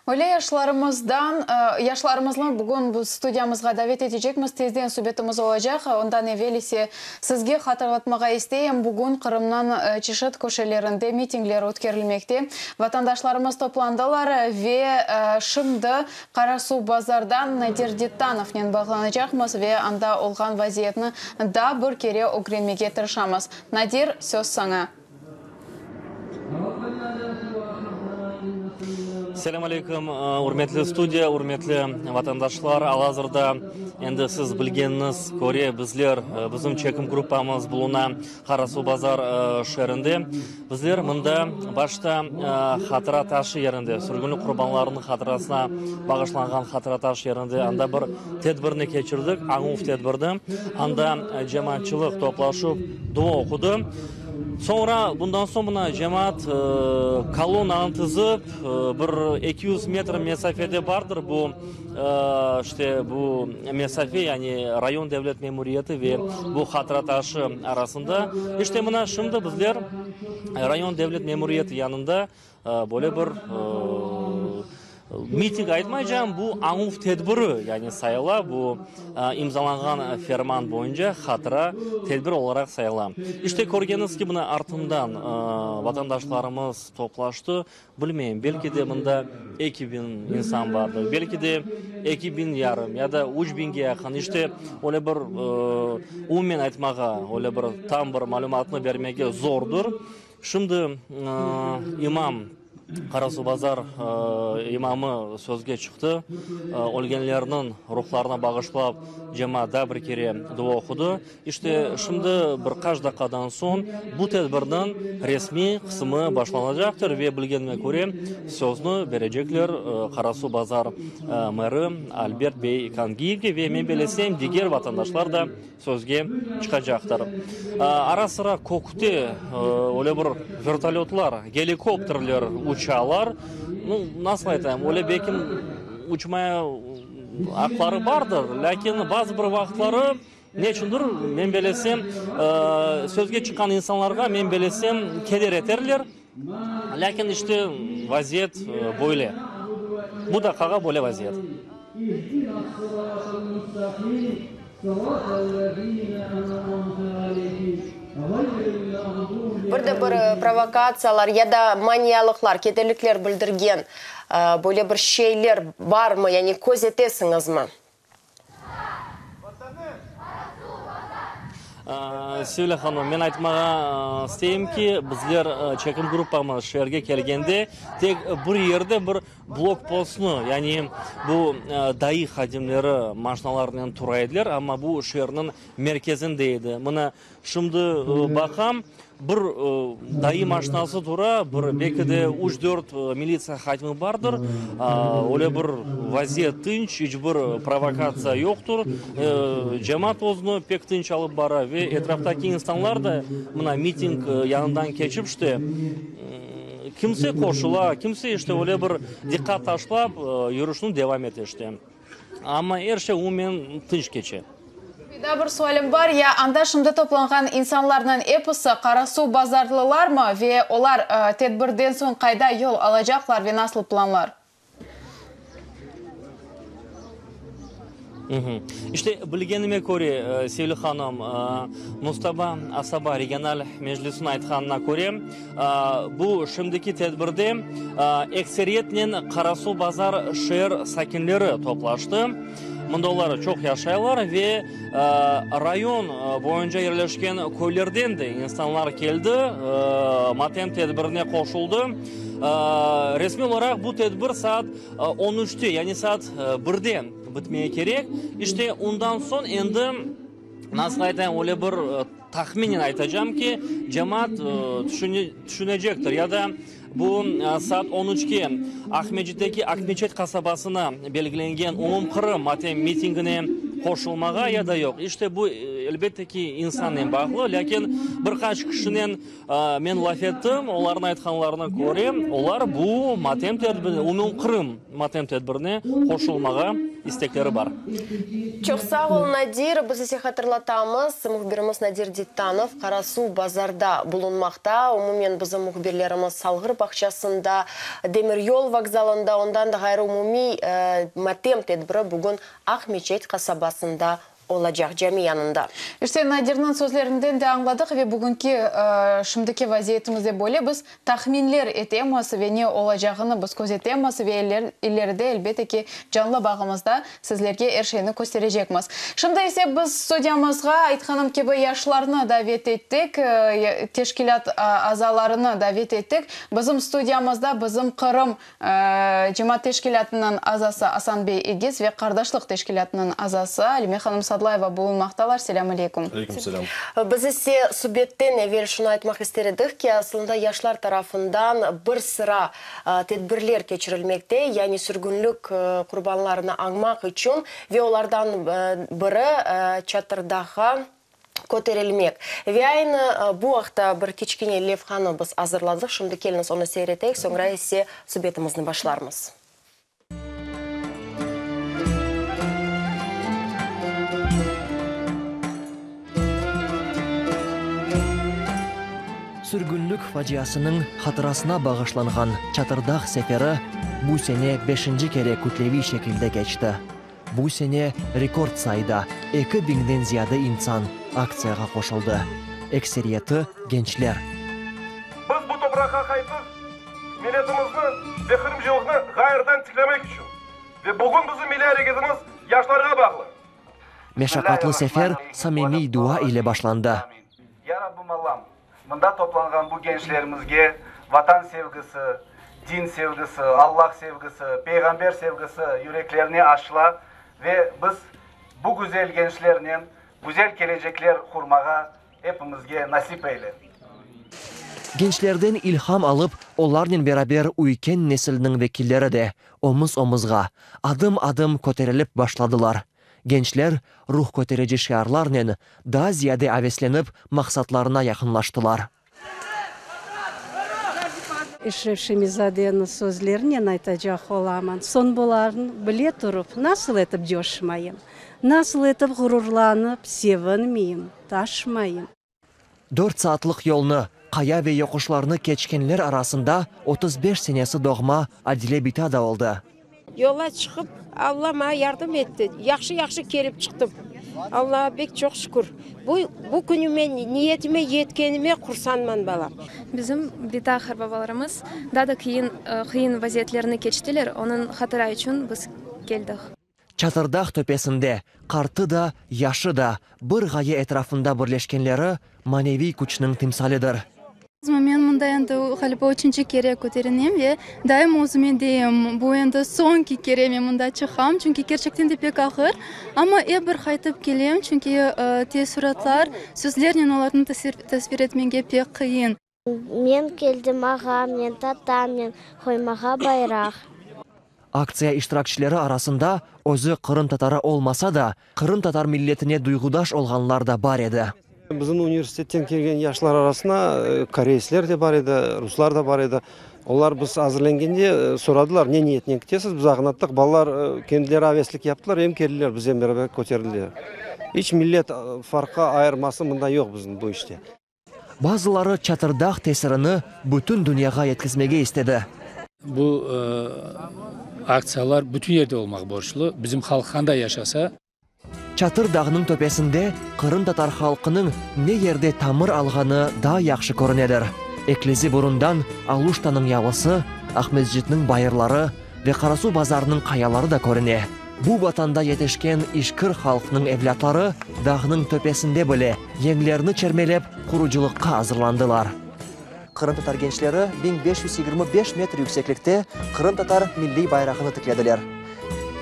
Öyle yaşlarımızdan, yaşlarımıznı bugün biz studiyamızğa davet etecekmiz, tezden subetimiz olacaq. Ondan evel ise sizge hatırlatmağa isteyim, bugün Qırımnıñ çeşit köşelerinde mitingler ötkerilmekte. Vatandaşlarımız toplandılar ve şimdi Qarasuvbazardan Nadir Dettanovnen bağlanacaqmız ve anda olğan vaziyetni daa bir kere ögrenmege tırışamız. Nadir, söz saña. Selâm aleyküm, ürmetli studiya, ürmetli vatandaşlar! Al-azırda endi siz bilgeniñiz köre, bizler, bizim çekim gruppamız buluna Qarasuvbazar şeerinde. Bizler mında başta hatıra taşı yerinde, sürgünlik qurbanlarınıñ hatırasına bağışlanğan hatıra taşı yerinde anda bir tedbirni keçirdik, añuv tedbirni. Anda cemaatçılıq toplaşıp, dua oqudı. Soñra, bundan soñ mına cemaat kolonnanı tizip, bir 200 metr mesafede bardır bu, işte, bu mesafe, yani rayon devlet memuriyeti ve bu hatıra taşı arasında. İşte, mına şimdi bizler rayon devlet memuriyeti yanında Böyle bir miting aytmaycam, bu añuv tedbiri, yani sayıla, bu imzalanğan ferman boyunca hatıra tedbir olaraq sayıla. İşte, körgeniñiz kibi, mına artından vatandaşlarımız toplaştı. Bilmeyim, belki de mında 2000 insan bardır, belki de 2000 yarım ya da üç biñge yaqın. İşte, öyle bir umumen aytmağa, öyle bir tam bir malümatnı bermege zordır. Şimdi imam, Qarasuvbazar imamı sözge çıqtı, ölgenlerniñ ruhlarına bağışlap, cemaat daa bir kere dua oqudı. İşte, şimdi bir qaç daqqadan soñ bu tedbirniñ resmiy qısımı başlanacaqtır ve, bilgenime köre, sözni berecekler Qarasuvbazar meri Albert bey Kangiyevge ve, men belesem, diger vatandaşlar da Sözge çıqacaqtır. Ara-sıra kökte öyle bir vertolötlar, gelikopterler uçalar. Nu, nasıl aytayım, öyle belkim uçmaya aqları bardır, lâkin bazı bir vaqıtları neçündir, men belesem, sözge çıqqan insanlarğa, men belesem, keder eterler. Lâkin işte vaziyet böyle. Bu daqqağa böyle vaziyet. Bir de bir provokatsiyalar ya da manialıqlar, kederlikler bildirgen böyle bir şeyler barmı, yani köz etesiñizmi? Sevilâ hanım, men aytmağa isteyim ki, bizler çekim gruppamız şeerge kelgende tek bir yerde bir blokpostnı, yani bu DAİ hadimleri maşinalarnen tura ediler, amma bu şeerniñ merkezinde edi. Mına Şimdi baqam, bir DAİ maşinası tura, bir belki de üç-dört militsiya hadimi bardır. Öyle bir vaziyet tınç, iç bir provokatsiya yoqtır. Cemaat özüni pek tınç alıp bara ve etraftaki insanlar da mına miting yanından keçip, işte, kimse qoşula, kimse, işte, öyle bir diqqat taşlap, yürüşni devam ete, işte. Amma er şey umumen tınç keçe. Daa bir sualim bar, ya anda şimdi toplanğan insanlarnıñ episi qarasuvbazarlılarmı ve olar tedbirden soñ qayda yol alacaqlar ve nasıl planlar? İşte, bilgenime köre, Sevli hanım, Mustaba Asaba regional meclisiniñ aytqanına köre, bu şimdiki tedbirde ekseriyetnen Qarasuvbazar şeer sakinleri toplaştı. Mında olar çoq yaşaylar ve rayon boyunca yerleşken köylerden de insanlar keldi, matem tedbirine qoşuldı. Resmiy olaraq bu tedbir saat on üçte, yani saat birde bitmege kerek. İşte, ondan soñ endi, nasıl aytayım, öyle bir tahminen aytacam ki, cemaat tüşünecektir ya da Bu saat on üçke Aqmescitteki Aqmeçet qasabasına belgilengen umumqırım matem mitingine qoşulmağa ya da yoq. İşte bu, elbette ki, insannen bağlı, lâkin bir qaç kişinen men laf ettim, olarnıñ aytqanlarına köre, olar bu matem tedbirine, umumqırım matem tedbirine qoşulmağa istekleri bar. Çoq sağ ol, Nadir. Biz ise hatırlatamız, mühbirimiz Nadir Dittanov Qarasuvbazarda bulunmaqta. Umumen bizim mühbirlerimiz Salğır bağçasında, demiryol vokzalında, ondan da ğayrı umumiy matem tedbiri bugün Aqmeçet qasabasında olacaq, cami yanında. İşte, Nadirniñ sözlerinden de añladıq ve bugünki, şimdiki vaziyetimizde böyle biz tahminler etemiz ve ne olacağını biz közetemiz ve ileride, elbette ki, canlı bağımızda sizlerge er şeyni kösterecekmiz. Şimdi ise biz studiyamızğa, aytqanım kibi, yaşlarnı davet ettik, teşkilât azalarını davet ettik. Bizim studiyamızda bizim Qırım Cemaat teşkilâtınıñ azası Asan bey Egiz ve Qardaşlıq teşkilâtınıñ azası Alime hanım Sadlayeva bulunmaqtalar. Selâm aleyküm. Aleyküm selâm. Biz ise subetten evel şunı aytmaq ister edik ki, aslında yaşlar tarafından bir sıra tedbirler keçirilmekte, yani sürgünlik qurbanlarını añmaq içün ve olardan biri Çatırdağğa köterilmek. Ve aynı bu aqta bir kiçkene levhanı biz azırladıq. Şimdi keliñiz onı seyir eteyik, soñra ise subetimizni başlarmız. Sürgünlik faciasınıñ hatırasına bağışlanğan Çatırdağ seferi bu sene beşinci kere kütleviy şekilde keçti. Bu sene rekord sayıda, eki biñden ziyade insan aktsiyağa qoşuldı, ekseriyeti gençler. Biz bu topraqqa qaytıp, milletimizni ve qırımcılıqnı ğayrıdan tiklemek içün. Ve bugün bizim milliy areketimiz yaşlarğa bağlı. Meşaqatlı sefer samimiy dua ile başlandı. Ya Rabbim Allam, Mında toplanğan bu gençlerimizge Vatan sevgisi, din sevgisi, Allah sevgisi, Peyğamber sevgisi yüreklerine aşla ve biz bu güzel gençlernen güzel kelecekler qurmağa epimizge nasip eyle. Gençlerden ilham alıp, olarnen beraber üyken nesilniñ vekilleri de omuz-omuzğa, adım-adım köterilip başladılar. Gençler ruh köterici şiarlarnen daa ziyade aveslenip, maqsatlarına yaqınlaştılar. Eşref Şemizadeniñ sözlerinen aytacaq olaman, Soñ bularnı bile turıp, nasıl etip coşmayım, nasıl etip ğururlanıp, sevinmeyim, taşmayım? Dört saatlıq yolnı, qaya ve yoquşlarnı keçkenler arasında 35 senesi doğma Adile bita da oldı. Yola çıqıp, Alla maña yardım etti, yahşı-yahşı kelip çıqtım. Allağa bek çoq şükür. Bu, bu künüme, niyetime yetkenime qursanman, balam. Bizim bita qarbabalarımız daa da qıyın, qıyın vaziyetlerni keçtiler, onıñ hatıra içün biz keldik. Çatırdağ töpesinde qartı da, yaşı da bir ğaye etrafında birleşkenleri maneviy küçniñ timsalidir. Men mında endi ğaliba üçünci kere köterinem ve daima özüme deyim, bu endi soñki kere men mında çıqam, çünki kerçekten de pek ağır. Amma ep bir qaytıp kelem, çünki teessuratlar, sözlernen olarnı tasvir etmege pek qıyın. Men keldim ağamnen, tatamnen, qoymağa bayraq. Aktsiya iştirakçileri arasında özü qırımtatarı olmasa da, qırımtatar milletine duyğudaş olğanlar da bar edi. Bizim universitetten kelgen yaşlar arasına koreysler de bar edi, ruslar da bar edi. Olar biz azırlengende soradılar, ne niyetnen ketesiz, biz añlattıq, balalar kendileri aveslik yaptılar, em keldiler biznen beraber köterildiler. İç millet farqı ayırması mında yoq bizim bu işte. Bazıları Çatırdağ tesirini bütün dünyağa yetkizmege istedi. Bu aktsiyalar bütün yerde olmaq borclu. Bizim halq qanday yaşasa. Çatır Dağnıñ töpesinde qırımtatar halqınıñ ne yerde tamır alğanı daa yahşı körünedir. Eklezi burundan Aluştanıñ yalısı, Aqmescitniñ bayırları ve Qarasuvbazarnıñ qayaları da körüne. Bu vatanda yetişken işkir halqnıñ evlâtları dağnıñ töpesinde bile yeñlerini çermelep qurucılıqqa azırlandılar. Qırımtatar gençleri 1525 metr yükseklikte qırımtatar milliy bayrağını tiklediler.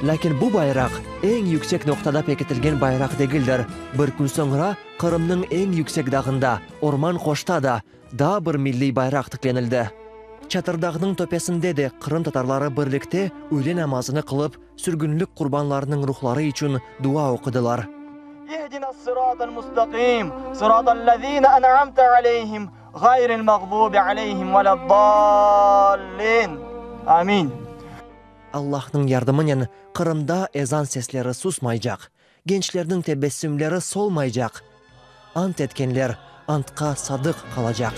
Lâkin bu bayraq eñ yüksek noqtada pekitilgen bayraq degildir. Bir kün soñra Qırımnıñ eñ yüksek dağında, Orman Qoşta da daa bir milliy bayraq tiklenildi. Çatırdağnıñ töpesinde de qırımtatarları birlikte üyle namazını qılıp, sürgünlik qurbanlarınıñ ruhları içün dua oqudılar. İhdinas-sıratal mustaqim, sıratal-lezine en'amte aleyhim, gayril mağdubi aleyhim veled-dallin. Amin. Allahnıñ yardımınen Qırımda ezan sesleri susmaycaq, gençlerniñ tebessümleri solmaycaq, ant etkenler antqa sadıq qalacaq.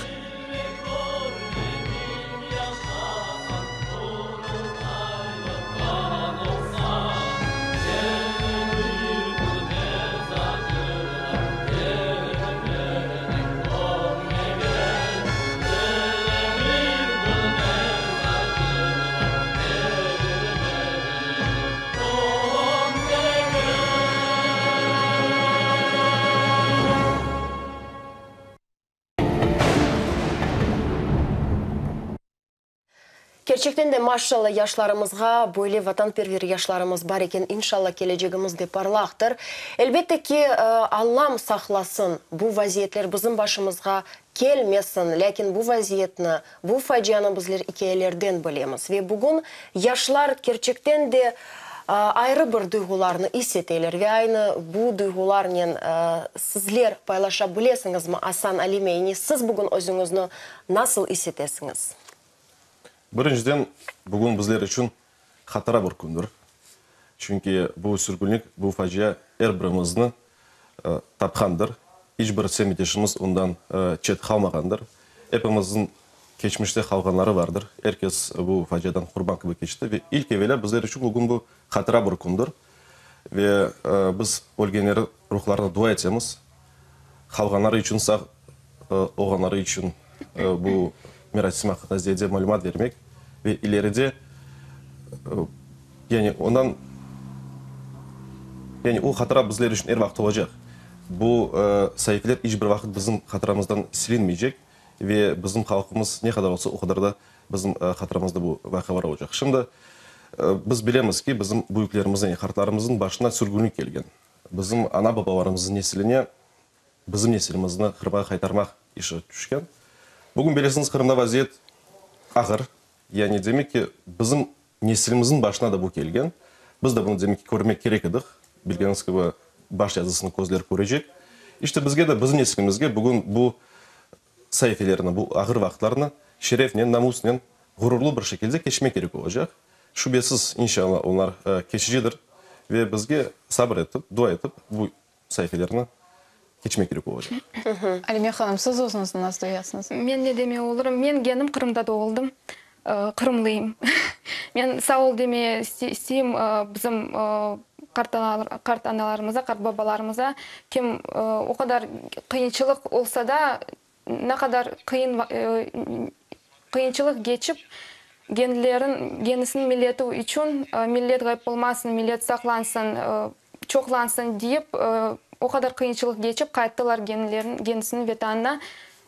Kerçekten de maşşalla yaşlarımızğa, böyle vatanperver yaşlarımız bar eken, inşalla kelecegimiz de parlaqtır. Elbette ki, Allam saqlasın, bu vaziyetler bizim başımızğa kelmesin, lâkin bu vaziyetni, bu facianı bizler ikâyelerden bilemiz. Ve bugün yaşlar kerçekten de ayrı bir duyğularnı is eteler ve aynı bu duyğularnen sizler paylaşa bilesiñizmi, Asan Alimeyni, siz bugün özüñizni nasıl is etesiñiz? Birinciden, bugün bizler içün hatıra bir kündir. Çünki bu sürgünlik, bu facia er birimizni tapqandır. İç bir semetdeşimiz ondan çet qalmağandır. Epimizniñ keçmişte qalğanları vardır. Er kes bu faciadan qurban kibi keçti. Ve ilk evelâ bizler içün bugün bu hatıra bir kündir. Ve biz ölgenlerniñ ruhlarına dua etemiz. Qalğanları içün, sağ olğanları içün bu merasim aqqında ziyade malümat bermek ve ileride, yani ondan, yani o hatıra bizler içün er vaqıt olacaq. Bu saifeler iç bir vaqıt bizim hatıramızdan silinmeycek ve bizim halqımız ne qadar olsa, o qadar da bizim hatıramızda bu vaqialar olacaq. Şimdi biz bilemiz ki, bizim büyüklerimizniñ, yani qartlarımıznıñ başına sürgünlik kelgen. Bizim ana-babalarımıznıñ nesiline bizim nesilimizni Qırımğa qaytarmaq işi tüşken. Bugün bilesiñiz, Qırımda vaziyet ağır. Yani, demek ki, bizim nesilimizniñ başına da bu kelgen. Biz de bunı, demek ki, körmek kerek edik. Bilgeniñiz kibi, baş yazısını közler körecek. İşte, bizge de, bizim nesilimizge bugün bu saifelerni, bu ağır vaqıtlarnı şerefnen, namusnen, ğururlı bir şekilde keçmek kerek olacaq. Şübesiz, inşallah, onlar keçicidir ve bizge sabır etip, dua etip bu saifelerni keçmek kerek olacaq. Alime hanım, siz özüñizni nasıl duyasıñız? Men ne demey olurım? Men kendim Qırımda doğuldım, qırımlıyım. Men sağ ol demeye isteyim bizim qart analarımıza, qart babalarımıza, kim o qadar qıyınçılıq olsa da, ne qadar qıyın qıyınçılıq geçip, genlerin, genisiniñ milleti içün, millet ğayıp olmasın, millet saqlansın, çoqlansın deyip, o qadar qıyınçılıq geçip qayttılar genlerin, genisiniñ vetanına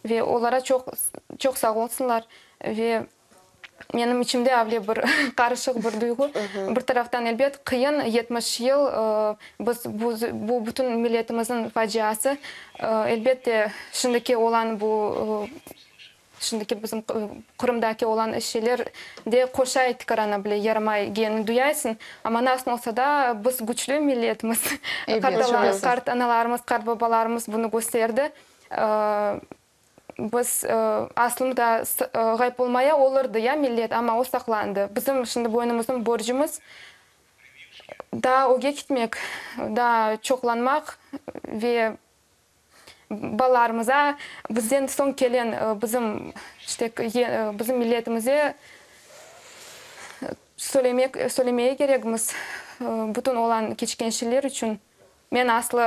ve olara çoq, çoq sağ olsunlar ve Menim içimde avle bir qarışıq bir duyğu. Bir taraftan, elbet, qıyın, 70 yıl, biz bu bütün milletimizniñ faciası. Elbette, şimdiki olan bu, şimdiki bizim Qırımdaki olan şeyler de qoşay tikarana bile yaramay genini duyaysıñ. Amma nasıl olsa da, biz küçlü milletmiz. Qart analarımız, qart babalarımız bunı kösterdi. Biz aslında ğayıp olmaya olurdı ya millet, amma o saqlandı. Bizim şimdi boynumıznıñ borcumız. Daa ögge ketmek, daa çoqlanmaq ve balalarımıza, bizden soñ kelen bizim, işte, bizim milletimize söylemek, söylemege kerekmiz bütün olan keçken şeyler içün. Men aslı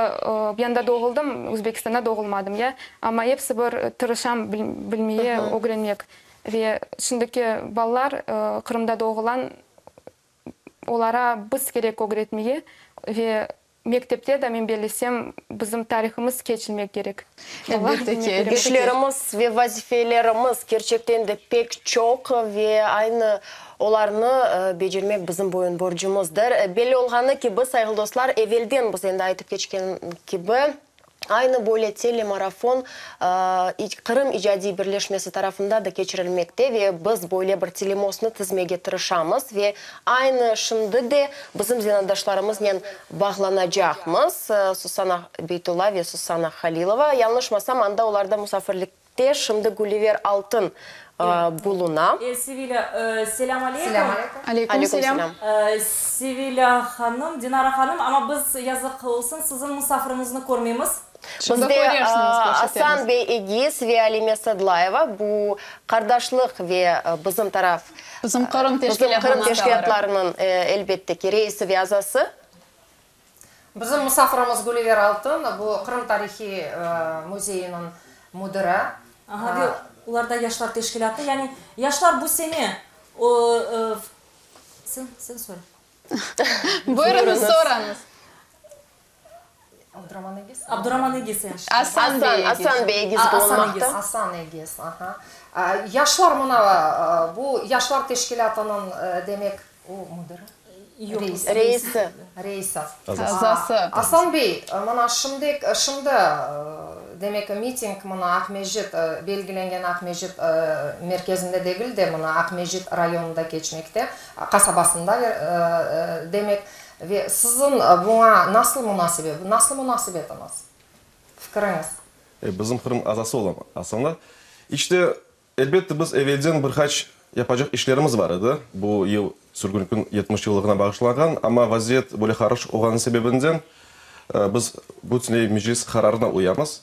yanda doğuldım, Özbekistanda doğulmadım, ya, amma episi bir tırışam bilmeye, ögrenmek. Ve şimdiki balalar Qırımda doğulan, olara biz kerek ögretmege ve mektepte de, men bellesem, bizim tarihımız keçilmek kerek. Elbette ki, elbette ki. İşlerimiz ve vazifelerimiz kerçekten de pek çoq ve aynı olarnı becermek bizim boyun borcumızdır. Belli olğanı kibi, sayğılı dostlar, evelden biz endi aytıp keçken kibi, Aynı böyle telemarafon Qırım icadiy birleşmesi tarafında da keçirilmekte ve biz böyle bir telemostnı tizmege tırışamız ve aynı şimdi de bizim zenaatdaşlarımıznen bağlanacaqmız, Susana Beytulla ve Susana Halilova. Yañlışmasam, anda olarda musafirlikte şimdi Güliver Altın buluna. Sevilâ, selâm aleykum. Selâm aleykum. Aleyküm selâm. Sevilâ hanım, Dinara hanım, amma biz, yazıq olsun, siziñ musafiriñizni körmeymiz. Şimdi Bizde körersiñiz, körsetemiz. Asan bey Egiz ve Alime Sadlayeva, bu qardaşlıq ve bizim taraf, Bizim Qırım bizim Qırım teşkilâtınıñ teşkilâtlarınıñ, elbette ki, reisi ve azası. Bizim musafirimiz Güliver Altın, bu Qırım tarihiy müzeyiniñ müdiri. Aha, ve olarda yaşlar teşkilâtı, yani yaşlar bu sene, o, sen, sen söyle. Buyurıñız, sorañız. Abduraman Egiz? Abduraman Egiz, ya. Asan bey Egiz. Asan bey Egiz bulunmaqta. Asan Egiz, aha. Yaşlar mına, bu yaşlar teşkilâtınıñ, demek, o müdiri? Yoq. Reisi. Reisi. Azası. Asan bey, mına şimdi, şimdi, demek, miting mına Aqmescit, belgilengen Aqmescit merkezinde degil de, mına Aqmescit rayonında keçmekte, qasabasında, demek, ve siziñ buña nasıl munasebet, nasıl munasebetiñiz, fikiriñiz? Bizim Qırım azası olam, aslında. İşte, Elbette, biz evelden bir qaç yapacaq işlerimiz bar edi, bu yıl sürgünlikniñ 70 yıllığına bağışlanğan, amma vaziyet böyle qarışıq olğanı sebebinden biz bütünley Meclis qararına uyamız.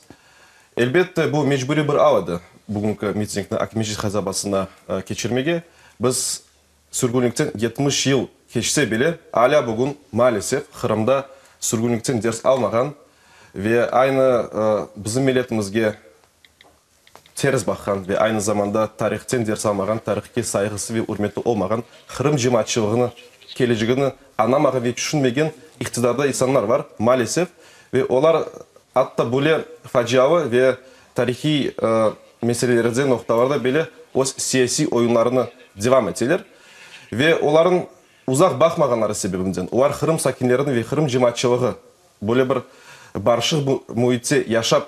Elbette, bu mecburiy bir al edi, bugünki mitingni Aqmescit qasabasında keçirmege. Biz sürgünlikten 70 yıl keçse bile, alâ bugün, maalesef, Qırımda sürgünlikten ders almağan ve aynı bizim milletimizge ters baqqan ve aynı zamanda tarihten ders almağan, tarihke sayğısı ve ürmeti olmağan, Qırım cemaatçılığını, kelecegini añlamağan ve tüşünmegen iqtidarda insanlar bar, maalesef, ve olar atta böyle facialı ve tarihiy meselelerde, noqtalarda bile öz siyasiy oyunlarını devam eteler ve olarnıñ uzaq baqmağanları sebebinden, olar Qırım sakinlerini ve Qırım cemaatçılığı böyle bir barışıq müitte yaşap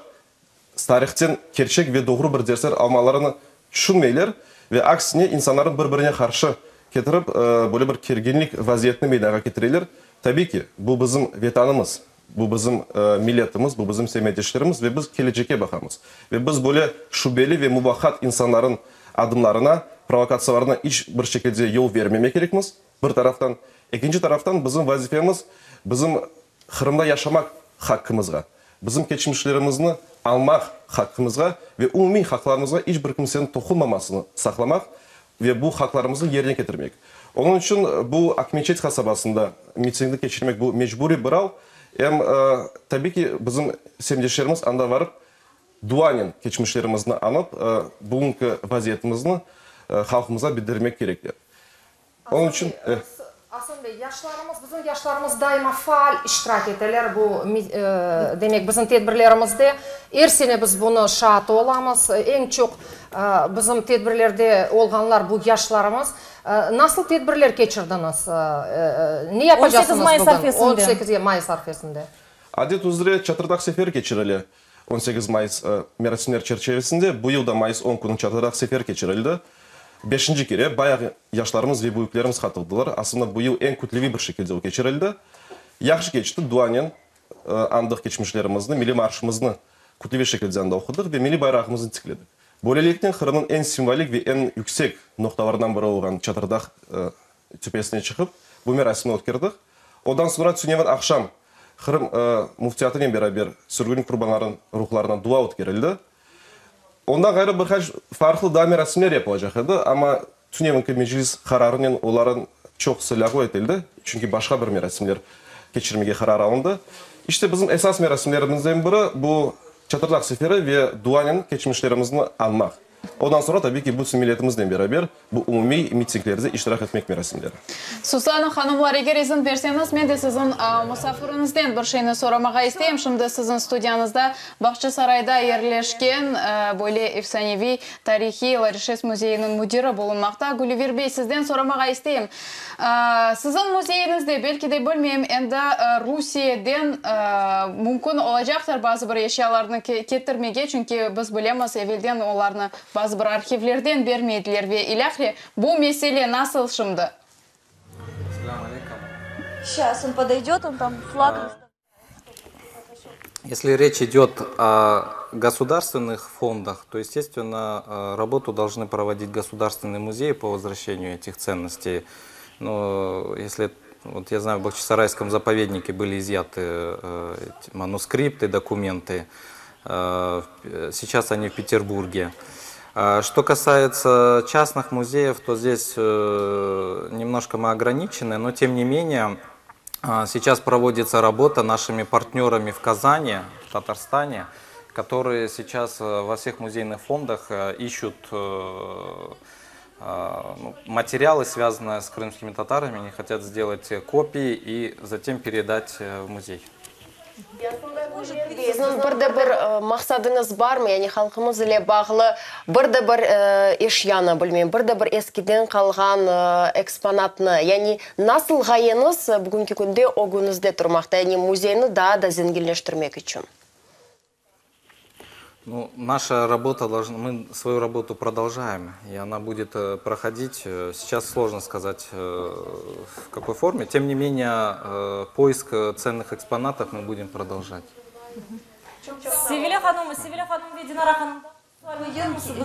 Tarihten kerçek ve doğru bir dersler almalarını tüşünmeyler ve aksine insanlarnı bir-birine qarşı ketirip, böyle bir kerginlik vaziyetini meydanğa ketireler. Tabiy ki, bu bizim Vetanımız, bu bizim milletimiz, bu bizim semetdeşlerimiz ve biz kelecekke baqamız. Ve biz böyle şübeli ve muvaqqat insanların adımlarına, provokatsiyalarına iç bir şekilde yol vermemek kerekmiz, bir taraftan. Ekinci taraftan, bizim vazifemiz, bizim Qırımda yaşamaq haqqımızğa, bizim keçmişlerimizni añmaq haqqımızğa ve umumiy haqlarımızğa iç bir kimseniñ toqunmamasını saqlamaq ve bu haqlarımıznı yerine ketirmek. Onıñ içün bu Aqmeçet qasabasında mitingni keçirmek bu mecburiy bir al. Em, tabiy ki, bizim semetdeşlerimiz anda varıp, duanen keçmişlerimizni añıp, bugünki vaziyetimizni halqımızğa bildirmek kerekler. Onıñ içün. Asan bey, yaşlarımız, bizim yaşlarımız daima faal iştirak eteler bu, demek, bizim tedbirlerimizde. Er sene biz bunı şaatı olamız. Eñ çoq bizim tedbirlerde olğanlar bu yaşlarımız. Nasıl tedbirler keçirdiñiz? Ne yapacaqsıñız 18 mayıs bugün? arfesinde. 18 mayıs arfesinde. Adet üzre Çatırdağ seferi keçirile. 18 mayıs merasimler çerçevesinde bu yıl da mayıs on künü Çatırdağ seferi keçirildi. Beşinci kere bayağı yaşlarımız ve büyüklerimiz qatıldılar. Aslında bu yıl eñ kütleviy bir şekilde o keçirildi. Yahşı keçti, duanen añdıq keçmişlerimizni, milliy marşımıznı kütleviy şekilde anda oqudıq ve milliy bayrağımıznı tikledik. Böyleliknen Qırımnıñ eñ simvolik ve eñ yüksek noqtalarından biri olğan Çatırdağ töpesine çıqıp, bu merasimni ötkerdik. Ondan soñra tünevin aqşam Qırım Müftiyatınen beraber sürgünlik qurbanlarınıñ ruhlarına dua ötkerildi. Ondan ğayrı bir qaç farqlı daa merasimler yapılacaq edi, amma tünevinki Meclis qararınen olarnıñ çoqusı lâğu etildi, çünki başqa bir merasimler keçirmege qarar alındı. İşte, bizim esas merasimlerimizden biri bu Çatırdağ seferi ve duanen keçmişlerimizni añmaq. Ondan soñra, tabiiy ki, bütün milletimiznen beraber bu umumiy mitinglerde iştirak etmek merasimleri. Susana hanımlar, eger izin berseñiz, men de siziñ musafiriñizden bir şeyni soramağa isteyim. Şimdi siziñ studiyañızda Bağçasarayda yerleşken böyle efsaneviy tarihiy Larişes müzeyiniñ müdiri bulunmaqta. Güliver bey, sizden soramağa isteyim. Siziñ müzeyiñizde, belki de, bilmeyim, endi Rusiyeden mümkün olacaqtır bazı bir eşyalarnı ketirmege, çünki biz bilemiz, evelden olarnı bazı bir arhivlerden bermeydiler ve ilâhre. Bu mesele nasıl şimdi? Şças, on podoydöt, on tam flag. Если речь идет о государственных фондах, то, естественно, работу должны проводить государственные музеи по возвращению этих ценностей. Но если, вот я знаю, в Бахчисарайском заповеднике были изъяты э, манускрипты, документы, э, сейчас они в Петербурге. Что касается частных музеев, то здесь э, немножко мы ограничены, но тем не менее сейчас проводится работа нашими партнерами в Казани, в Татарстане, которые сейчас э, во всех музейных фондах э, ищут э, ну, материалы, связанные с крымскими татарами. Они хотят сделать копии и затем передать в музей. Siziñ bir de bir maqsadıñız barmı, yani halqımız ile bağlı bir de bir eşyanı, bilmeyim, bir de bir eskiden qalğan eksponatnı, yani nasıl ğayeñiz bugünki künde ögüñizde turmaqta, yani müzeyni daa da zenginleştirmek içün? Ну, наша работа должна, мы свою работу продолжаем, и она будет проходить. Сейчас сложно сказать, в какой форме. Тем не менее, поиск ценных экспонатов мы будем продолжать. Sevilâ hanım, Sevilâ hanım ve Dinara hanım,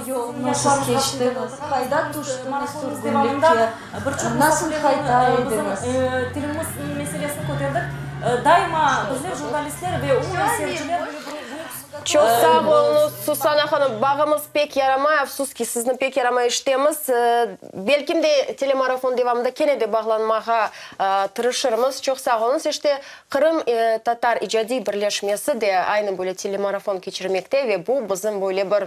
Yol nasıl keçtiñiz? Qayda tüştiñiz sürgünlikke? Nasıl qayta ediñiz? Tilimiz meselesini köterdik. Daima bizler, jurnalistler ve umumen seyirciler böyle bir büyük Çoq sağ oluñız, Susana hanım. Bağımız pek yaramay, afsus ki, sizni pek yaramay eşitemiz. Belkim de telemarafon devamında kene de bağlanmağa tırışırmız. Çoq sağ oluñız. İşte, Qırım tatar icadiy birleşmesi de aynı böyle telemarafon keçirmekte ve bu bizim böyle bir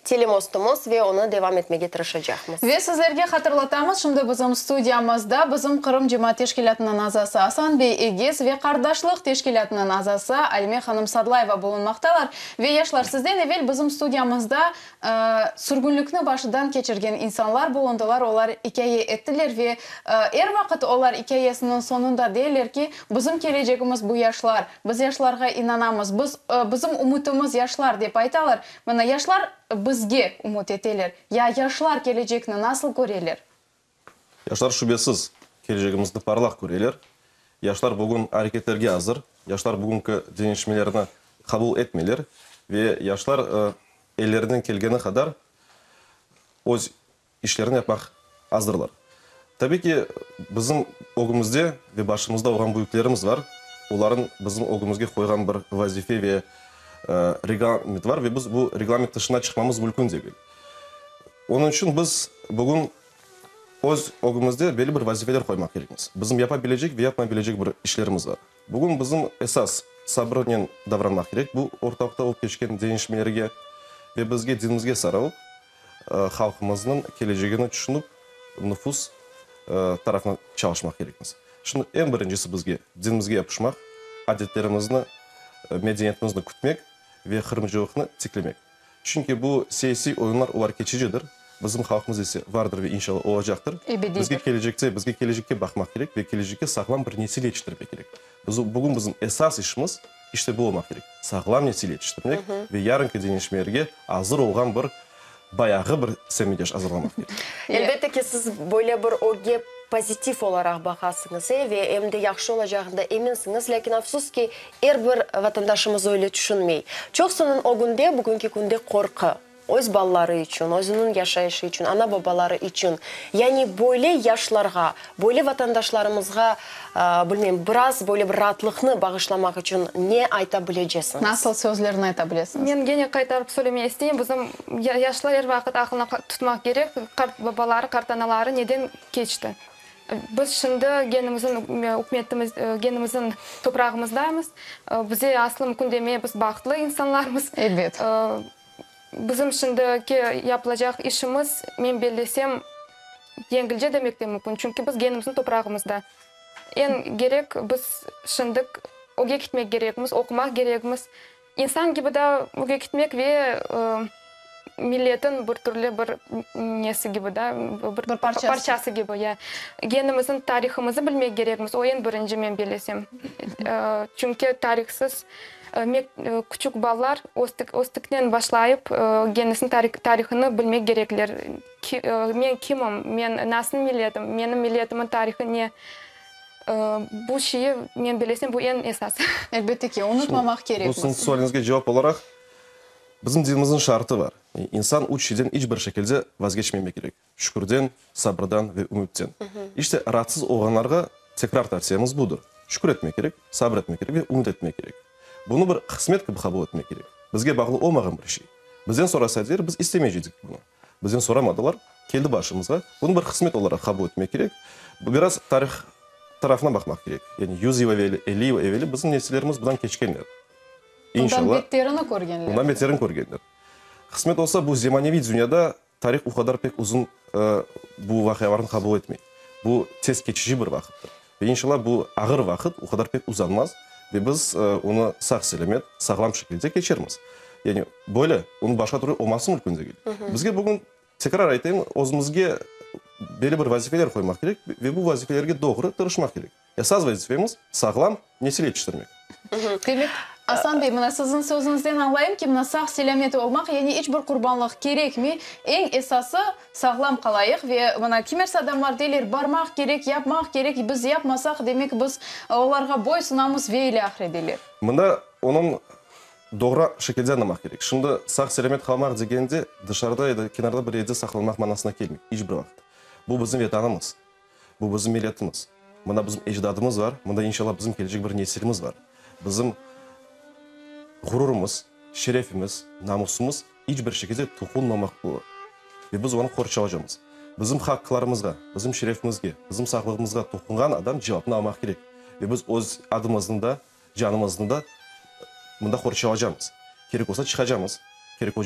telemostumız ve onı devam etmege tırışacaqmız. Ve sizlerge hatırlatamız, şimdi bizim studiyamızda bizim Qırım cemaat teşkilâtınıñ azası Asan bey Egiz ve Qardaşlıq teşkilâtınıñ azası Alime hanım Sadlayeva bulunmaqtalar. Ve yaşlar, sizden evel bizim studiyamızda Sürgünlikni başından keçirgen insanlar bulundılar, olar ikâye ettiler ve er vaqıt olar ikâyesiniñ soñunda deyler ki, bizim kelecegimiz bu yaşlar, biz yaşlarğa inanamız, biz, bizim ümütimiz yaşlar, dep aytalar. Mına, yaşlar bizge ümüt eteler. Ya yaşlar kelecekni nasıl köreler? Yaşlar şübesiz kelecegimizni parlaq köreler. Yaşlar bugün areketlerge azır. Yaşlar bugünki deñişmelerni qabul etmeyler ve yaşlar ellerinden kelgeni qadar öz işlerini yapmaq azırlar. Tabiy ki, bizim ögümizde ve başımızda olğan büyüklerimiz bar. Olarnıñ bizim ögümizge qoyğan bir vazife ve reglament bar ve biz bu reglament tışına çıqmamız mümkün degil. Onıñ içün biz bugün öz ögümizde belli bir vazifeler qoymaq kerekmiz. Bizim yapa bilecek ve yapmay bilecek bir işlerimiz bar. Bugün bizim esas sabırnen davranmaq kerek bu ortalıqta olıp keçken deñişmelerge ve bizge dinimizge sarılıp, halqımıznıñ kelecegini tüşünip, nufuz tarafına çalışmaq kerekmiz. Şimdi eñ birincisi bizge dinimizge yapışmaq, adetlerimizni, medeniyetimizni kütmek ve qırımcılıqnı tiklemek. Çünki bu siyasiy oyunlar, olar keçicidir, bizim halqımız ise vardır ve inşallah olacaqtır. Ebediydir. Bizge kelecekte, bizge kelecekke baqmaq kerek ve kelecekke sağlam bir nesil yetiştirmek kerek. Biz, bugün bizim esas işimiz işte bu olmaq kerek, sağlam nesil yetiştirmek ve yarınki deñişmelerge azır olğan bir bayağı bir semetdeş azırlamaq kerek. Elbette ki, siz böyle bir ögge pozitiv olaraq baqasıñız, e, ve em de yahşı olacağında eminsiñiz, lâkin afsus ki, Er bir vatandaşımız öyle tüşünmey. Çoqsunıñ ögünde bugünki künde qorqu. Öz balaları içün, özüniñ yaşayışı içün, ana-babaları içün. Yani böyle yaşlarğa, böyle vatandaşlarımızğa, bilmeyim, biraz böyle bir raatlıqnı bağışlamaq içün ne ayta bilecesiñiz? Nasıl sözlerni ayta bilesiñiz? Men gene qaytarıp söylemege isteyim, bizim yaşlar er vaqıt aqlına tutmaq kerek, qart babaları, qart anaları neden keçti. Biz şimdi genimizin ükümetimiz, genimizin toprağımızdamız. Bize aslı mümkün demeye, biz bahtlı insanlarmız. Elbet. Bizim şimdiki yapılacaq işimiz, men bellesem, yengilce demek de mümkün, çünki biz genimizniñ toprağımızda. Eñ kerek biz şimdik öge ketmek kerekmiz, oqumaq kerekmiz. İnsan kibi da öge ketmek ve milletin bir türlü bir nesi kibi da, bir parçası kibi, ya. Genimizniñ tarihımızı bilmek kerekmiz, o eñ birinci, men bellesem. Çünki tarihsız Küçük balalar östükten başlayıp kendisiniñ tarihını bilmek kerekler. Men kimim, men nasıl milletim, menim milletimniñ tarihı ne? Bu şeyi, men bilesem, bu eñ esas. Elbette ki, unutmamaq kerekmiz. Bu siziñ sualiñizge cevap olaraq, bizim dinimizniñ şartı bar, insan üç şeyden iç bir şekilde vazgeçmemek kerek, şükürden, sabırdan ve ümütten. İşte, raatsız olğanlarğa tekrar tavsiyemiz budır, şükür etmek kerek, sabır etmek kerek ve ümüt etmek kerek. Bunı bir qısmet kibi qabul etmek kerek. Bizge bağlı olmağan bir şey. Bizden sorasaydılar, biz istemeycektik bunı. Bizden soramadılar, keldi başımızğa. Bunı bir qısmet olaraq qabul etmek kerek. Biraz tarih tarafına baqmaq kerek. Yani yüz yıl eveli, 50 yıl eveli bizim nesillerimiz bundan keçkenler. İnşallah. Bundan beterini körgenler. Bundan beterini körgenler. Qısmet olsa, bu zemaneviy dünyada Tarih o qadar pek uzun bu vaqialarnı qabul etmey. Bu tez keçici bir vaqıttır. Ve inşallah bu ağır vaqıt o qadar pek uzanmaz ve biz onı sağ-selâmet, sağlam şekilde keçermiz. Yani böyle, onıñ başqa türlü olması mümkün degil. Bizge bugün, tekrar aytayım, özümizge belli bir vazifeler qoymaq kerek ve bu vazifelerge doğru tırışmaq kerek. Esas vazifemiz, sağlam nesil yetiştirmek. Demek, Asan bey, mına siziñ sözüñizden añlayım ki, mına sağ-selâmet olmaq, yani iç bir qurbanlıq kerekmey, eñ esası, sağlam qalayıq ve mına kimerse adamlar deyler, barmaq kerek, yapmaq kerek, biz yapmasaq, demek biz olarğa boysunamız ve ilâhre deyler. Mında onıñ doğru şekilde añlamaq kerek. Şimdi sağ-selâmet qalmaq degende, dışarıda ya da kenarda bir yerde saqlanmaq manasına kelmey iç bir vaqıt. Bu bizim Vetanımız. Bu bizim milletimiz. Mında bizim ecdadımız bar, mında inşallah bizim kelecek bir nesilimiz bar. Bizim ğururımız, şerefimiz, namusımız iç bir şekilde toqunmamaq ve biz onı qorçalacamız. Bizim haqqlarımızğa, bizim şerefimizge, bizim sağlığımızğa toqunğan adam cevapnı almaq kerek. Ve biz öz adımıznı da, canımıznı da mında qorçalacamız. Kerek olsa çıqacamız, kerek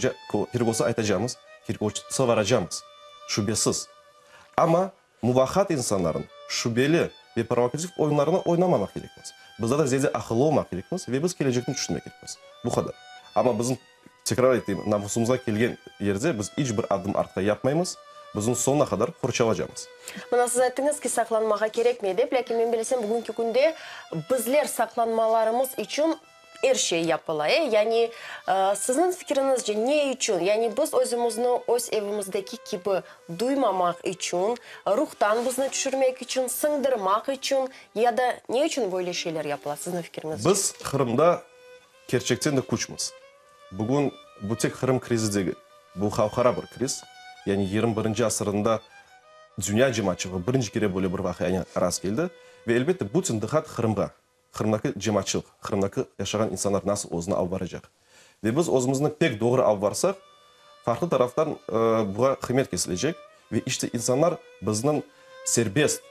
olsa aytacamız, kerek olsa varacamız. Şübesiz. Amma muvaqqat insanların şübeli ve provokativ oyunlarını oynamamaq kerekmiz. Biz daa da ziyade aqıllı olmaq kerekmiz ve biz kelecekni tüşünmek kerekmiz. Bu qadar. Amma bizim, tekrar aytayım, namusımızğa kelgen yerde biz iç bir adım artqa yapmaymız, biz onı soñuna qadar qorçalacamız. Mına siz ayttıñız ki, saqlanmağa kerekmey dep, lâkin men bilesem, bugünki künde bizler saqlanmalarımız içün Er şey yapıla, e? Yani, siziñ fikriñizce, ne içün? Yani, biz özümizni öz evimizdeki kibi duymamaq içün, ruhtan bizni tüşürmek içün, sıñdırmaq içün ya da ne içün böyle şeyler yapıla, siziñ fikriñizce? Biz Qırımda kerçekten de küçmiz. Bugün bu tek Qırım krizi degil, bu halqara bir kriz. Yani 21-nci asırında dünya cemaatçılığı birinci kere böyle bir vaqianen rast keldi. Ve elbette bütün diqqat Qırımğa. Qırımdaki cemaatçılıq, Qırımdaki yaşağan insanlar nasıl özüni alıp baracaq? Ve biz özümizni pek doğru alıp barsaq, farqlı taraftan buña qıymet kesilecek ve işte insanlar bizniñ serbest,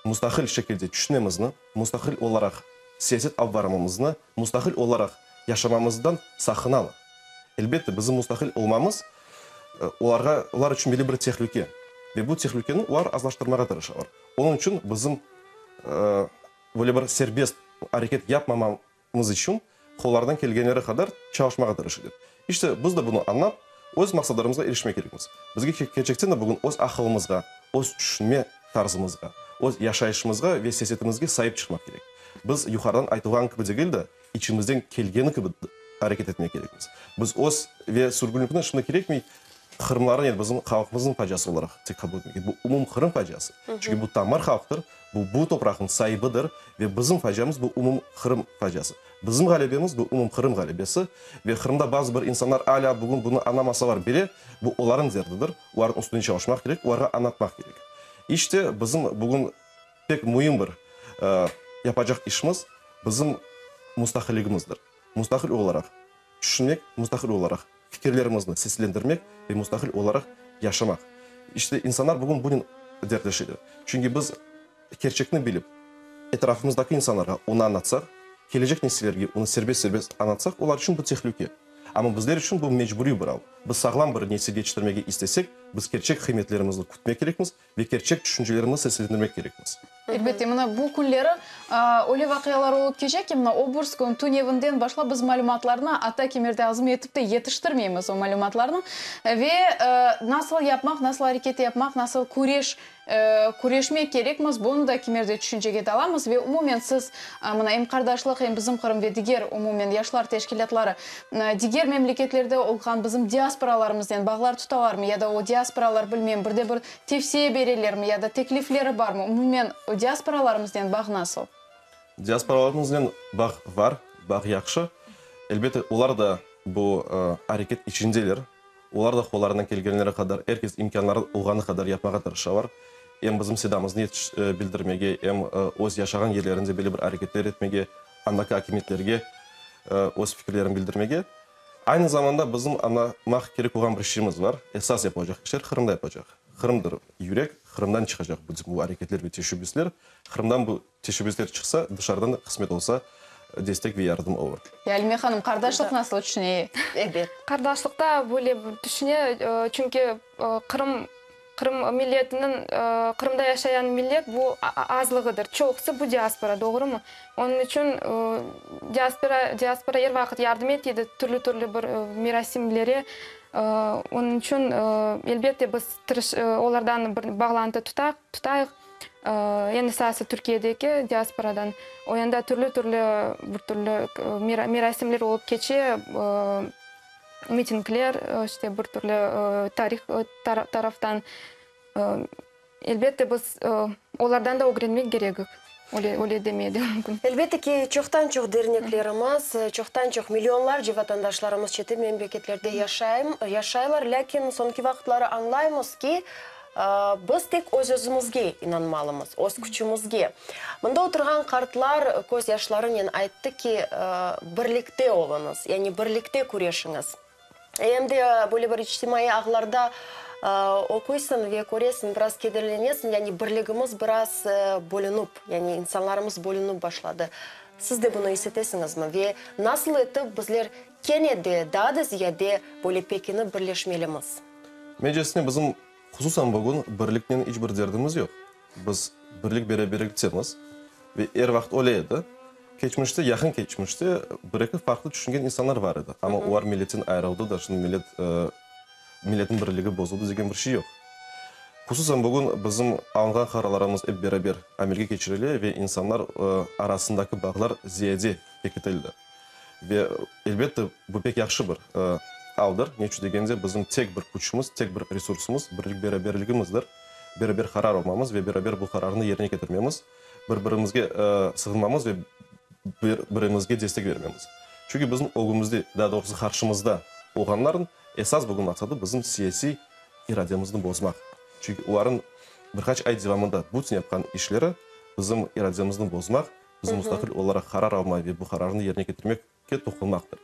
mustaqil şekilde tüşünmemizni, mustaqil olaraq siyaset alıp barmamıznı, mustaqil olaraq yaşamamızdan saqınalar. Elbette, bizim mustaqil olmamız olarğa, olar içün belli bir tehlüke ve bu tehlükeni olar azlaştırmağa tırışalar. Onıñ içün bizim Böyle bir serbest areket yapmamamız içün qollarından kelgenleri qadar çalışmağa tırışalar. İşte, biz de bunı añlap, öz maqsadlarımızğa irişmek kerekmiz. Bizge kerçekten de bugün öz aqılımızğa, öz tüşünme tarzımızğa, öz yaşayışımızğa ve siyasetimizge saip çıqmaq kerek. Biz yuqarıdan aytılğan kibi degil de, içimizden kelgeni kibi areket etmek kerekmiz. Biz öz ve sürgünlikni şimdi kerekmey. Qırımlarnıñ, yani bizim halqımıznıñ faciası olaraq tek qabul etmek kerek. Bu umumqırım faciası. Çünki bu tamır halqtır, bu bu topraqnıñ saibidir ve bizim faciamız bu umumqırım faciası. Bizim ğalebemiz bu umumqırım ğalebesi ve Qırımda bazı bir insanlar alâ bugün bunı añlamasalar bile, bu olarnıñ derdidir, olarnıñ üstünde çalışmaq kerek, olarğa añlatmaq kerek. İşte, bizim bugün pek müim bir yapacaq işimiz bizim mustaqilligimizdir. Mustaqil olaraq tüşünmek, mustaqil olaraq fikirlerimizni seslendirmek ve mustaqil olaraq yaşamaq. İşte, insanlar bugün bunen dertleşeler. Çünki biz kerçekni bilip, etrafımızdaki insanlarğa onı añlatsaq, kelecek nesillerge onı serbest-serbest añlatsaq, olar içün bu tehlüke. Amma bizler içün bu mecburiy bir al. Biz sağlam bir nesil yetiştirmege istesek, biz kerçek qıymetlerimizni kütmek kerekmiz ve kerçek tüşüncelerimizni seslendirmek kerekmiz. Elbette, mına bu künleri öyle vaqialar olıp keçe ki, mına o bir kün tünevinden başlap biz malümatlarnı, atta kimerde azm etip de yetiştirmeymiz o malümatlarnı ve nasıl yapmaq, nasıl areket yapmaq, nasıl küreş Küreşmek kerekmiz, bunı da kimerde tüşüncege dalamız ve umumen siz, mına, em Qardaşlıq, em Bizim Qırım ve diger, umumen, yaşlar teşkilâtları diger memleketlerde olğan bizim diasporalarımıznen bağlar tutalarmı ya da o diasporalar, bilmem, bir de bir tevsiye berelermi ya da teklifleri barmı, umumen, diasporalarımıznen bağ nasıl? Diasporalarımıznen bağ var, bağ yahşı. Elbette, olar da bu areket içindeler. Olar da qollarından kelgenleri qadar, er kes imkânları olğanı qadar yapmağa tırışalar. Em bizim sedamıznı bildirmege, em öz yaşağan yerlerinde belli bir areketler etmege, andaki akimiyetlerge öz fikirlerini bildirmege. Aynı zamanda bizim añlamaq kerek olğan bir şeyimiz bar, esas yapılacaq işler Qırımda yapılacaq. Qırımdır yürek, Qırımdan çıqacaq bütün bu areketler ve teşebbüsler. Qırımdan bu Teşebbüsler çıqsa, dışarıdan da qısmet olsa, destek ve yardım olur. Yalime hanım, qardaşlıq nasıl tüşüne? Ebet. Qardaşlıqta böyle tüşüne, çünki Qırım, Qırım milletiniñ, Qırımda yaşayan millet bu azlığıdır. Çoqusı bu diaspora, doğrumı? Onıñ içün diaspora, diaspora er vaqıt yardım ete türlü-türlü bir merasimlere. Onıñ içün, elbette, biz tırış, olardan bir bağlantı tutaq, tutayıq. Eñ esası Türkiyedeki diasporadan. O yanda türlü-türlü bir türlü merasimler olıp keçe, mitingler, işte bir türlü tarih taraftan. Elbette, biz olardan da ögrenmek kerekik, öyle demeye de mümkün. Elbette ki, çoqtan-çoq derneklerimiz, çoqtan-çoq millionlarca vatandaşlarımız çetel memleketlerde yaşaylar, lâkin soñki vaqıtları añlaymız ki, Biz tek öz-özümizge inanmalımız, öz küçümizge. Mında oturğan qartlar köz yaşlarınen ayttı ki, birlikte oluñız, yani birlikte küreşiñiz. Em de böyle bir içtimaiy ağlarda oquysıñ ve köresiñ, biraz kederlenesiñ, yani birligimiz biraz bölünip, yani insanlarımız bölünip başladı. Siz de bunı is etesiñizmi? Ve nasıl etip bizler kene de daa da ziyade böyle pekinip birleşmelimiz? Meclisne bizim, hususan bugün, birliknen iç bir derdimiz yoq. Biz birlik-beraberliktemiz ve er vaqıt öyle edi. Keçmişte, yaqın keçmişte bir-eki farqlı tüşüngen insanlar bar edi. Amma olar milletten ayırıldı da, şimdi millet, milletniñ birligi bozuldı degen bir şey yoq. Hususan bugün bizim alınğan qararlarımız ep beraber amelge keçirile ve insanlar arasındaki bağlar ziyade pekitildi. Ve, elbette, bu pek yahşı bir aldır. Ne içün degende, bizim tek bir küçümiz, tek bir resursımız, birlik-beraberligimizdir. Beraber qarar almamız ve beraber bu qararnı yerine ketirmemiz, bir-birimizge sığınmamız ve bir-birimizge destek bermemiz. Çünki bizim ögümizde, daa doğrusı qarşımızda olğanlarnıñ esas bugün maqsadı bizim siyasiy irademizni bozmaq. Çünki olarnıñ bir qaç ay devamında bütün yapqan işleri bizim irademizni bozmaq, Biz mustaqil olaraq qarar almay ve bu qararnı yerine ketirmekke toqunmaqtır.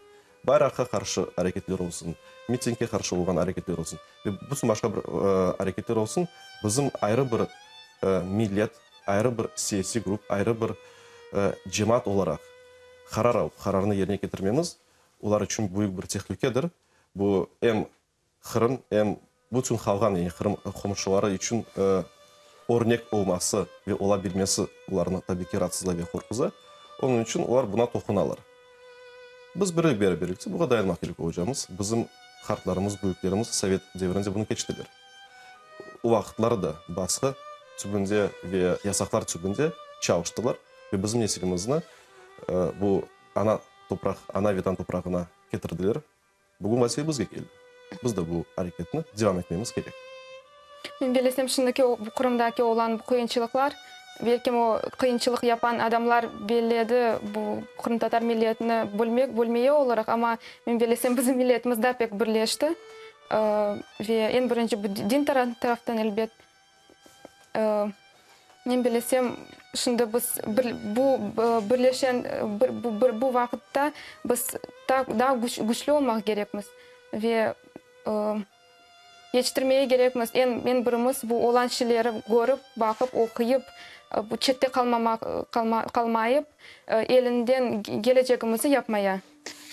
Bayraqqa qarşı areketler olsun, mitingge qarşı olğan areketler olsun ve bütün başqa bir areketler olsun, bizim ayrı bir millet, ayrı bir siyasiy grup, ayrı bir cemaat olaraq qarar alıp, qararnı yerine ketirmemiz olar içün büyük bir tehlikedir. Bu em Qırım em bütün qalğan, yani Qırım qomşuları içün örnek olması ve ola bilmesi olarnı tabiy ki raatsızlay ve qorquza. Onıñ içün olar buna toqunalar. Biz birlik beraberlikte buğa dayanmaq kerek olacamız. Bizim qartlarımız, büyüklerimiz sovet devrinde bunı keçtiler. O vaqıtları da basqı tübünde ve yasaqlar tübünde çalıştılar ve bizim nesilimizni bu ana topraq, ana Vetan toprağına ketirdiler. Bugün vazife bizge keldi. Biz de bu areketni devam etmemiz kerek. Men bellesem, şimdiki bu Qırımdaki olan bu qıyınçılıqlar, belkim o qıyınçılıq yapan adamlar belledi bu qırımtatar milletini bölmek, bölmeye olaraq, amma men bellesem, bizim milletimiz daa pek birleşti. Ve eñ birinci bu din taraftan elbet. Men bellesem, şimdi biz bir bu birleşen bu vaqıtta biz daa küçlü olmaq kerekmiz ve yetiştirmege kerekmiz. Eñ birimiz bu olan şeyleri körip, baqıp, oquyıp, bu çette qalmamaq qalmayıp, elinden kelecegimizi yapmaya.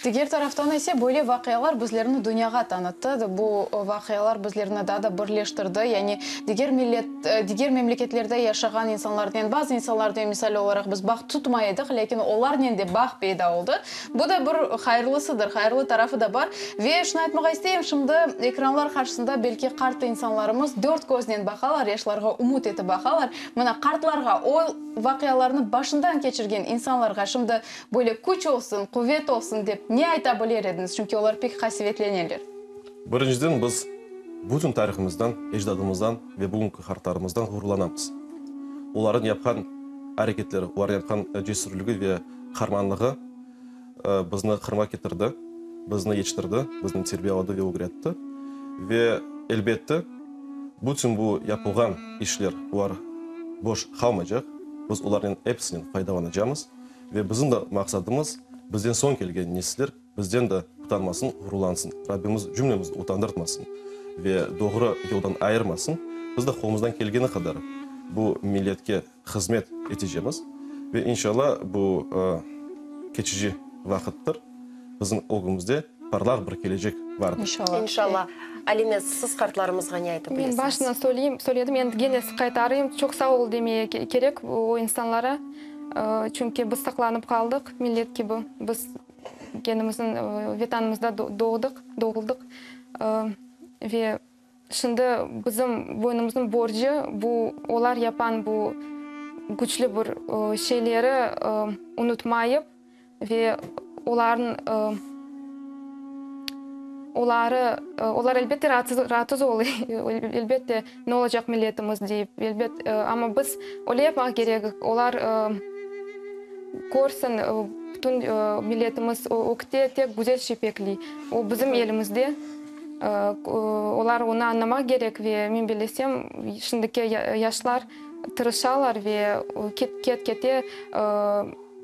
Diger taraftan ise, böyle vaqialar bizlerni dünyağa tanıttı, bu vaqialar bizlerni daa da birleştirdi, yani diger millet, diger memleketlerde yaşağan insanlarnen, bazı insanlarnen, misal olaraq, biz bağ tutmay edik, lâkin olarnen de bağ peyda oldı. Bu da bir hayırlısıdır, hayırlı tarafı da bar. Ve şunı aytmağa isteyim, şimdi ekranlar qarşısında belki qart insanlarımız dört köznen baqalar, yaşlarğa ümüt etip baqalar. Mına, qartlarğa, o vaqialarnı başından keçirgen insanlarğa şimdi Böyle küç olsun, quvet olsun dep ne ayta biler ediñiz? Çünki olar pek qasevetleneler. Birinciden, biz bütün tarihimizden, ecdadımızdan ve bugünki qartlarımızdan ğururlanamız. Olarnıñ yapqan areketleri, olarnıñ yapqan cesürligi ve qarmanlığı bizni Qırımğa ketirdi, bizni yetiştirdi, bizni terbiyaladı ve ögretti. Ve, elbette, bütün bu yapılğan işler, olar boş qalmaycaq, biz olarnen episinen faydalanacamız. Ve bizim de maqsadımız, bizden soñ kelgen nesiller bizden de utanmasın, ğururlansın. Rabbimiz cümlemizni utandırtmasın ve doğru yoldan ayırmasın. Biz de qolumızdan kelgeni qadar bu milletke hızmet etecemiz. Ve inşalla bu keçici vaqıttır, bizim ögümizde parlaq bir kelecek vardır. İnşalla. İnşalla. Alime, siz qartlarımızğa ne aytıp Men bilesiñiz? başından söyleyim, söyledim, endi gene qaytarayım, çoq sağ ol demeye kerek o insanlara. Çünki biz saqlanıp qaldıq, millet kibi. Biz kendimizniñ Vetanımızda doğdıq, doğuldıq. Ve şimdi bizim boynumıznıñ borcu, bu olar yapan bu küçlü bir şeyleri unutmayıp ve olarnıñ oları, olar elbette raatsız, raatsız ola, elbette, ne olacaq milletimiz deyip, elbet, amma biz öyle yapmaq kerekik, olar körsin, bütün milletimiz ögte tek güzel şey bekley, o bizim elimizde, olar onı añlamaq kerek ve men bellesem, şimdiki yaşlar tırışalar ve ket-kete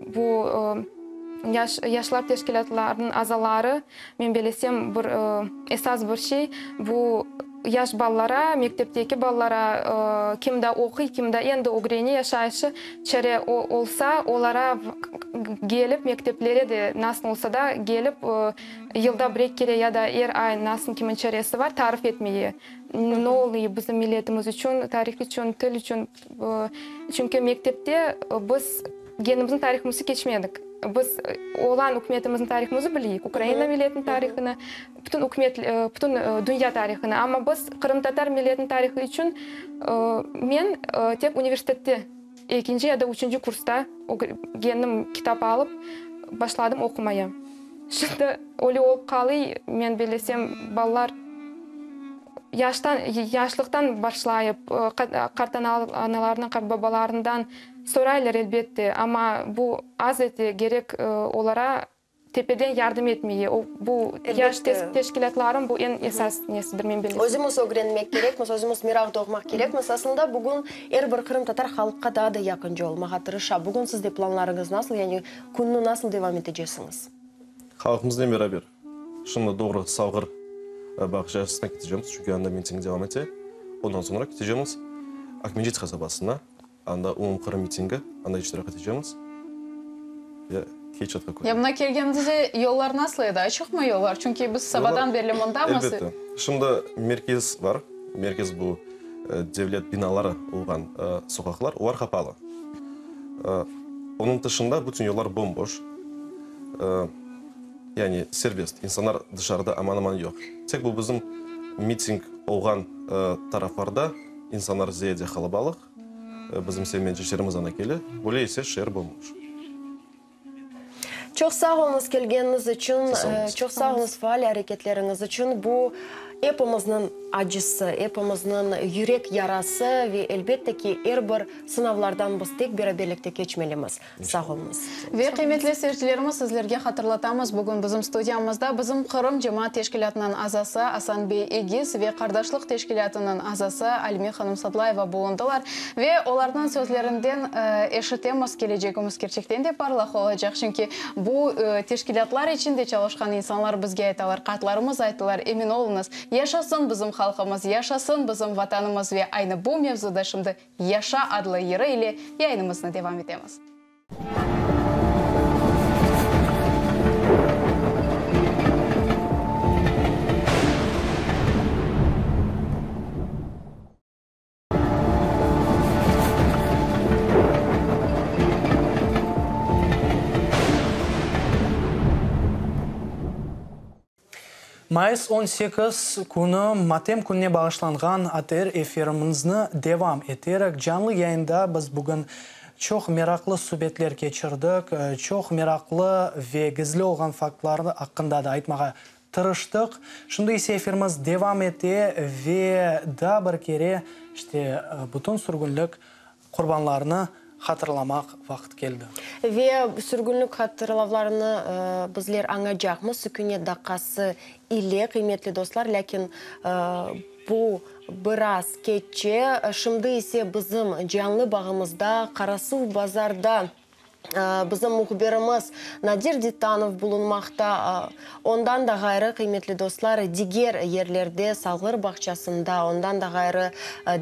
Bu yaş yaşlar teşkilâtlarınıñ azaları, men belesem, bir esas bir şey, bu yaş balalara, mektepteki balalara, kim da oquy, kim da endi ögrene yaşayışı çare olsa, olara kelip, mekteplere de nasıl olsa da kelip, yılda bir-eki kere ya da er ay nasıl kimin çaresi bar, tarif etmeye, ne oluy bizim milletimiz içün, tarih içün, til içün. Çünki mektepte biz kendimizniñ tarihımızı keçmedik. Biz olan ükümetimizniñ tarihımızı bileyik, Ukraina milletiniñ tarihını, bütün ükümet, bütün dünya tarihını. Amma biz qırımtatar milletiniñ tarihı içün men tek universitette ekinci ya da üçünci kursta kendim kitap alıp başladım oqumaya. Şimdi öyle olıp qalıy, men bellesem, balalar. Yaştan, yaşlıqtan başlayıp, qartanalarından, qartbabalarından soraylar, elbette, amma bu az ete, kerek olara tepeden yardım etmeye. O, bu yaş teşkilâtlarıñ bu eñ esas nesidir, men bilesem. Özümiz ögrenmek kerekmiz, özümiz meraq doğmaq kerekmiz. Aslında, bugün er bir qırımtatar halqqa daa da yaqınca olmağa tırışa. Bugün sizde planlarıñız nasıl, yani künni nasıl devam etecesiñiz? Halqımıznen beraber. Şimdi doğru Salğır bağçasına ketecemiz, çünki anda miting devam ete. Ondan soñra ketecemiz Aqmescit qasabasına, anda umumqırım mitingi, anda iştirak etecemiz ve ketişatqa köre. Ya mına kelgenimizde yollar nasıl edi, açıqmı yollar? Çünki biz sabadan berli mındamız. Elbette. Şimdi merkez bar, merkez bu devlet binaları olğan soqaqlar, olar qapalı. Onıñ tışında bütün yollar bom-boş. Yani serbest, insanlar dışarıda aman-aman yoq. Tek bu bizim miting olğan taraflarda insanlar ziyade qalabalıq, bizim sevmeceklerimiz anda kele, böyle ise şeer bom-boş. Çoq sağ oluñız kelgeniñiz içün, çoq sağ oluñız faal areketleriñiz içün. Bu. Epimizniñ acısı, epimizniñ yürek yarası ve, elbette ki, er bir sınavlardan biz tek beraberlikte keçmelimiz. Sağ oluñız. Ve, qıymetli seyircilerimiz, sizlerge hatırlatamız, bugün bizim studiyamızda bizim Qırım cemaat teşkilâtınıñ azası Asan bey Egiz ve Qardaşlıq teşkilâtınıñ azası Alime hanım Sadlayeva bulundılar. Ve olarnıñ sözlerinden eşitemiz, kelecegimiz kerçekten de parlaq olacaq, çünki bu teşkilâtlar içinde çalışqan insanlar bizge aytalar, qartlarımız ayttılar, emin oluñız, yaşasın bizim halqımız, yaşasın bizim Vatanımız ve aynı bu mevzuda şimdi Yaşa adlı yırı ile yayınımıznı devam etemiz. Mayıs 18 künü matem kününe bağışlanğan ATR efirimizni devam eterek, canlı yayında biz bugün çoq meraqlı subetler keçirdik, çoq meraqlı ve gizli olğan faktlar aqqında da aytmağa Tırıştıq. Şimdi ise efirimiz devam ete ve daa bir kere, işte, bütün sürgünlik qurbanlarını hatırlamaq vaqıt keldi. Ve sürgünlik hatırlavlarını bizler añacaqmız sükünet daqqası ile, qıymetli dostlar, lâkin bu biraz keççe. Şimdi ise bizim canlı bağımızda Qarasuvbazarda Bizim mühbirimiz Nadir Dittanov bulunmaqta. Ondan da ğayrı, qıymetli dostlar, diger yerlerde, Salğır bağçasında, ondan da ğayrı,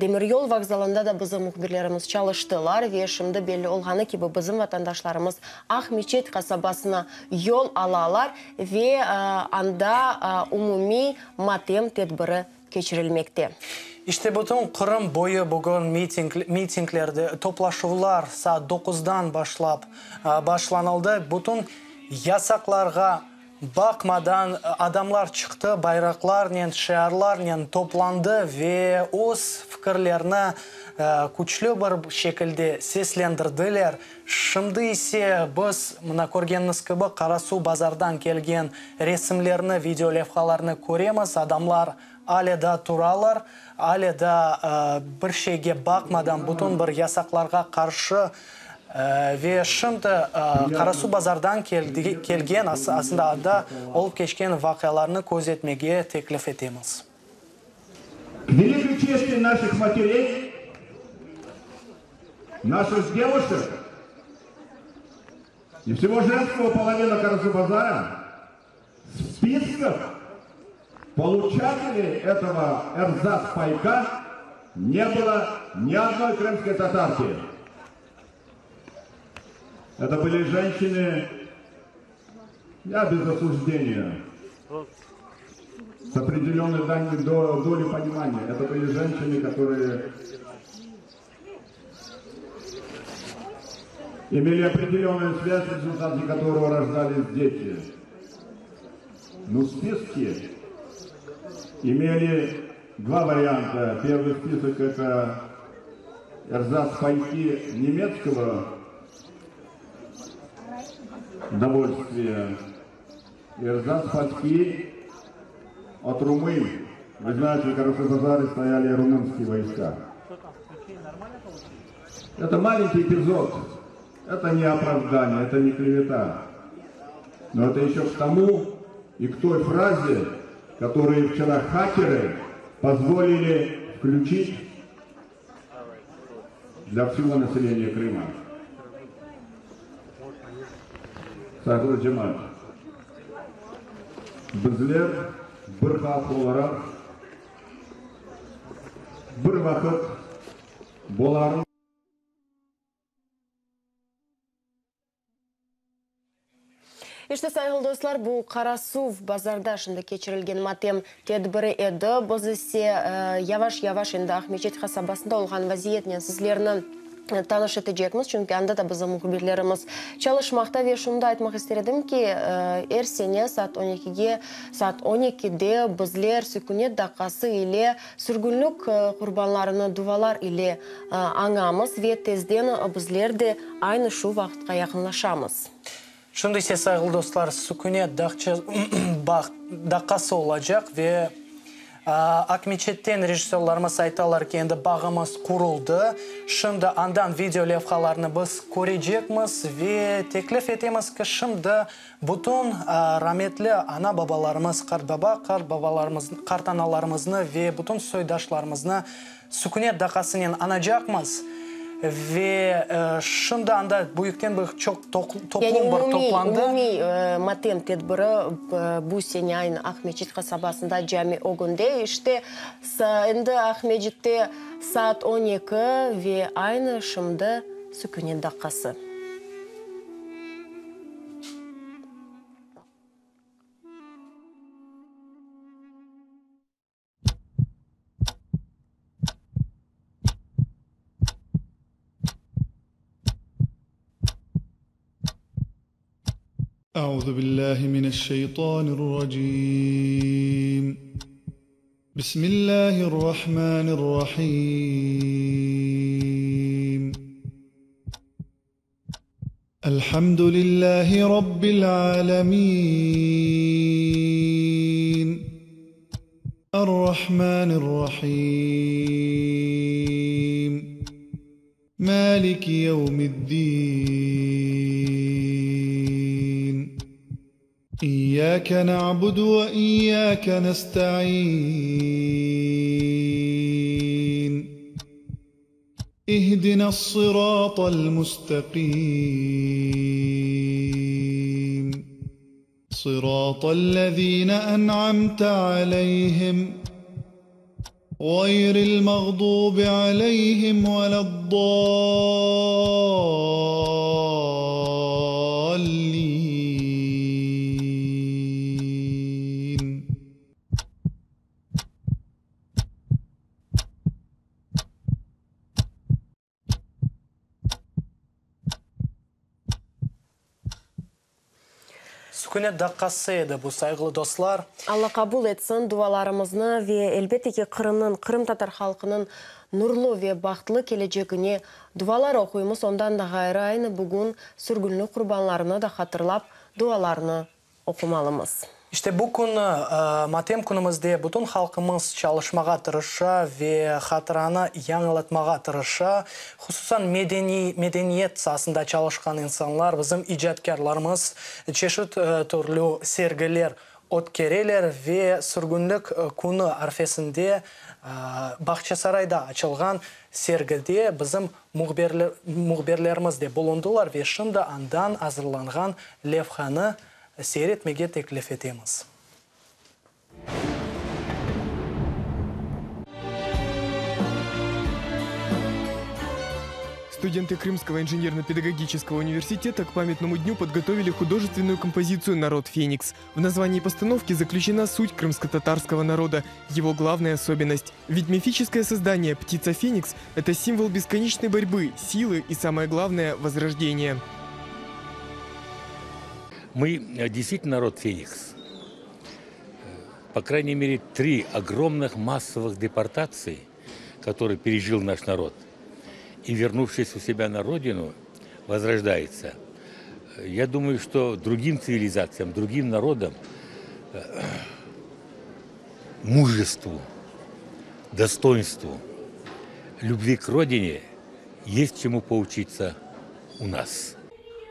demiryol vokzalında da bizim mühbirlerimiz çalıştılar ve şimdi belli olğanı kibi, bizim vatandaşlarımız Aq-Meçet qasabasına yol alalar ve anda umumiy matem tedbiri keçirilmekte. İşte bütün Qırım boyu bugün miting, mitinglerde, toplaşuvlar saat doquzdan başlap başlanıldı. Bütün yasaqlarğa baqmadan adamlar çıqtı, bayraqlarnen, şiarlarnen toplandı ve öz fikirlerini küçlü bir şekilde seslendirdiler. Şimdi ise biz, mına körgeniñiz kibi, Qarasuvbazardan kelgen resimlerni, video levhalarnı köremiz, adamlar ale daa turalar, ale daa bir şeyge baqmadan, bütün bir yasaqlarğa qarşı ve şimdi Qarasuvbazardan kelgen, aslında anda olıp keçken vaqialarnı köz etmege teklif etemiz. K velikoy çesti naših materey, naših devuşek i vsego ženskogo polovina Karasubazara v spiskah poluçateley etogo erzac payka ne bylo ni odnoy krımskoy tatarki. Eto byli ženşçiny, ya bez osujdenıya, s opredelennıy doley ponimaniya, eto byli ženşçiny, kotorıye imeli opredelennую svâzь, v rezultate kotorого rojdались deti. No spiski imeli dva varianta. Pervıy spisok eto erzac payki nemetskogo dovolstviya, erzac payki ot rumın. Vı znayete, v Karasubazare stoyali rumınskiye voyska. Eto malenkiy epizod, eto ne opravdaniye, eto ne kleveta. No eto eşçe k tomu i k toy fraze, kotoruyu vçera hakerı pozvolili vklüçit dlâ vsego naseleniya Krıma. Sayğılı cemaat, bizler bir halq olaraq bir vaqıt bolarnıñ. İşte, sayğılı dostlar, bu Qarasuv bazarda şimdi keçirilgen matem tedbiri edi. Biz ise yavaş-yavaş endi Aqmeçet qasabasında olğan vaziyetnen sizlerni tanış etecekmiz, çünki anda da bizim mühbirlerimiz çalışmaqta. Ve şunı da aytmaq ister edim ki, er sene saat on ekige, saat on ekide bizler sükünet daqqası ile sürgünlik qurbanlarını duvalar ile añamız ve tezden bizler de aynı şu vaqıtqa yaqınlaşamız. Şimdi ise, sayğılı dostlar, sükünet daqqası olacaq ve. Aqmeçetten rejissörlarımız aytalar ki, endi bağımız quruldı. Şimdi andan video levhalarnı biz körecekmiz ve teklif etemiz ki, şimdi bütün rametli ana-babalarımız, qartbaba, qartbabalarımız, qartanalarımıznı ve bütün soydaşlarımıznı Sükünet daqqasınen añacaqmız ve şimdi anda büyükten bir çoq toplum Yani bir umumiy, toplandı. umumiy matem tedbiri bu sene aynı Aqmeçit qasabasında cami ögünde. İşte, endi Aqmescitte saat 12 ve aynı şimdi sükünet daqqası. أعوذ بالله من الشيطان الرجيم بسم الله الرحمن الرحيم الحمد لله رب العالمين الرحمن الرحيم مالك يوم الدين إياك نعبد وإياك نستعين اهدنا الصراط المستقيم صراط الذين أنعمت عليهم غير المغضوب عليهم ولا الضالين Sükünet daqqası edi bu, sayğılı dostlar. Alla qabul etsin dualarımıznı ve, elbette ki, Qırımnıñ, qırımtatar halqınıñ nurlu ve bahtlı kelecegine dualar oquymız. Ondan da ğayrı, aynı bugün sürgünlik qurbanlarını da hatırlap, dualarnı oqumalımız. İşte bu künü, matem künümizde bütün halqımız çalışmağa tırışa ve hatıranı yañılatmağa tırışa. Hususan medeniy, medeniyet saasında çalışqan insanlar, bizim icatkârlarımız çeşit türlü sergiler ötkereler ve sürgünlik künü arfesinde Bağçasarayda açılğan sergide bizim mühbirlerimiz de bulundılar ve şimdi andan azırlanğan levhanı seyir etmege teklif etemiz. Студенты Крымского инженерно-педагогического университета к памятному дню подготовили художественную композицию «Народ Феникс». В названии постановки заключена суть крымско-татарского народа, его главная особенность. Ведь мифическое создание «Птица Феникс» – это символ бесконечной борьбы, силы и, самое главное, возрождения. Мы э, действительно народ Феникс. По крайней мере, три огромных массовых депортации, которые пережил наш народ, и, вернувшись у себя на родину, возрождается. Я думаю, что другим цивилизациям, другим народам, э, мужеству, достоинству, любви к родине есть чему поучиться у нас.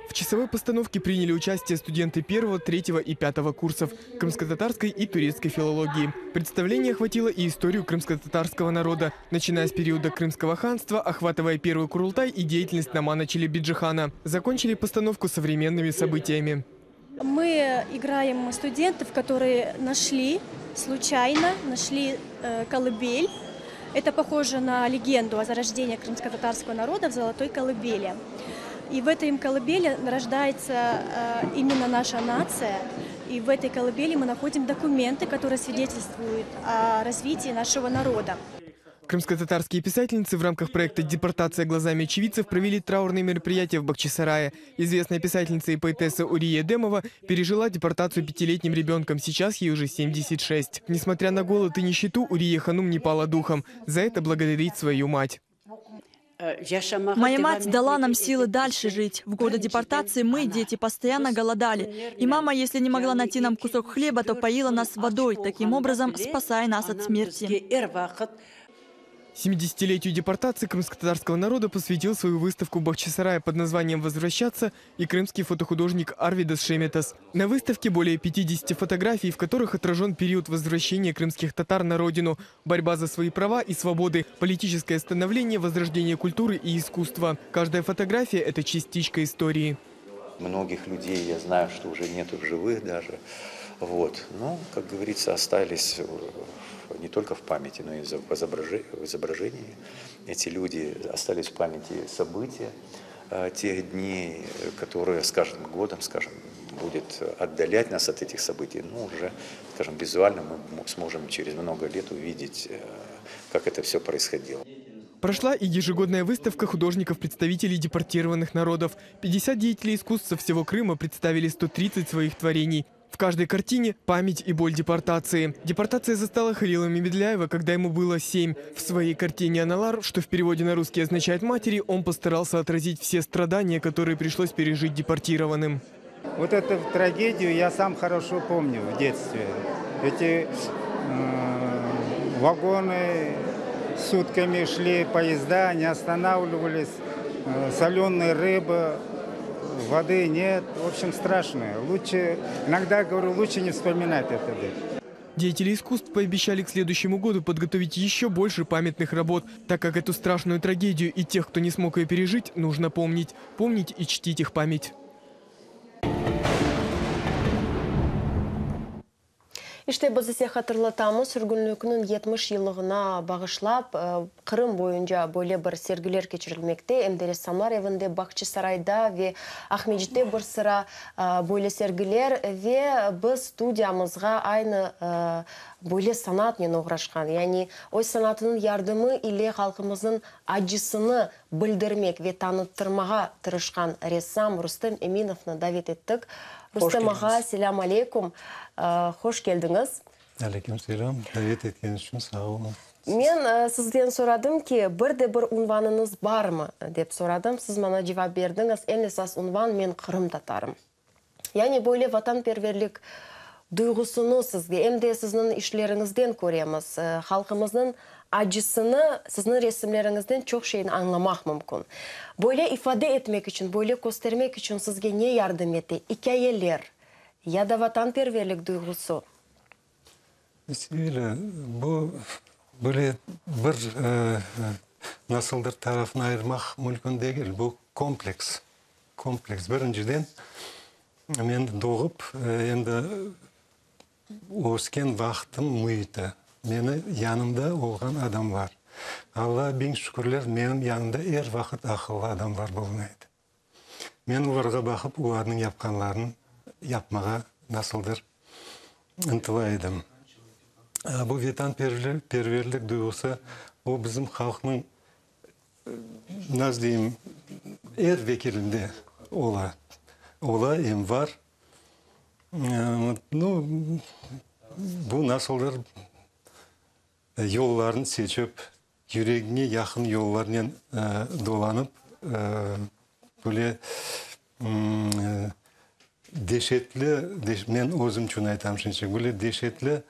В часовой постановке приняли участие студенты первого, третьего и пятого курсов крымско-татарской и турецкой филологии. Представление охватило и историю крымско-татарского народа, начиная с периода Крымского ханства, охватывая первый Курултай и деятельность Намана Челебиджихана. Закончили постановку современными событиями. Мы играем студентов, которые нашли, случайно нашли э, колыбель. Это похоже на легенду о зарождении крымско-татарского народа в золотой колыбели. И в этой колыбели рождается э, именно наша нация. И в этой колыбели мы находим документы, которые свидетельствуют о развитии нашего народа. Крымско-татарские писательницы в рамках проекта «Депортация глазами очевидцев» провели траурные мероприятия в Бахчисарае. Известная писательница и поэтесса Урия Демова пережила депортацию пятилетним ребенком. Сейчас ей уже 76. Несмотря на голод и нищету, Урия Ханум не пала духом. За это благодарит свою мать. Моя мать дала нам силы дальше жить. В годы депортации мы, дети, постоянно голодали. И мама, если не могла найти нам кусок хлеба, то поила нас водой, таким образом спасая нас от смерти. 70-летию депортации крымско-татарского народа посвятил свою выставку в Бахчисарае под названием «Возвращаться» и крымский фотохудожник Арвидас Шеметас. На выставке более 50 фотографий, в которых отражен период возвращения крымских татар на родину, борьба за свои права и свободы, политическое становление, возрождение культуры и искусства. Каждая фотография – это частичка истории. Многих людей я знаю, что уже нету в живых даже. Вот. Но, как говорится, остались не только в памяти, но и в изображении. Эти люди остались в памяти события э, тех дней, которые с каждым годом, скажем, будет отдалять нас от этих событий. Но уже, скажем, визуально мы сможем через много лет увидеть, э, как это все происходило. Прошла и ежегодная выставка художников-представителей депортированных народов. 50 деятелей искусств со всего Крыма представили 130 своих творений. В каждой картине память и боль депортации. Депортация застала Халила Мемедляева, когда ему было 7. В своей картине «Аналар», что в переводе на русский означает «матери», он постарался отразить все страдания, которые пришлось пережить депортированным. Вот эту трагедию я сам хорошо помню в детстве. Эти э, вагоны сутками шли, поезда не останавливались, э, соленая рыба, воды нет. В общем, страшно. Лучше, иногда говорю, лучше не вспоминать это. Деятели искусств пообещали к следующему году подготовить еще больше памятных работ, так как эту страшную трагедию и тех, кто не смог ее пережить, нужно помнить. Помнить и чтить их память. İşte, biz ise hatırlatamız, sürgünlikniñ 70 yıllığına bağışlap, Qırım boyunca böyle bir sergiler keçirilmekte, em de Ressamlar evinde, Bağçasarayda ve Aqmescitte bir sıra böyle sergiler ve biz studiyamızğa aynı böyle sanatnen oğraşqan, yani öz sanatınıñ yardımı ile halqımıznıñ acısını bildirmek ve tanıttırmağa tırışqan ressam Rustem Eminovnı davet ettik. Rustem ağa, selâm aleykum, hoş keldiñiz. Aleyküm selâm, davet etkeniñiz içün sağ oluñ. Men sizden soradım ki, bir de bir unvanıñız barmı, dep soradım. Siz maña cevap berdiñiz, eñ esas unvan, men qırımtatarım. Yani böyle vatanperverlik duyğusını sizge, em de sizniñ işleriñizden köremiz. Halqımıznıñ acısını sizniñ resimleriñizden çoq şeyni añlamaq mümkün. Böyle ifade etmek içün, böyle köstermek içün sizge ne yardım ete, ikâyeler ya da vatanperverlik duyğusu? Sevgili, bu böyle bir nasıldır tarafını ayırmaq mümkün degil, bu kompleks, kompleks. Birinciden, men doğıp, endi ösken vaqtım müiti, meni yanımda olğan adamlar. Alla biñ şükürler, menim yanımda er vaqıt aqıllı adamlar buluna edi. Men olarğa baqıp, olarnıñ yapqanlarını yapmağa nasıldır ıntıla edim. Bu vetanperverlik duyğusı, o bizim halqnıñ, nasıl deyim, er vekilinde ola, ola em bar. Nu, bu nasıldır yollarnı seçip, Yüregiñe yaqın yollarnen dolanıp, böyle deşetli, men özüm içün aytam şimdiçik, böyle deşetli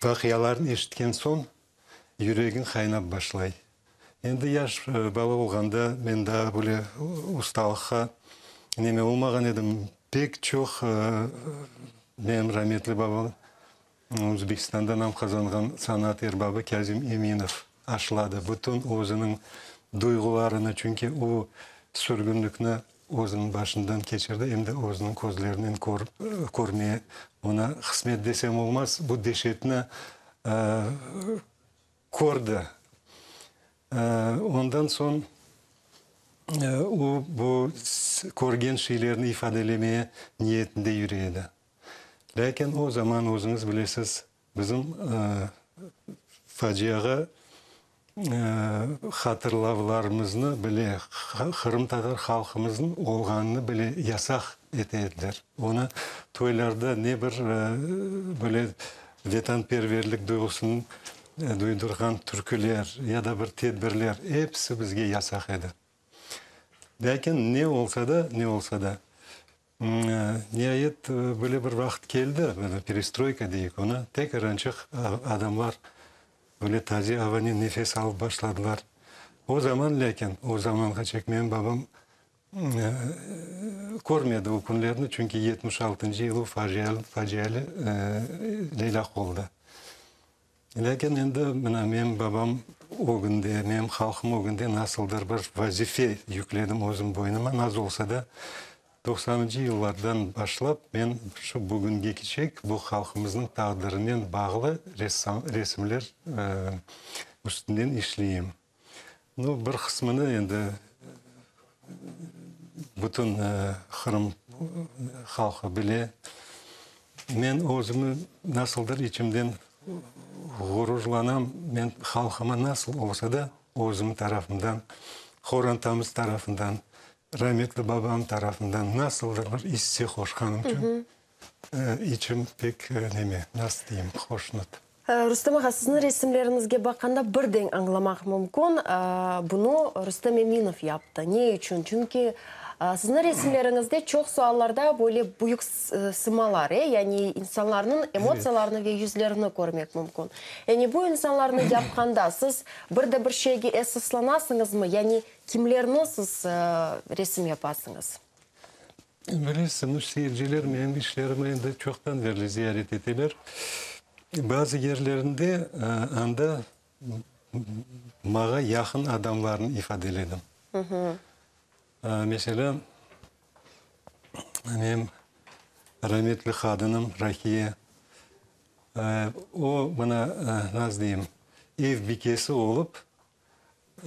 vaqialarnı eşitken soñ, yüregiñ qaynap başlay. Endi yaş bala olğanda men daa böyle ustalıqqa neme olmağan edim. Pek çoq menim rametli babam Özbekistanda nam qazanğan sanat erbabı Kâzim Eminov aşladı bütün özüniñ duyğularını, çünki o sürgünlikni özüniñ başından keçirdi, em de özüniñ közlerinen körmeye oña qısmet desem olmaz, bu deşetni kördi. Ondan soñ o bu körgen şeylerni ifadelemeye niyetinde yüre edi. Lâkin o zaman, özüñiz bilesiz, bizim faciağa hatırlavlarımıznı bile, qırımtatar halqımıznıñ olğanını bile yasaq ete ediler. Onı toylarda ne bir böyle vetanperverlik duyğusınıñ. duydurğan türküler ya da bir tedbirler, episi bizge yasaq edi. Lâkin ne olsa da, ne olsa da, niayet böyle bir vaqıt keldi, böyle perestroyka deyik onı, tekrar adamlar böyle taze avanen nefes alıp başladılar. O zaman lâkin, o zamanğaçek menim babam Körmedi o künlerni, çünki 76-ncı yılı facialı leylaq oldı. Lâkin endi mına menim babam ögünde, menim halqım ögünde nasıldır bir vazife yükledim özüm boynuma, naz olsa da, doqsanıncı yıllardan başlap men şu bugünge keçek bu halqımıznıñ taqdirinen bağlı resimler üstünden işleyim. Nu, bir qısmını endi bütün Qırım halqı bile. Men özümi nasıldır içimden ğururlanam, men halqıma nasıl olsa da özüm tarafımdan, qorantamız tarafından, rametli babam tarafından nasıldır bir isse qoşqanım içün içim pek neme, nasıl deyim, hoşnut. Rustem ağa, siziñ resimleriñizge baqqanda birden añlamaq mümkün, bunı Rustem Eminov yaptı. Ne içün? Çünki siziñ resimleriñizde çoqsu allarda böyle büyük sımalar, e, yani insanlarnıñ emotsiyalarını ve yüzlerini körmek mümkün. Yani bu insanlarnı yapqanda siz bir de bir şeyge esaslanasıñızmı? Yani kimlerni siz resim yapasıñız? Bilesiñiz, seyirciler menim işlerimi endi çoqtan berli ziyaret eteler. Bazı yerlerinde anda maña yaqın adamlarnı ifadeledim. Meselâ, menim rametli qadınım Rahiye, o, mına, nasıl deyim, ev bikesi olıp,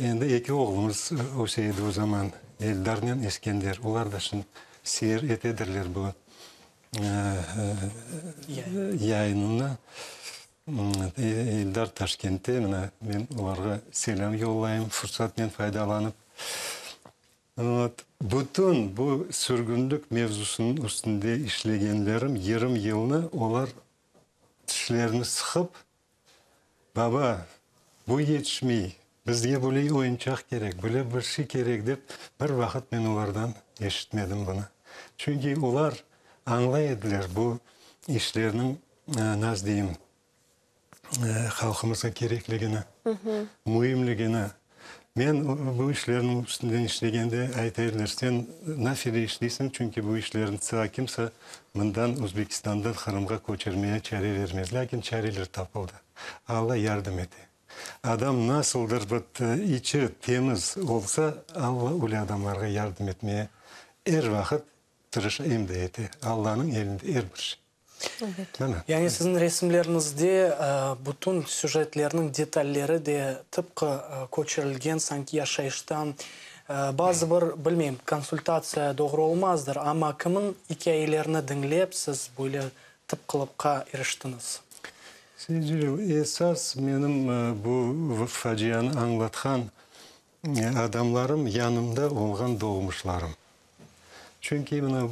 Endi eki oğlumız öse edi o zaman, Eldarnen Eskender. Olar da şimdi seyir etedirler bu yayınını. Eldar Taşkentte, mına men olarğa selâm yollayım, fursatnen faydalanıp. Bütün bu sürgünlik mevzusınıñ üstünde işlegenlerim yırım yılnı olar tişlerini sıqıp, Baba, bu yetişmey, bizge böyle oyunçaq kerek, böyle bir şey kerek dep, bir vaqıt men olardan eşitmedim bunı. Çünki olar añlay ediler bu işlerniñ, nasıl deyim, halqımızğa kerekligini, müimligini. Men bu işlerniñ üstünden işlegende ayta ediler, sen nafile işleysiñ, çünki bu işlerni saña kimse mından, Özbekistandan Qırımğa köçürmeye çare vermez. Lâkin çareler tapıldı. Alla yardım ete. Adam nasıldır bir içi temiz olsa, Alla öyle adamlarğa yardım etmeye er vaqıt tırışa em de ete. Allanıñ elinde er bir şey. Yani siziñ resimleriñizde bütün süjetlerniñ detalleri de tıpqı köçürilgen, sanki yaşayıştan. Bazı bir, bilmeyim, konsultatsiya doğru olmazdır, amma kimiñ ikâyelerini diñlep siz böyle tıpqılıqqa iriştiñiz? Sevgili, esas menim bu facianı añlatqan Adamlarım, yanımda olğan doğmuşlarım. Çünki mına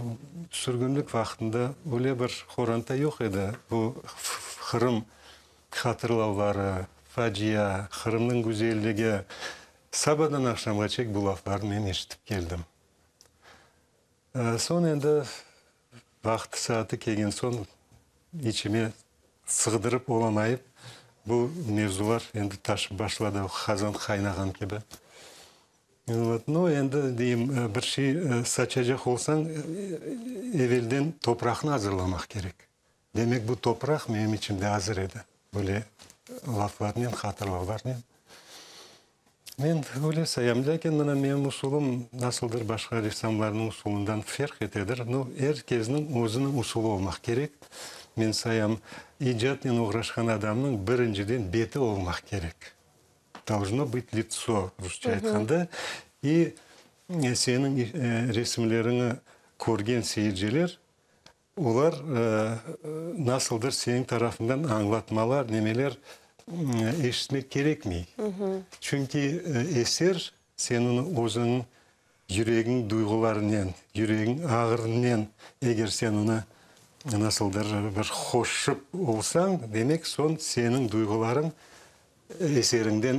sürgünlik vaqtında öyle bir qoranta yoq edi, bu Qırım hatırlavları, facia, Qırımnıñ güzelligi, sabadan aqşamğaçek bu laflarnı men eşitip keldim. Soñ endi vaqtı-saatı kelgen soñ içime sığdırıp olamayıp, bu mevzular endi taşıp başladı, qazan qaynağan kibi. Nu, endi deyim, bir şey saçacaq olsañ, evelden topraqnı azırlamaq kerek. Demek, bu topraq menim içimde azır edi, böyle laflarnen, hatırlavlarnen. Men öyle sayam, lâkin mına menim usulım nasıldır başqa ressamlarnıñ usulından ferq etedir. Nu, er kesniñ özüniñ usulı olmaq kerek. Men sayam, icatnen oğraşqan adamnıñ birinciden beti olmaq kerek. Dolžno bıt litso, rusça aytqanda. İ seniñ resimleriñi körgen seyirciler Olar nasıldır seniñ tarafından añlatmalar, nemeler eşitmek kerekmey. Çünki eser seniñ özüñ yüregiñ duyğularınen, yüregiñ ağrınen eger sen onı nasıldır bir qoşup olsañ, demek soñ seniñ duyğularıñ. Eseriñden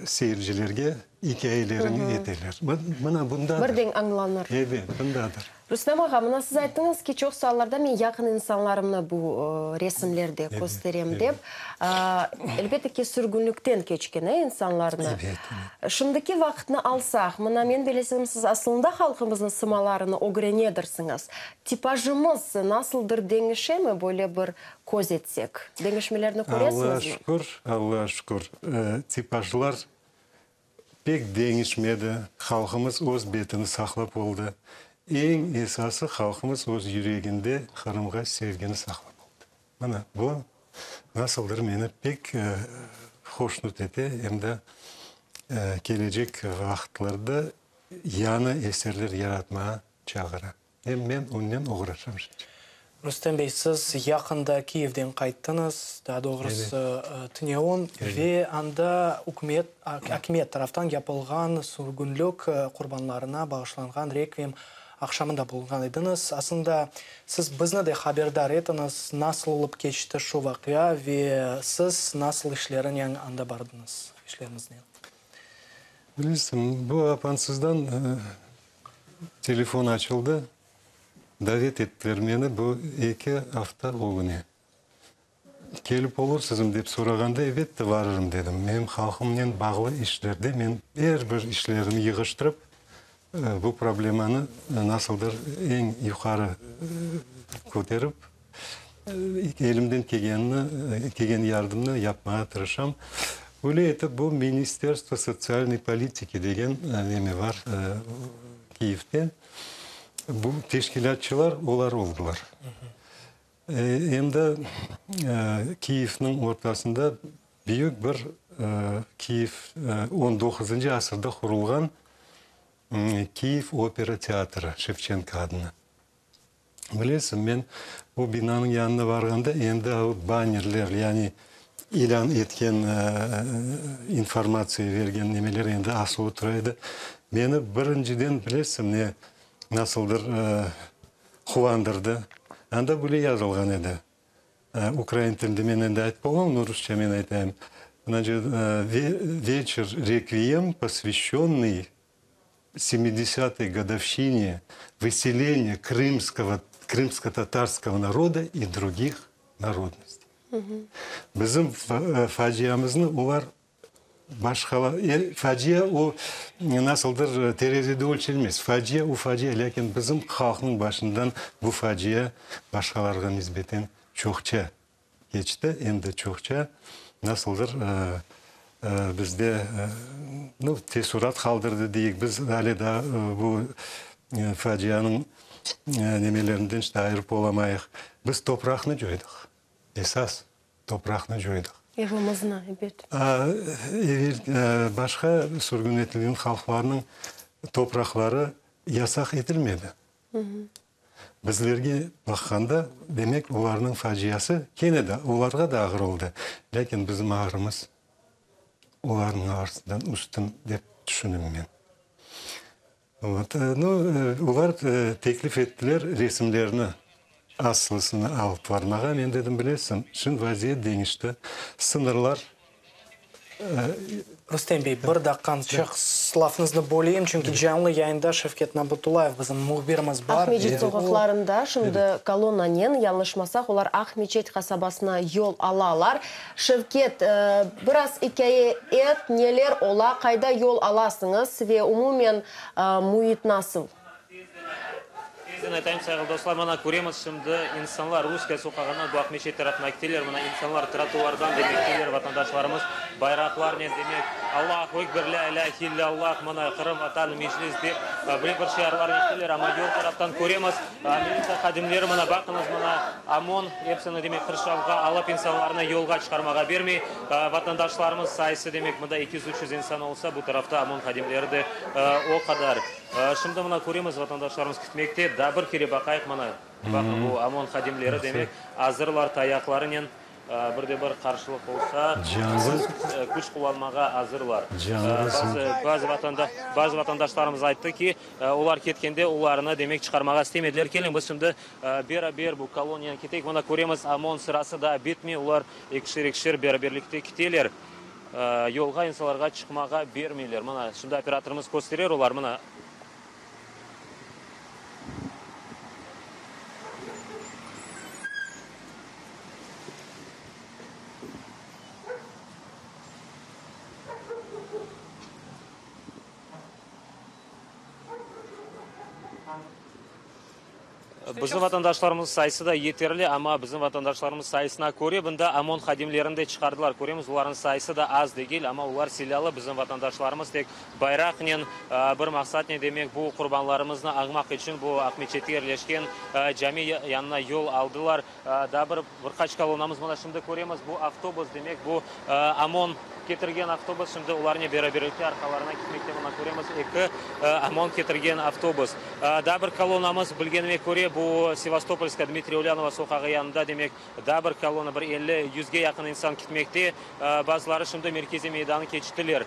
seyircilerge ikâyeleriñi eteler. Mına bundadır. Birden añlanır. Ebet, bundadır. Rustem ağa, mına siz ayttıñız ki, çoq allarda men yaqın insanlarımnı bu resimlerde kösterem dep. Elbette ki, sürgünlikten keçken insanlarnı. Şimdiki vaqıtnı alsaq, mına men bilesem, siz aslında halqımıznıñ sımalarını ögrenedirsiñiz. Tipajımız nasıldır deñişemi böyle bir köz etsek? Deñişmelerni köresiñizmi? Allağa şükür, Allağa şükür, tipajlar pek deñişmedi, halqımız öz betini saqlap oldı. Eñ esası, halqımız öz yüreginde Qırımğa sevgini saqlap oldı. Mına bu nasıldır meni pek hoşnut ete, em de kelecek vaqıtlarda yañı eserler yaratmağa çağıra. Em men onnen oğraşam şimdi. Rustem bey, siz yaqında Kiyevden qayttıñız, daa doğrusı tünevin, ve anda ükümet, akimiyet taraftan yapılğan sürgünlik qurbanlarına bağışlanğan rekviyem aqşamında bulunğan ediñiz. Aslında, siz bizni de haberdar etiñiz, nasıl olıp keçti şu vaqia ve siz nasıl işlerinen anda bardıñız, işleriñiznen? Bilirsiñ, bu apansızdan Telefon açıldı, davet ettiler meni bu eki afta ögüne. Kelip olursızmı dep sorağanda, ebette varırım dedim. Menim halqımnen bağlı işlerde men er bir işlerimi yığıştırıp, bu problemanı nasıldır eñ yuqarı köterip, elimden kelgenini, kelgen yardımnı yapmağa tırışam. Öyle etip bu Ministerstvo sotsialnoy politiki degen neme bar Kiyevde. Bu teşkilâtçılar olar oldılar. Em de Kiyevniñ ortasında büyük bir Kiyev on doquzıncı asırda qurulğan Kiyev opera teatrı Şevçenko adına. Bilesiñ, men o binanıñ yanına varğanda endi o bannerler, yani ilân etken, informatsiya bergen nemeler endi asılı tura edi. Meni birinciden, bilesiñ, ne, nasıldır quvandırdı? Anda böyle yazılğan edi, ukrain tilinde men endi aytıp olamam, no rusça men aytayım, Вечер реквием, посвященный Semidesâtoy godovşçine vıseleniya krımskogo, krımsko-tatarskogo naroda i drugih narodnostey. Bizim faciamıznı olar başqalar, facia o nasıldır terezede ölçelmez, facia o facia, lâkin bizim halqnıñ başından bu facia başqalarğa nisbeten çoqça Keçti, endi çoqça nasıldır bizde nu teessurat qaldırdı deyik, biz ale daa bu facianıñ nemelerinden işte ayırıp olamayıq. Biz topraqnı coydıq, esas topraqnı coydıq. Evimizni, ebet. Evel başqa sürgün etilgen halqlarnıñ topraqları yasaq etilmedi. Bizlerge baqqanda, demek, olarnıñ faciası kene de olarğa da ağır oldı, lâkin bizim ağrımız olarnıñ ağrısından üstün, dep tüşünem men. Vot, nu, olar teklif ettiler resimlerni aslısını alıp barmağa, men dedim, bilesiñ, şimdi vaziyet deñişti, sıñırlar Rustem bey, bir daqqançıq lafıñıznı böleyim, çünki canlı yayında Şevket Nabatullayev bizim mühbirimiz bar. Aqmeçit soqaqlarında şimdi kolonnanen, yañlışmasaq, olar Aqmeçet qasabasına yol alalar. Şevket, biraz ikâye et, neler ola, qayda yol alasıñız ve umumen müit nasıl? Tezden aytayım, sayğılı dostlar, mana köremiz şimdi insanlar Russkaya soqağından bu Aqmeçet tarafına kiteler, mına insanlar trotuardan demek kiteler, vatandaşlarımız bayraqlarnen demek Allahu Ekber, lâ ilâhe illâllah, mına Qırım Vatanı, Meclis dep böyle bir şiarlarnen kiteler, amma yol taraftan köremiz militsiya hadimleri, mına baqıñız, mına OMON epsini demek qırşavğa alıp insanlarnı yolğa çıqarmağa bermey, vatandaşlarımız sayısı demek mında 200-300 insan olsa, bu tarafta OMON hadimleri de o qadar. Şimdi mına köremiz, vatandaşlarımız ketmekte. Daa bir kere baqayıq, mına, baqın, bu OMON hadimleri, demek, azırlar tayaqlarınen, bir de bir qarşılıq olsa, küç qullanmağa azırlar. Bazı, bazı, bazı vatandaşlarımız ayttı ki, olar ketkende olarnı, demek, çıqarmağa istemediler. Keliñ, biz şimdi beraber bu koloniyanı keteyik. Mına köremiz, OMON sırası daa bitmey, olar ekişer-ekişer beraberlikte keteler. Yolğa insanlarğa çıqmağa bermeyler. Mına, şimdi operatorımız kösterer, olar mına. Bizim vatandaşlarımız sayısı da yeterli, amma bizim vatandaşlarımız sayısına köre bunda OMON hadimlerini de çıqardılar. Köremiz, olarnıñ sayısı da az degil, amma olar silâlı. Bizim vatandaşlarımız tek bayraqnen, bir maqsatnen, demek, bu qurbanlarımıznı añmaq içün bu Aqmeçette yerleşken cami yanına yol aldılar. Daa bir bir qaç kolonnamız mına şimdi köremiz, bu avtobus, demek, bu OMON ketirgen avtobus, şimdi olarnen beraberlikte arqalarına ketmekte, mına köremiz, eki OMON ketirgen avtobus. Daa bir kolonnamız, bilgenime köre, bu Sevastopolskaya, Dmitriya Ulyanova soqağı yanında, demek, daa bir kolonna, bir elli, yüzge yaqın insan ketmekte. Bazıları şimdi merkeziy meydanı keçtiler.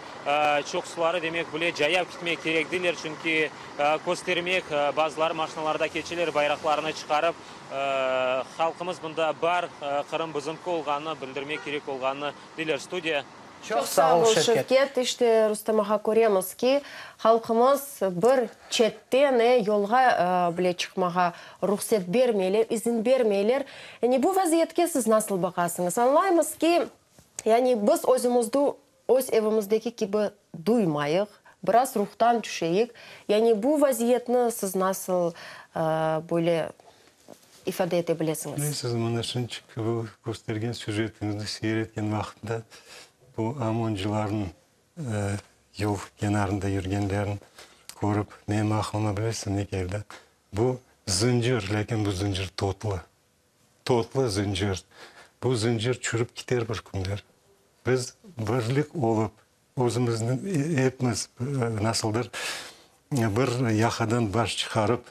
Çoqsuları, demek, bile cayav ketmek kerek deyler, çünki köstermek, bazıları maşinalarda keçeler, bayraqlarını çıqarıp, Halqımız bunda bar, Qırım bizimki olğanını bildirmek kerek olğanını deyler. Studiya. Çoq sağ ol, Şevket. İşte, Rustem ağa, köremiz ki, halqımız bir çetten yolğa bile çıqmağa ruhset bermeyler, izin bermeyler. Yani bu vaziyetke siz nasıl baqasıñız? Añlaymız ki, yani biz özümüzni öz evimizdeki kibi duymayıq, biraz ruhtan tüşeyik. Yani bu vaziyetni siz nasıl böyle ifade ete bilesiñiz? Bilesiz, mına şunçik bu köstergen süjetiñizni seyir etken vaqıtta bu OMONcılarnıñ yol kenarında yürgenlerini körip, menim aqlıma bilesiz ne keldi? Bu zıncır, lâkin bu zıncır totlı. Totlı zıncır. Bu zıncır çürip kiter bir künler. Biz birlik olıp, özümizni epimiz nasıldır bir yaqadan baş çıqarıp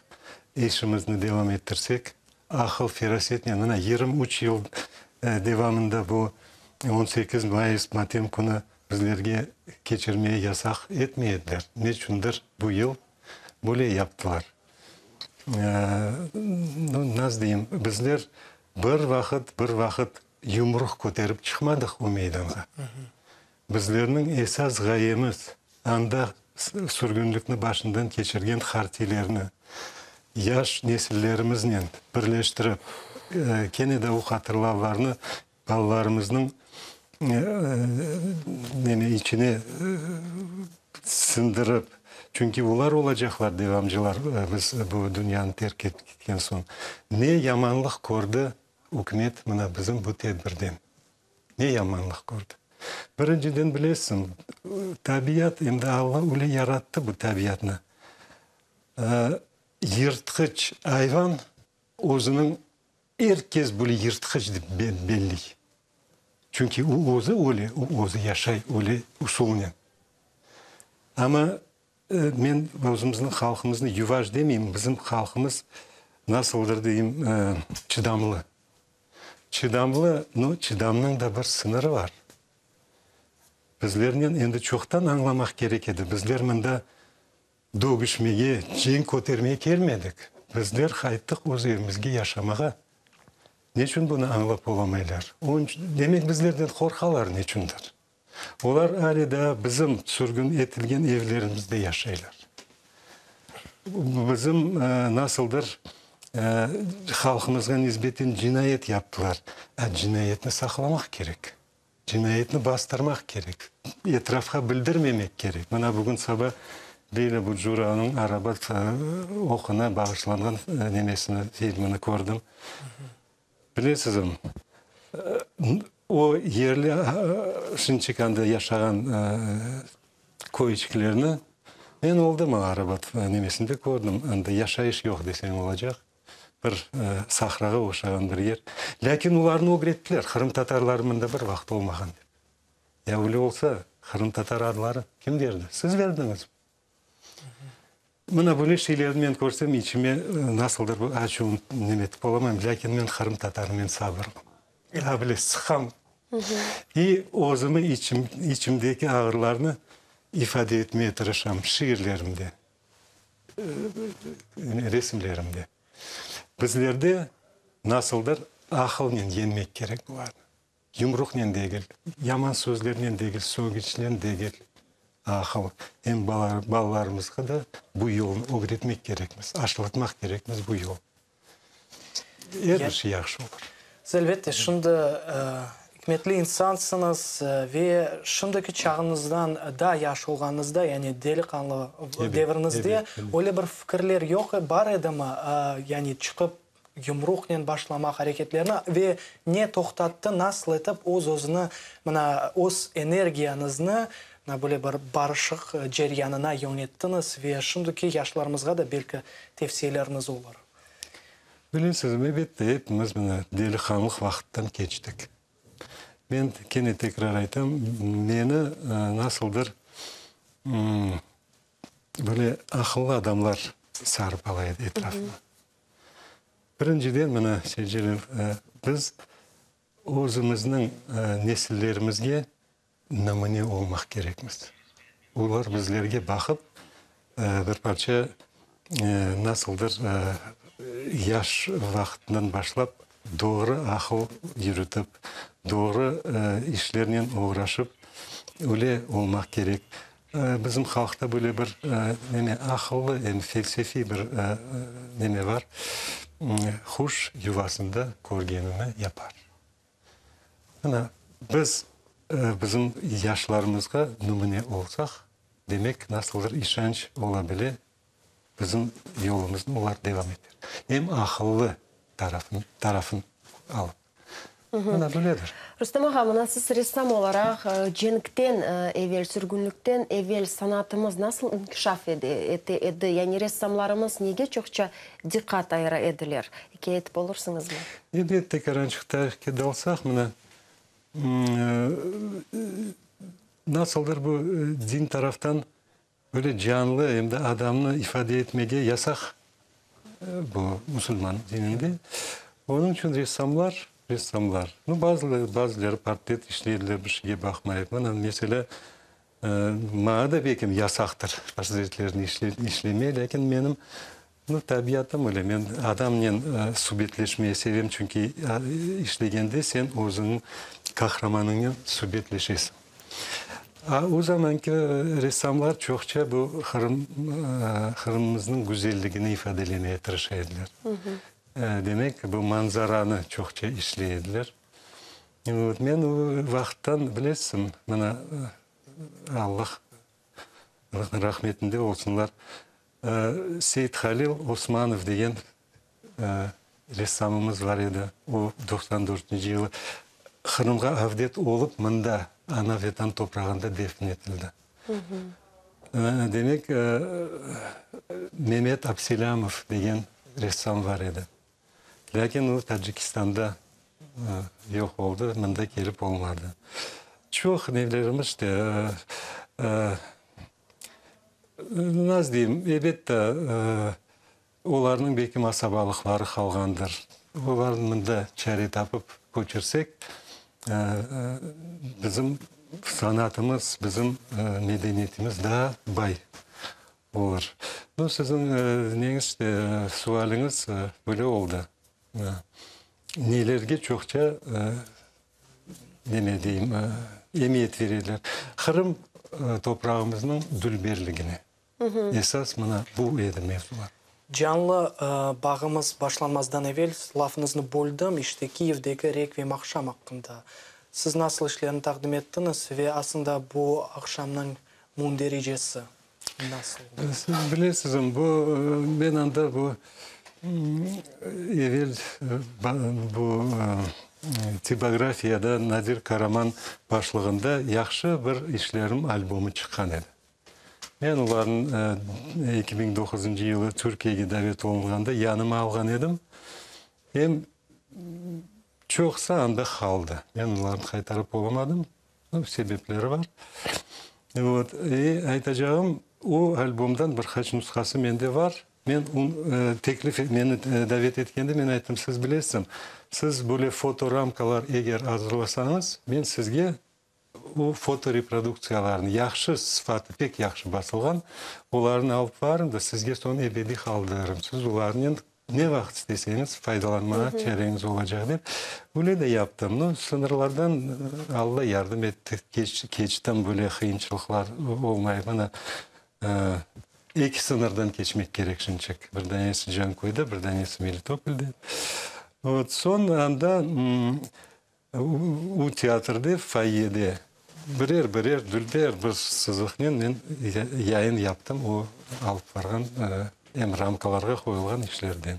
işimizni devam ettirsek, aqıl, ferasetnen, mına 23 yıl devamında bu 18 mayıs matem künü bizlerge keçirmeye yasaq etmey ediler. Neçündir bu yıl böyle yaptılar. Nasıl deyim, bizler bir vaqıt, bir vaqıt yumruq köterip çıqmadıq o meydanğa. Bizlerniñ esas ğayemiz, anda sürgünlikni başından keçirgen hartiylerni yaş nesillerimiznen birleştirip, kene de o hatırlavlarnı balalarımıznıñ neme içine sındırıp, çünki olar olacaqlar devamcılar biz bu dünyanı terk etip ketken soñ. Ne yamanlıq kördi ükümet mına bizim bu tedbirden? Ne yamanlıq kördi? Birinciden bilesiñ, tabiat, endi Alla öyle yarattı bu tabiatnı, yırtqıç ayvan özüniñ Er kes böyle yırtqıç dep belley. Çünki o özü öyle, o özü yaşay öyle usulnen. Amma men özümizniñ halqımıznı yuvaş demeyim, bizim halqımız nasıldır deyim, çıdamlı. Çıdamlı, no, çıdamnıñ da bir sıñırı bar. Bizlernen endi çoqtan añlamaq kerek edi, bizler mında Dögüşmege, cenk kötermege kelmedik. Bizler qayttıq öz evimizge yaşamağa. Neçün bunı añlap olamaylar? Onıñ, demek bizlerden qorqalar neçündir. Olar ale daa bizim sürgün etilgen evlerimizde yaşaylar. Bizim nasıldır halqımızğa nisbeten cinayet yaptılar. A cinayetni saqlamaq kerek. Cinayetni bastırmaq kerek, etrafqa bildirmemek kerek. Mına bugün saba Leyla Bucuranıñ Arabat oquna bağışlanğan nemesini, filmini kördim. Bilesizmi, o yerli Şinçikanda yaşağan köyçiklerni men oldım o Arabat nemesinde kördim, anda yaşayış yoq deseñ olacaq. Bir sahrağa oşağan bir yer. Lâkin olarnı ögrettiler, qırımtatarlar mında bir vaqıt olmağan dep. Ya öyle olsa, qırımtatar adları kim berdi? Siz berdiñizmi? Mına böyle şeylerni men körsem, içime nasıldır bir açuvım neme etip olamayım. Lâkin men qırımtatarım, men sabırlım. Ya bile sıqam. İ özümi içim, içimdeki ağrılarnı ifade etmeye tırışam şiirlerimde. Resimlerimde. Bizlerde nasıldır aqılnen yeñmek kerek bularnı. Yumruqnen degil, yaman sözlernen degil, sögünçnen degil, aqıl. Em balalarımızğa da bu yolnı ögretmek kerekmiz, aşılatmaq kerekmiz bu yol. Er bir şey yahşı olur. Siz, elbette, şimdi ikmetli insansıñız ve şimdiki çağıñızdan daa yaş olğanıñızda, yani deliqanlı devriñizde öyle bir fikirler yoq, bar edimi, yani çıqıp yumruqnen başlamaq areketlerini ve ne toqtattı, nasıl etip öz-özüni, mına, öz energiyañıznı, mına, böyle bir barışıq ceryanına yöñettiñiz ve şimdiki yaşlarımızğa da belki tevsiyeleriñiz olur? Bilesizmi, elbette, epimiz mına deliqanlıq vaqıttan keçtik. Men kene tekrar aytam, meni nasıldır böyle aqıllı adamlar sarıp ala edi etrafıma. Birinciden, mına, Seyirciler, biz özümizniñ nesillerimizge nümüne olmaq kerekmiz. Olar bizlerge baqıp, bir parça nasıldır yaş vaqtından başlap doğru aqıl yürütip, doğru işlernen oğraşıp, öyle olmaq kerek. Bizim halqta böyle bir neme, aqıllı em felsefiy bir neme bar, Quş yuvasında körgenini yapar. Mına, biz bizim yaşlarımızğa nümüne olsaq, demek, nasıldır işanç ola bile, bizim yolumıznı olar devam eter. Em aqıllı tarafın tarafın alıp. Mına böyledir. Rustem ağa, mına siz ressam olaraq cenkten evel, sürgünlikten evel sanatımız nasıl inkişaf ete edi? Yani ressamlarımız nege çoqça diqqat ayıra ediler? İkâye etip olursıñızmı? Elbette, kerançıq tarihke dalsaq, mına, nasıldır bu din taraftan böyle canlı em de adamnı ifade etmege yasaq bu musulman dininde. Onıñ içün ressamlar, ressamlar, nu, bazıları, bazıları portret işleydiler, bir şeyge baqmayıp. Mına, meselâ, maña da belki yasaqtır portretlerni işlemeye, lâkin menim, nu, tabiatım öyle, men adamnen subetleşmeye sevem, çünki işlegende sen özüñniñ qahramanıñnen subetleşesiñ. A o zamanki ressamlar çoqça bu Qırım, Qırımımıznıñ güzelligini ifadelemeye tırışa ediler. Demek, bu manzaranı çoqça işley ediler. Men o vaqıttan, bilesiñ, mına, Allah rahmetinde olsunlar, Seythalil Osmanov degen ressamımız bar edi, o 94-nci yılı Qırımğa avdet olıp, mında, ana-Vetan toprağında defn etildi. Demek, Memet Abselâmov degen ressam bar edi. Lâkin o Tacikistanda yoq oldı, mında kelip olmadı. Çoq nelerimiz de, nasıl deyim, elbette, olarnıñ belki asabalıqları qalğandır. Olarnı mında çare tapıp köçürsek, bizim sanatımız, bizim medeniyetimiz daa bay Olur. Nu, siziñ neñiz, sualiñiz böyle oldı. Nelerge çoqça, neme deyim, emiyet bereler? Qırım toprağımıznıñ dülberligine. Esas mına bu edi mevzular. Canlı bağımız başlanmazdan evel lafıñıznı böldim, işte Kiyevdeki rekviyem aqşam aqqında. Siz nasıl işlerni taqdim ettiñiz ve aslında bu aqşamnıñ Mündericesi nasıl oldı? Siz bilesizmi, bu, men anda bu evel bu tipografiyada Nadir Karaman başlığında yahşı bir işlerim albomı çıqqan edi. Men olarnı 2009-ncı yılı Türkiyege davet olunğanda yanıma alğan edim. Em çoqusı anda qaldı. Men olarnı qaytarıp olamadım. Sebepleri bar. Vot, e, aytacağım, o albomdan bir qaç nusqası mende bar. Men teklif, meni davet etkende men ayttım, siz bilesiñ, siz böyle fotoramkalar eger azırlasañız, men sizge o fotoreproduktsiyalarnı, yahşı, sıfatı pek yahşı basılğan, olarnı alıp barım da sizge soñ ebediy qaldırırım. Siz olarnen. Ne vaqıt isteseñiz faydalanmağa çareñiz olacaq dep. Öyle de yaptım. Nu, sıñırlardan Alla yardım etti, keçtim, böyle qıyınçılıqlar olmay. Mına, eki sıñırdan keçmek kerek şimdicik. Bir danesi Canköyde, bir danesi Melitopolde. Vot, soñ anda O teatrde, foyyede birer-birer dülber bir sızıqnen men yayın yaptım, o alıp barğan em ramkalarğa qoyulğan işlerden.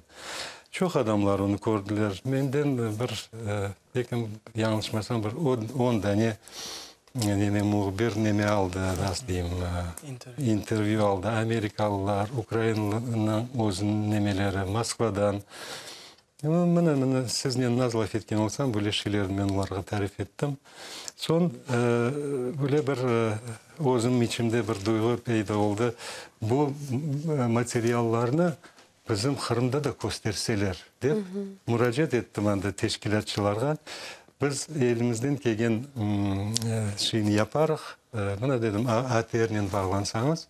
Çoq adamlar onı kördiler. Menden bir, belkim yañlışmasam, bir on dane neme mühbir neme aldı, nasıl deyim, intervyü aldı, amerikalılar, Ukrainanıñ özüniñ nemeleri, Moskvadan. Mına, mına, siznen naz laf etken olsam, böyle şeylerni men olarğa tarif ettim. Soñ, böyle bir özüm içimde bir duyğu peyda oldı, bu materiallarnı bizim Qırımda da kösterseler, dep muracaat ettim anda teşkilâtçılarğa. Biz elimizden kelgen şeyni yaparıq. Mına, dedim, ATRnen bağlansañız,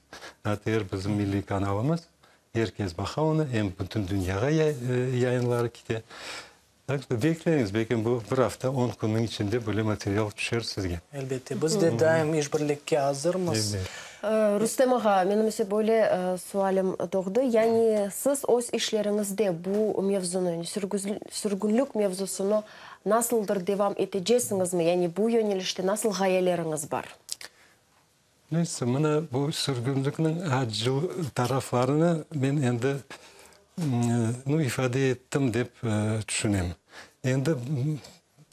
ATR bizim milliy kanalımız. Er kes baqa onı, em bütün dünyağa yayınları kete. Tak şto, bekleñiz, belki bu bir afta, on künniñ içinde böyle material tüşer sizge. Elbette, biz de daim işbirlikke azırmız. Elbet. Rustem ağa, menim ise böyle sualim doğdı, yani siz öz işleriñizde bu mevzunı, yani sürgünlik mevzusını nasıldır devam etecesiñizmi, yani bu yönelişte nasıl ğayeleriñiz bar? Neyse, mına bu sürgünlikniñ acı taraflarını men endi, nu, ifade ettim dep tüşünem. Endi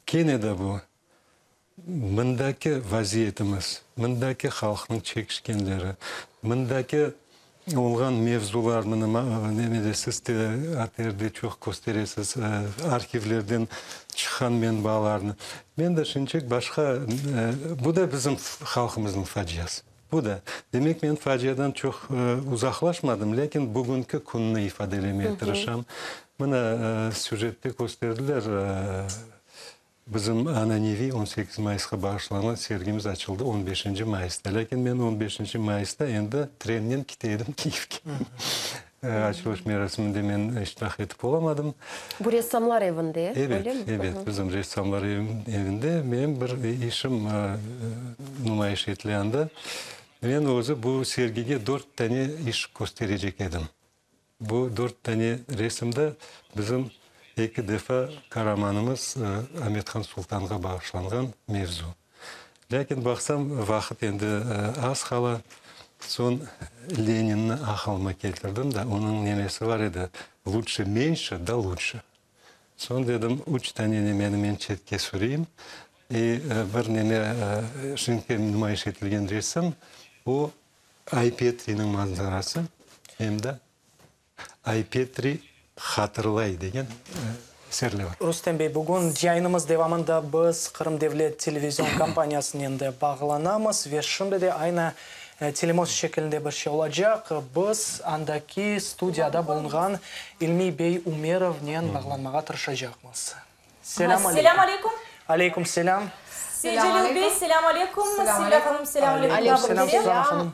kene de bu mındaki vaziyetimiz, mındaki halqnıñ çekişkenleri, mındaki olğan mevzular, mına nemede siz de ATRde çoq kösteresiz, arhivlerden çıqqan menbalarnı. Men de şimdicik başqa, bu da bizim halqımıznıñ faciası, bu da. Demek, men faciadan çoq uzaqlaşmadım, lâkin bugünki künni ifadelemeye tırışam. Mına süjette kösterdiler, Bizim ananeviy 18 mayısqa bağışlanğan sergimiz açıldı on beşinci mayısta. Lâkin men on beşinci mayısta endi trennen kete edim Kiyevge. Açılış merasiminde men iştirak etip olamadım. Bu ressamlar evinde, öyle mi? Ebet, ebet, bizim ressamlar evinde menim bir işim numayış etile anda. Men özü bu sergige dört tane iş kösterecek edim. Bu dört dane resimde bizim eki defa qaramanımız Amethan Sultanğa bağışlanğan mevzu. Lâkin baqsam, vaqıt endi az qala, soñ Leninni aqılıma keltirdim da, onıñ nemesi bar edi, Lutşe menşe, da lutşe. Soñ dedim, üç dane nemeni men çetke süreyim. İ bir neme, şimdiki numayış etilgen resim, o Ay-Petriniñ manzarası em de Ay-Petri hatırlay degen serleva. Rustem bey, bugün yayınımız devamında biz Qırım devlet televizion kompaniyasınen de bağlanamız ve şimdi de aynı telemost şeklinde bir şey olacaq. Biz andaki studiyada bulunğan İlmiy bey Ümerovnen bağlanmağa tırışacaqmız. Selâm aleyküm. Selâm aleyküm. Aleyküm selâm. Seycelil bey, selâm aleyküm. Silvia hanım, selâm aleyküm. Aleyküm selâm.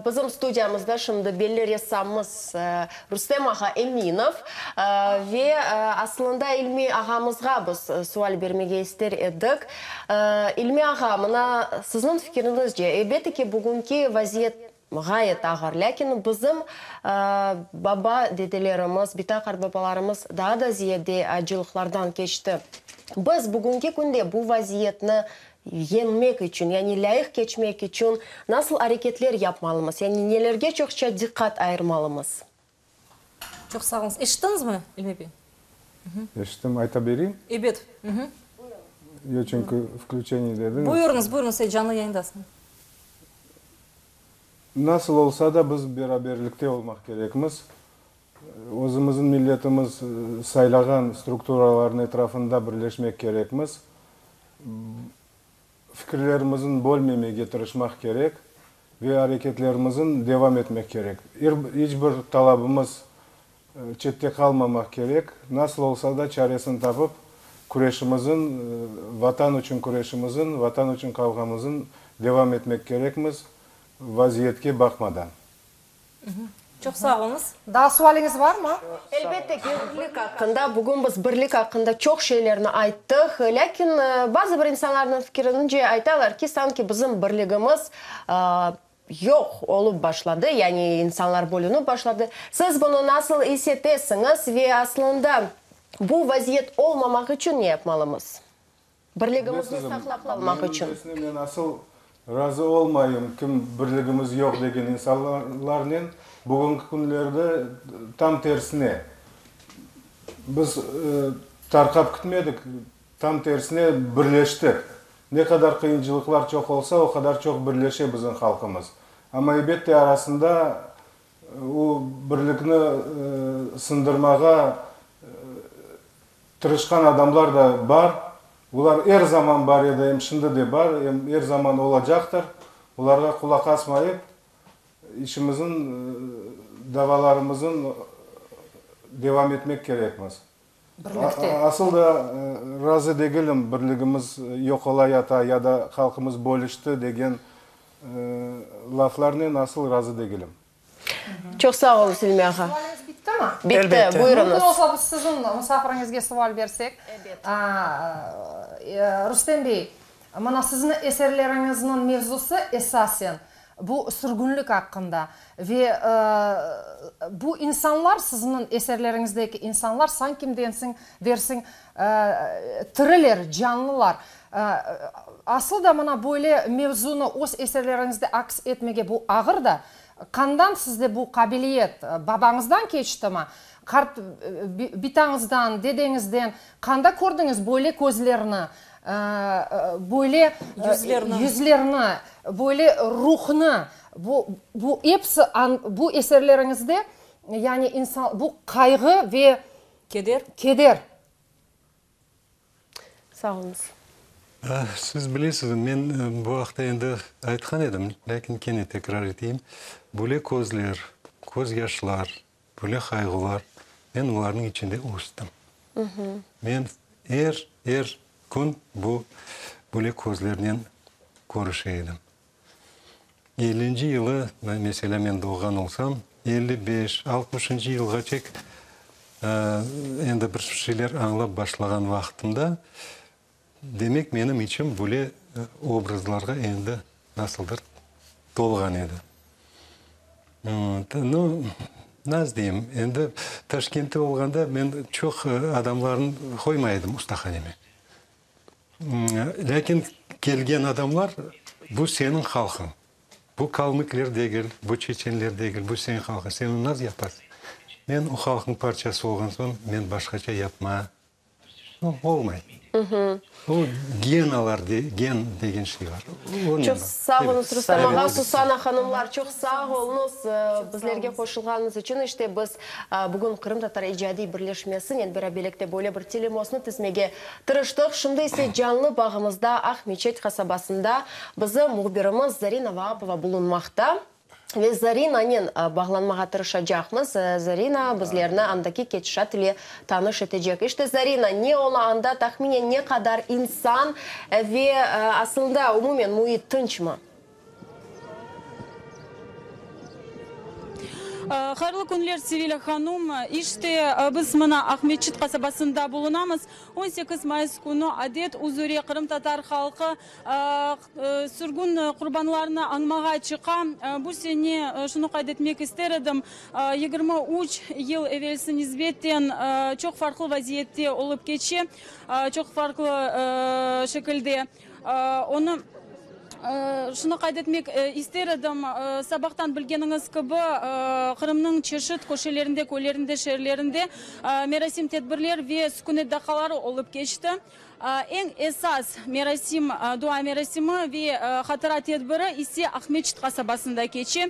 Bizim studiyamızda şimdi belli ressamımız Rustem ağa Eminov ve aslında İlmi ağamızğa biz sual bermege ister edik. İlmi ağa, mına sizniñ fikiriñizce, elbette ki, bugünki vaziyet Ğayet ağır. Lâkin bizim baba dedelerimiz, bita-qartbabalarımız daa da ziyade acılıqlardan keçti. Biz bugünki künde bu vaziyetni yeñmek içün, yani lâyıq keçmek içün nasıl areketler yapmalımız, yani nelerge çoqça diqqat ayırmalımız? Çoq sağ oluñız. Eşittiñizmi, İlmi bey? Eşittim. Ayta bereyim? Ebet. Yoq, çünki vklüçeniye dediñiz. Buyurıñız, buyurıñız, canlı yayındasıñız. Nasıl olsa da biz beraberlikte olmaq kerekmiz. Özümizin milletimiz saylağan strukturalarnıñ etrafında birleşmek kerekmiz. Fikirlerimizin bölmemege tırışmaq kerek ve areketlerimizin devam etmek kerek. İç bir talabımız çette qalmamaq kerek. Nasıl olsa da çaresini tapıp küreşimizin, Vatan içün küreşimizin, Vatan içün qavğamızın devam etmek kerekmiz, vaziyetke baqmadan. Çoq sağ oluñız. Daa sualiñiz barmı? Elbette ki, birlik aqqında, bugün biz birlik aqqında çoq şeylerni ayttıq, lâkin bazı bir insanlarnıñ fikirince aytalar ki, sanki bizim birligimiz yoq olıp başladı, yani insanlar bölünip başladı. Siz bunı nasıl is etesiñiz ve aslında bu vaziyet olmamaq içün ne yapmalımız? Birligimizni saqlap qalmaq içün. Men asıl razı olmayım, kim birligimiz yoq degen insanlarnen, bugünki künlerde tam tersine, biz tarqap kitmedik, tam tersine birleştik. Ne qadar qıyıncılıqlar çoq olsa, o qadar çoq birleşe bizim halqımız. Amma ebette arasında o birlikni sındırmağa Tırışqan adamlar da bar. Olar er zaman bar edi, em şimdi de bar, em er zaman olacaqtır. Olarğa qulaq asmayıp, işimizin, davalarımızın devam etmek kerekmiz. Birlikte. Asıl da razı degilim, birligimiz yoq ola yata ya da halqımız bölüşti degen laflarnen asıl razı degilim. Çoq sağ oluñız, İlmi ağa. Sualimiz bittimi? Bitti, buyurıñız. Mümkün olsa biz siziñ musafiriñizge sual bersek. Ebet. Rustem bey, mına siziñ eserleriñizniñ mevzusı esasen bu sürgünlik aqqında ve bu insanlar, siziñ eserleriñizdeki insanlar sanki densiñ, dersiñ, tiriler, canlılar. Aslı da mına böyle mevzunı öz eserleriñizde aks etmege bu ağır da. Qandan sizde bu qabiliyet? Babañızdan keçtimi? Qart bitañızdan, dedeñizden? Qanda kördiñiz böyle közlerni, böyle yüzlerni, böyle ruhnı? Bu, bu episi bu eserleriñizde, yani insan, bu qayğı ve Keder. Keder. Sağ oluñız. Siz bilesiz, men bu aqta endi aytqan edim, lâkin kene tekrar eteyim. Böyle közler, közyaşlar, böyle qayğılar, men olarnıñ içinde östim. Men er, er kün bu böyle közlernen körüşe edim. Ellinci yılı, meselâ, men doğğan olsam, 55, altmışıncı yılğaçek endi bir şeyler añlap başlağan vaqtımda, demek, menim içim böyle obrazlarğa endi nasıldır tolğan edi. Nu, naz deyim, endi Taşkentte olğanda men çoq adamlarnı qoymay edim ustahaneme. Lâkin kelgen adamlar, bu seniñ halqıñ, bu kalmıkler degil, bu çeçenler degil, bu seniñ halqıñ, sen onı naz yaparsıñ? Men o halqnıñ parçası olğan soñ, men başqaça yapma, olmay. O genalar, gen degen şey bar. Çoq sağ oluñız, Rustem ağa, Susana hanımlar, çoq sağ oluñız bizlerge qoşulğanıñız içün. İşte, biz bugün Qırımtatar icadiy birleşmesinen beraberlikte böyle bir telemostnı tizmege tırıştıq. Şimdi ise canlı bağımızda Aq-Meçet qasabasında bizim mühbirimiz Zarina Vaapova bulunmaqta. Ve Zarinanen bağlanmağa tırışacaqmız. Zarina bizlerni andaki ketişat ile tanış etecek. İşte, Zarina, ne ola anda, tahminen ne qadar insan ve aslında umumen müit tınçmı? Hayırlı künler, Sevilâ hanum. İşte, biz mına Aqmeçit qasabasında bulunamız. 18 mayıs künü adet üzre qırımtatar halqı Sürgün qurbanlarını añmağa çıqa. Bu sene, şunı qayd etmek ister edim, 23 yıl evelsi nisbeten çoq farqlı vaziyette olıp keçe, çoq farqlı şekilde. Onı, şunı qayd etmek ister edim, sabahtan bilgeniñiz kibi, Qırımnıñ çeşit köşelerinde, köylerinde, şeerlerinde merasim tedbirler ve sükünet daqqaları olıp keçti. Eñ esas merasim, dua merasimi ve hatıra tedbiri ise Aqmeçit qasabasında keçe.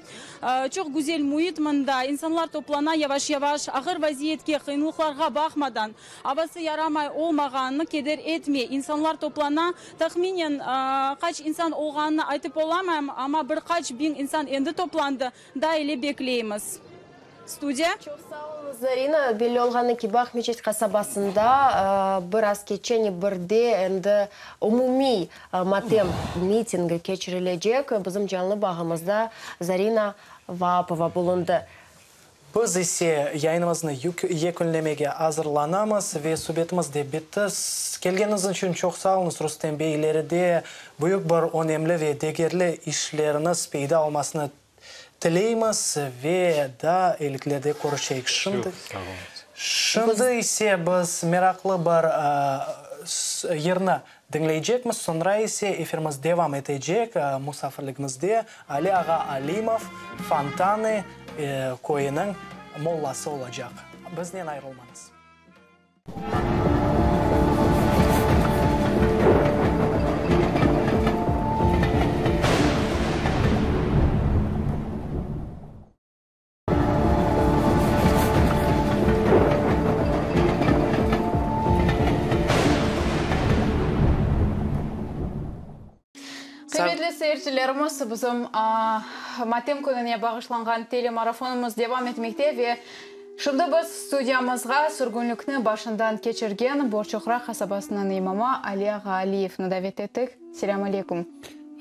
Çoq güzel müit mında, insanlar toplana yavaş-yavaş, ağır vaziyetke, qıyınlıqlarğa baqmadan, avası yaramay olmağanını keder etmey, insanlar toplana. Tahminen qaç insan olğanını aytıp olamayım, amma bir qaç biñ insan endi toplandı, daa ile bekleymiz. Studiya. Çoq sağ oluñız, Zarina. Belli olğanı kibi, Aqmeçet qasabasında biraz keçeni birde endi umumiy matem mitingi keçirilecek. Bizim canlı bağımızda Zarina Vaapova bulundı. Biz ise yayınımıznı yekünlemege azırlanamız ve subetimiz de bitti. Kelgeniñiz içün çoq sağ oluñız, Rustem bey. İleride büyük bir önemli ve degerli işleriñiz peyda olmasını tileymiz ve daa iliklerde körüşeyik. Şimdi, Çoq sağ oluñız. Şimdi ise biz meraqlı bir yırnı diñleycekmiz, soñra ise efirimiz devam etecek. Musafirligimizde Ali ağa Alimov, Fontanı köyüniñ mollası olacaq. Biznen ayırılmañız. Qıymetli seyircilerimiz, bizim matem kününe bağışlanğan telemarafonımız devam etmekte ve şimdi biz studiyamızğa sürgünlikni başından keçirgen Borçoqraq qasabasınıñ imamı Ali ağa Aliyevni davet ettik. Selâm aleyküm.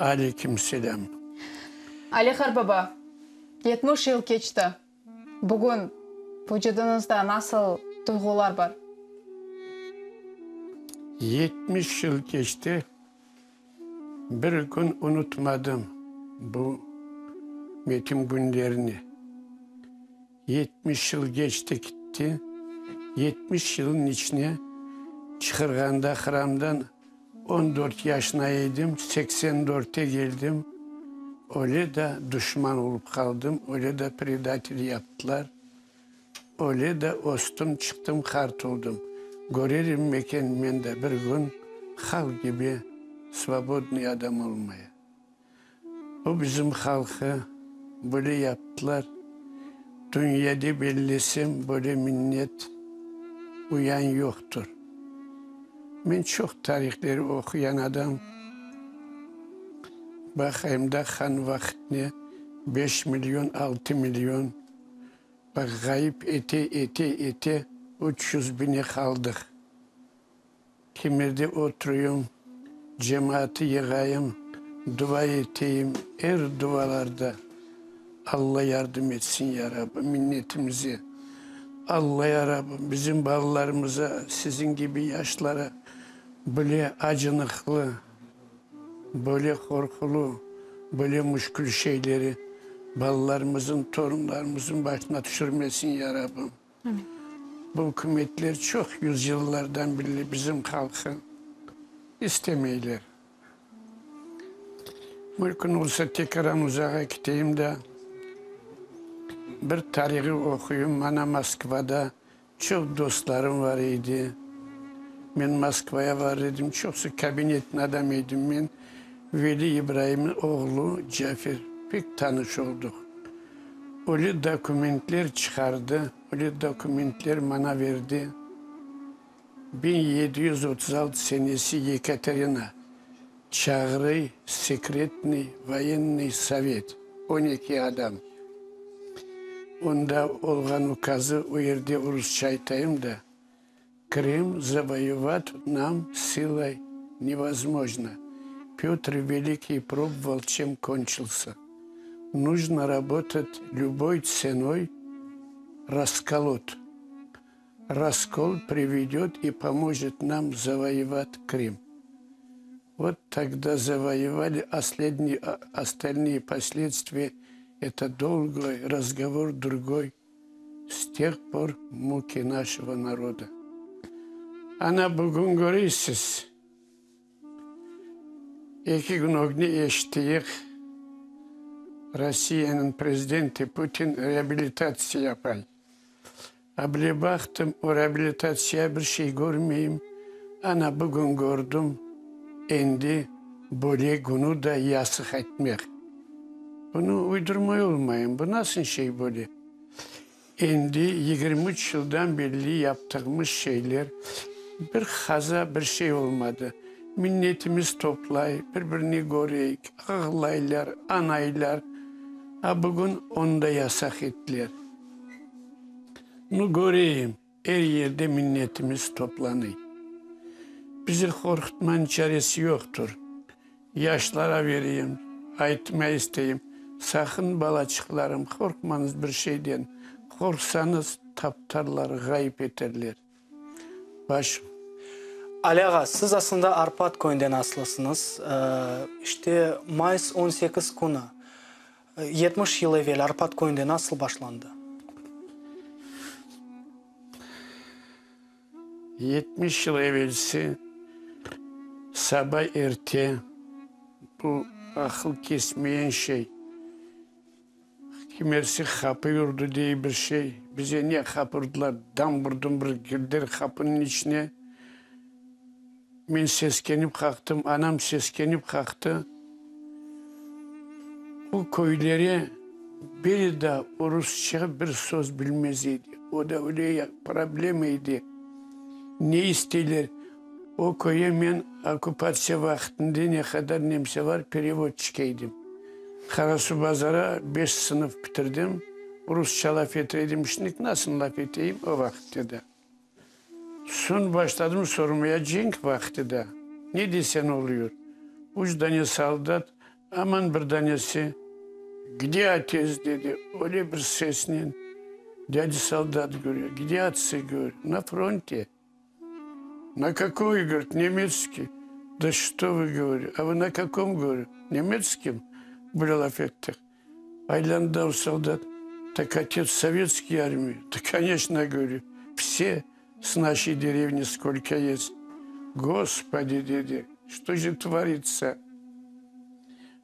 Aleyküm selâm. Ali qarbaba, 70 yıl keçti. Bugün vucudıñızda nasıl duyğular bar? 70 yıl keçti, bir kün unutmadım bu metim künlerini. 70 yıl keçti kitti, 70 yılın içine çıqırğanda hramdan 14 yaşına edim, 84-te keldim, öyle da duşman olıp qaldım, öyle da predatel yaptılar, öyle da östüm, çıqtım, qart oldım. Körerim eken men de bir kün halq kibi svobodnıy adam olmaya. Bu bizim halqı böyle yaptılar. Dünyada bellesem böyle minnet uyan yoqtur. Men çoq tarihleri oquyan adam. Baqayım da han vaqıtne beş million, altı million, baq ğayıp ete, ete, ete 300 bine qaldıq. Kimerde oturayım, cemaatı yığayım, dua eteyim, er dualarda Alla yardım etsin, ya Rabbim, minnetimize. Alla, ya Rabbim, bizim balalarımıza, siziñ kibi yaşlara böyle acınıqlı, böyle qorqulı, böyle müşkül şeyleri balalarımızın, torunlarımızın başına tüşürmesin, ya Rabbim. Bu ükümetler çoq yüzyıllardan berli bizim halqı istemeyler. Mümkün olsa tekaran uzağa keteyim da, bir tarihı oquyım. Mana Moskvada çoq dostlarım bar edi. Men Moskvaya bar edim, çoqsu kabinetniñ adamı edim men. Veli İbraimniñ oğlu Cafer, pek tanış olduq. Öyle dokumentler çıqardı, öyle dokumentler maña berdi. 1736 senesi Yekaterina çağırıy sekretnıy voyennıy sovet, 12 adam. Onda olğan ukazı o yerde rusça aytayım da, Krım zavoyevat nam silay nevozmojno. Pötr Velikiy probovал, чем konçilsâ. Nujno rabotat lüboy tsenoy raskolot. Raskol privedöt i pomojet nam zavoyevat Krım. Vot togda zavoyevali, ostalnıye posledstviya, eto dolgoy razgovor drugoy. S teh por muki naşego naroda. Ana bugün köreysiz, eki kün ögne eşittiyik, Rossiyaniñ prezidenti Putin reabilitatsiya yapay. A bile baqtım, o reabilitatsiya bir şey körmeyim, ana bugün kördim, endi böyle künü da yasıq etmek. Bunı uydurmay olmayım, bu nasıl şey böyle? Endi 23 yıldan berli yaptığımız şeyler, bir haza, bir şey olmadı. Minnetimiz toplay, bir-birini köreyik, ağlaylar, anaylar, a bugün onı da yasaq ettiler. Nu, köreyim. Er yerde minnetimiz toplanıy. Bizi qorqutmanıñ çaresi yoqtur. Yaşlara vereyim, aytmay isteyim, saqın, balaçıqlarım, qorqmañız bir şeyden. Qorqsañız, taptarlar, ğayıp eterler. Baş. Ali ağa, siz aslında Arpat köyünden aslısıñız. İşte, mayıs 18 künü, 70 yıl evel Arpat köyünde nasıl başlandı? 70 yıl evelsi saba erte bu aqıl kesmeyen şey, Kimersi hapı yurdu dey bir şey. Bize ne hap urdılar, dambur-dumbur girdiler hapınıñ içine. Men seskenip qaqtım, anam seskenip qaqtı. O köylere bir da orusça bir söz bilmez edi. O da öyle problema edi. Ne isteyler? O köye men okkupatsiya vaqtında ne qadar nemse var perevodçik edim. Qarasuvbazara beş sınıf bitirdim, rusça laf eter edim, şimdi nasıl laf eteyim o vaqıtte de. Soñ başladım sormaya cenk vaqtı da, ne desen oluyor, üç dane soldat, aman bir danesi, Gde otец dedi, öyle bir sesnen, dâdi soldat görüyor, gde otцы görüyor, na fronte. На какой, говорит, немецкий? Да что вы, говорю, а вы на каком, говорю, немецким? Böyle laf ettik. Aylandı o soldat, так отец советский армии? Да, конечно, говорю, все с нашей деревни сколько есть. Господи, dedi, что же творится?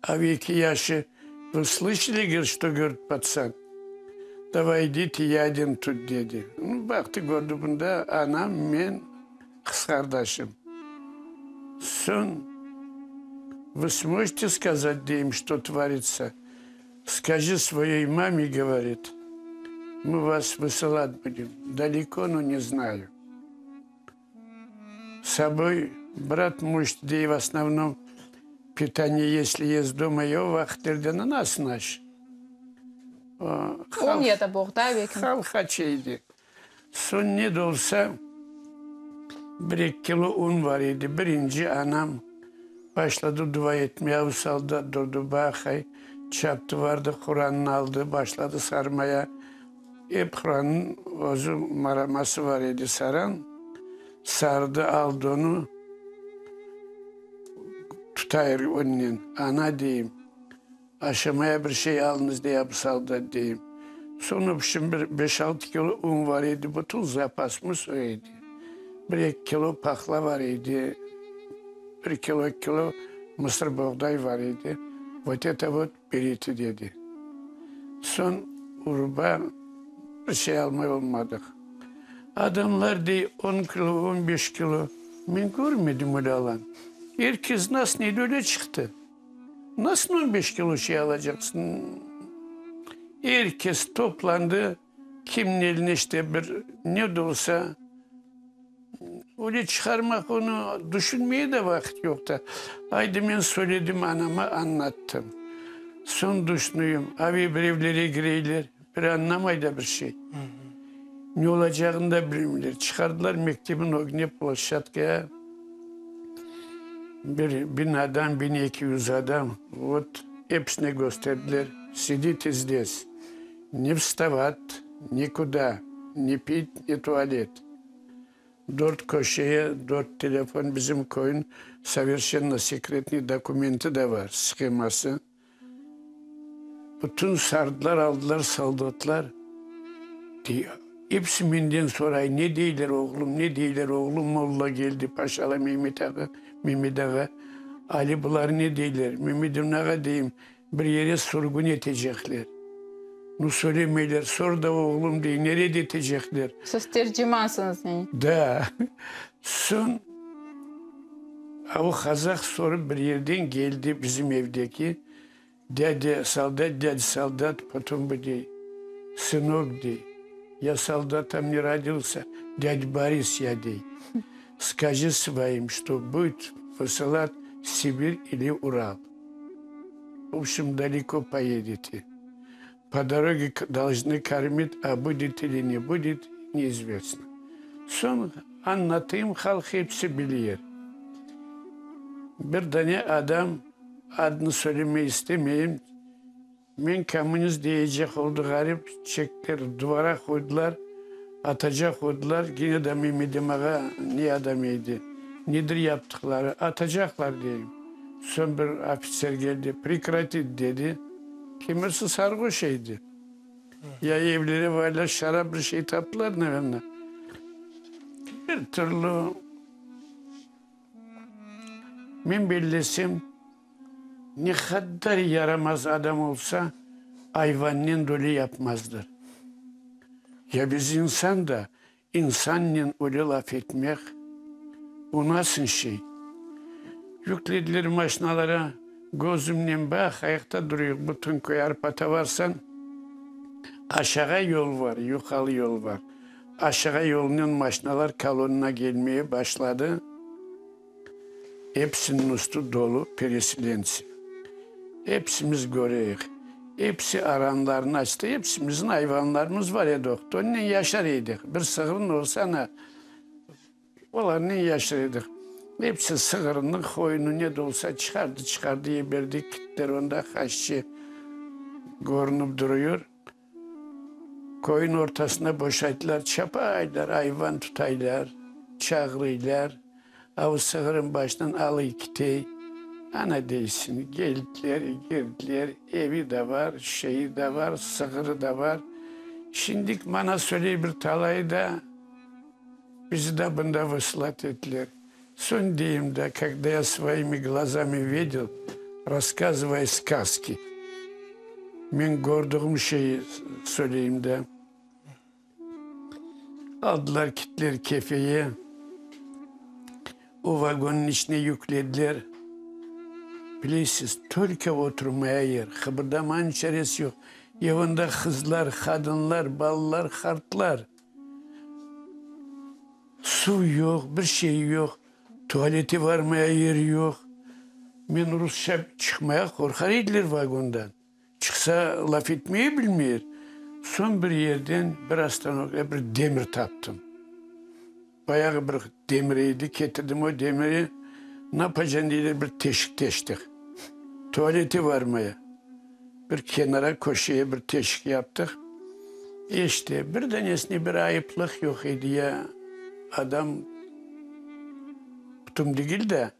А веки yaşı, вы слышали, говорит, что говорит пацан? Давай идите, я один тут, dedi. Ну, baqtı, kördi bunda anam, men, qız qardaşım. Soñ, вы сможете сказать, deyim, что творится? Скажи своей маме, говорит, мы вас высылать будем. Далеко, но не знаю. С собой брат может, да и в основном питание, если есть дома, o vaqıtlarda nasıl naş. Un ya da boğday belki. Halq aç edi. Soñ ne de olsa bir-eki kilo un bar edi. Birinci anam başladı dua etmeye, avusalda durdı, baqay, çaptı vardı, Qurannı aldı, başladı sarmaya. Ep Qurannıñ özü maraması bar edi, saran. Sardı, aldı onı, tutayır onnen. Ana, deyim, aşamaya bir şey alıñız, dey avusalda, deyim. Soñ, vobşem, bir beş-altı kilo un bar edi, bütün zapasımız o edi. Bir-eki kilo pahla bar edi, bir kilo, eki kilo mısır boğday bar edi. Vot eto vot berite, dedi. Soñ urba, bir şey almay olmadıq. Adamlar dey, on kilo, on beş kilo. Men körmedim öyle alan. Er kes nasıl edi, öyle çıqtı. Nasıl on beş kilo şey alacaqsıñ? Er kes toplandı, kimniñ eline işte bir ne de olsa, öyle çıqarmaq, onı düşünmeye de vaqıt yoq da. Aydı, men söyledim anama, añlattım. Soñ düşünüyim, abi birevlere kireyler, bir añlamay da bir şey. Ne olacağını da bilmeyler. Çıqardılar mektebin ögüne ploşçadkaya. Bir bin adam, 1200 adam. Vot, episine kösterdiler, Sidite zdes, ne vstavat, nikuda, ne pit, ne tualet. Dört köşeye dört telefon, bizim köyün soverşenno sekretnıy dokumenti de bar, sheması. Bütün sardılar, aldılar soldatlar. Episi menden soray, ne deyler oğlum, ne deyler oğlum, molla keldi, Paşala Mehmet ağa, Mehmet ağa, Ali bular ne deyler? Mehmet ağa deyim, bir yere sürgün etecekler. Nu, söylemeyler, sor da oğlum dey, nerede etecekler? Siz tercimansıñız ne? Da. Soñ, a o qazaq sorıp bir yerden keldi bizim evdeki, Dâdâ soldat, dâdâ soldat, potom bu dey, sınok dey, ya soldatom ne rodilsâ, dâdâ Boris ya dey, skaji svoim, çto budet vısılat Sibir ili Ural. Vobşem, daleko poedete. Po doroge dolžnı kormit, a budet ili ne budet, neizvestno. Soñ añlatayım, halq episi biliyer. Bir dane adam, adını söylemey istemeyim. Men kommunist deyecek oldı ğarip, çektiler, duvara qoydılar, atacaq oldılar, gene de Memedemin ağa ne adam edi, nedir yaptıqları, atacaqlar deyim. Soñ bir ofitser keldi, prekratit dedi, kimisi sarğoş edi. Ya evlere varlar, şarap bir şey taptılar, naverno. Bir türlü men bellesem, Ne qadar yaramaz adam olsa, ayvannen öyle yapmazdır. Ya biz insan da, insannen öyle laf etmek, bu nasıl şey? Yüklediler maşinalara, gözümnen baq, ayaqta duruyıq, bütün köy Arpata varsañ, aşağı yol var, yuqalı yol var. Aşağı yolnen maşinalar kolonna kelmeye başladı. Episiniñ üstü dolu pereselentsi. Episimiz köreyik. Episi aranlarını açtı. Episimizin ayvanlarımız var edi o. Tonnen yaşar edik. Bir sığırın olsa ana, olarnen yaşar edik. Episi sığırını, qoyunı ne de olsa çıqardı, çıqardı, yiberdi, kittiler. Onda haşçı körünip duruyor. Köyün ortasına boşaytılar, çapaylar, ayvan tutaylar, çağırıylar, avu sığırın başından alıy kitey. Ana deysin, geldiler, girdiler, evi de var, şeyi de var, sığırı da var. Şindik mana söyley bir talayı da, bizi de bunda vıslat ettiler. Soñ deyim da, kogda ya svoimi glazami videl, rasskazıvaya skazki. Men kördüğüm şeyi söyleyim da. Aldılar kittiler Kefeye, o vagonnıñ içine yüklediler. Bilesiz, tolko oturmaya yer, qıbırdamanıñ çaresi yoq. Evında qızlar, qadınlar, balalar, qartlar. Suv yoq, bir şey yoq, tualete varmaya yer yoq. Men rusça çıqmaya qorqar ediler vagondan. Çıqsa, laf etmeye bilmeyir. Soñ bir yerden, bir ostanovkada bir demir taptım. Bayağı bir demir edi, ketirdim o demiri, napacan deyler, bir teşik teştik. Tualete varmaya. Bir kenara, köşeye bir teşik yaptıq. İşte, bir danesine bir ayıplıq yoq edi ya, adam tutum degil de,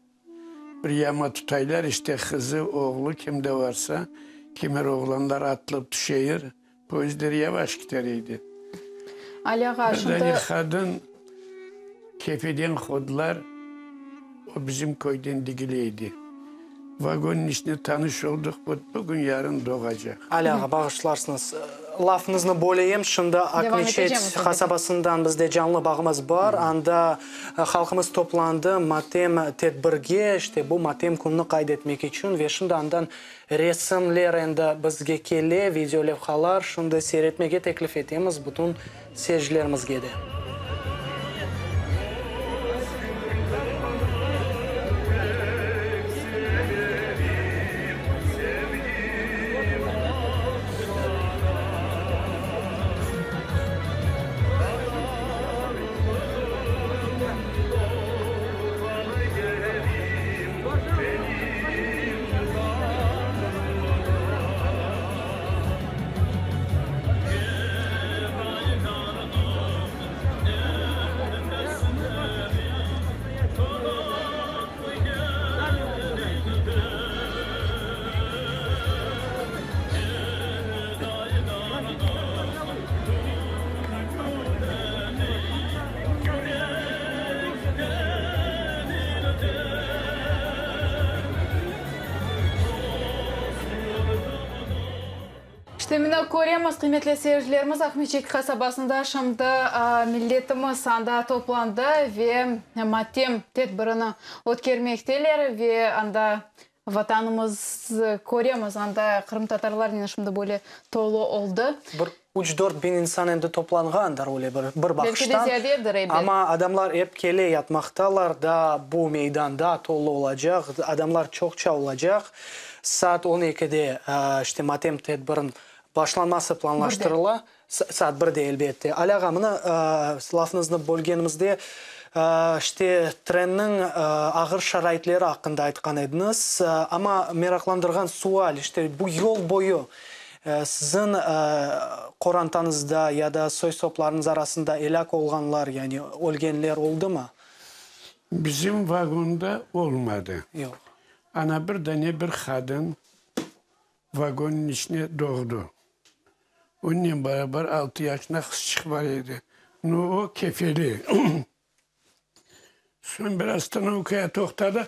bir yama tutaylar, işte, qızı, oğlu, kim de varsa, kimer oğlanlar atılıp tüşeyir, poyezdler yavaş kiter edi. Ali ağa, Bir şimdi. dane qadın Kefeden qodılar, o bizim köyden degil edi. Vagonnıñ içinde tanış oldıq, vot bugün, yarın doğacaq. Ali ağa, bağışlarsıñız, lafıñıznı böleyim, şimdi Aqmeçet qasabasından bizde canlı bağımız bar, anda halqımız toplandı matem tedbirge, işte bu matem kününi qayd etmek içün ve şimdi andan resimler endi bizge kele, video levhalar, şimdi seyretmege teklif etemiz bütün seyircilerimizge de. İşte, mına köremiz, qıymetli seyircilerimiz, Aqmeçet qasabasında şimdi milletimiz anda toplandı ve matem tedbirini ötkermekteler ve anda Vatanımız köremiz, anda qırımtatarlarnen şimdi böyle tolu oldı. Bir üç-dört biñ insan endi toplanğandır öyle bir bir Belki de baqıştan. ziyadedir, ebet. Amma adamlar ep kele yatmaqtalar, daa bu meydan daa tolu olacaq, adamlar çoqça olacaq. Saat on ekide işte matem tedbiriñ başlanması planlaştırıla. Saat birde, elbette. Ali ağa, mına, lafıñıznı bölgenimizde, işte, trenniñ ağır şaraitleri aqqında aytqan ediñiz. Amma meraqlandırğan sual, işte, bu yol boyu. Siziñ qorantañızda ya da soy-soplarıñız arasında elâk olğanlar, yani ölgenler oldımı? Bizim vagonda olmadı. Yoq. Ana bir dane bir qadın vagonnıñ içine doğdı. Onnen beraber altı yaşında qızçıq bar edi. No, o Kefeli. Soñ bir ostanovkaya toqtadı.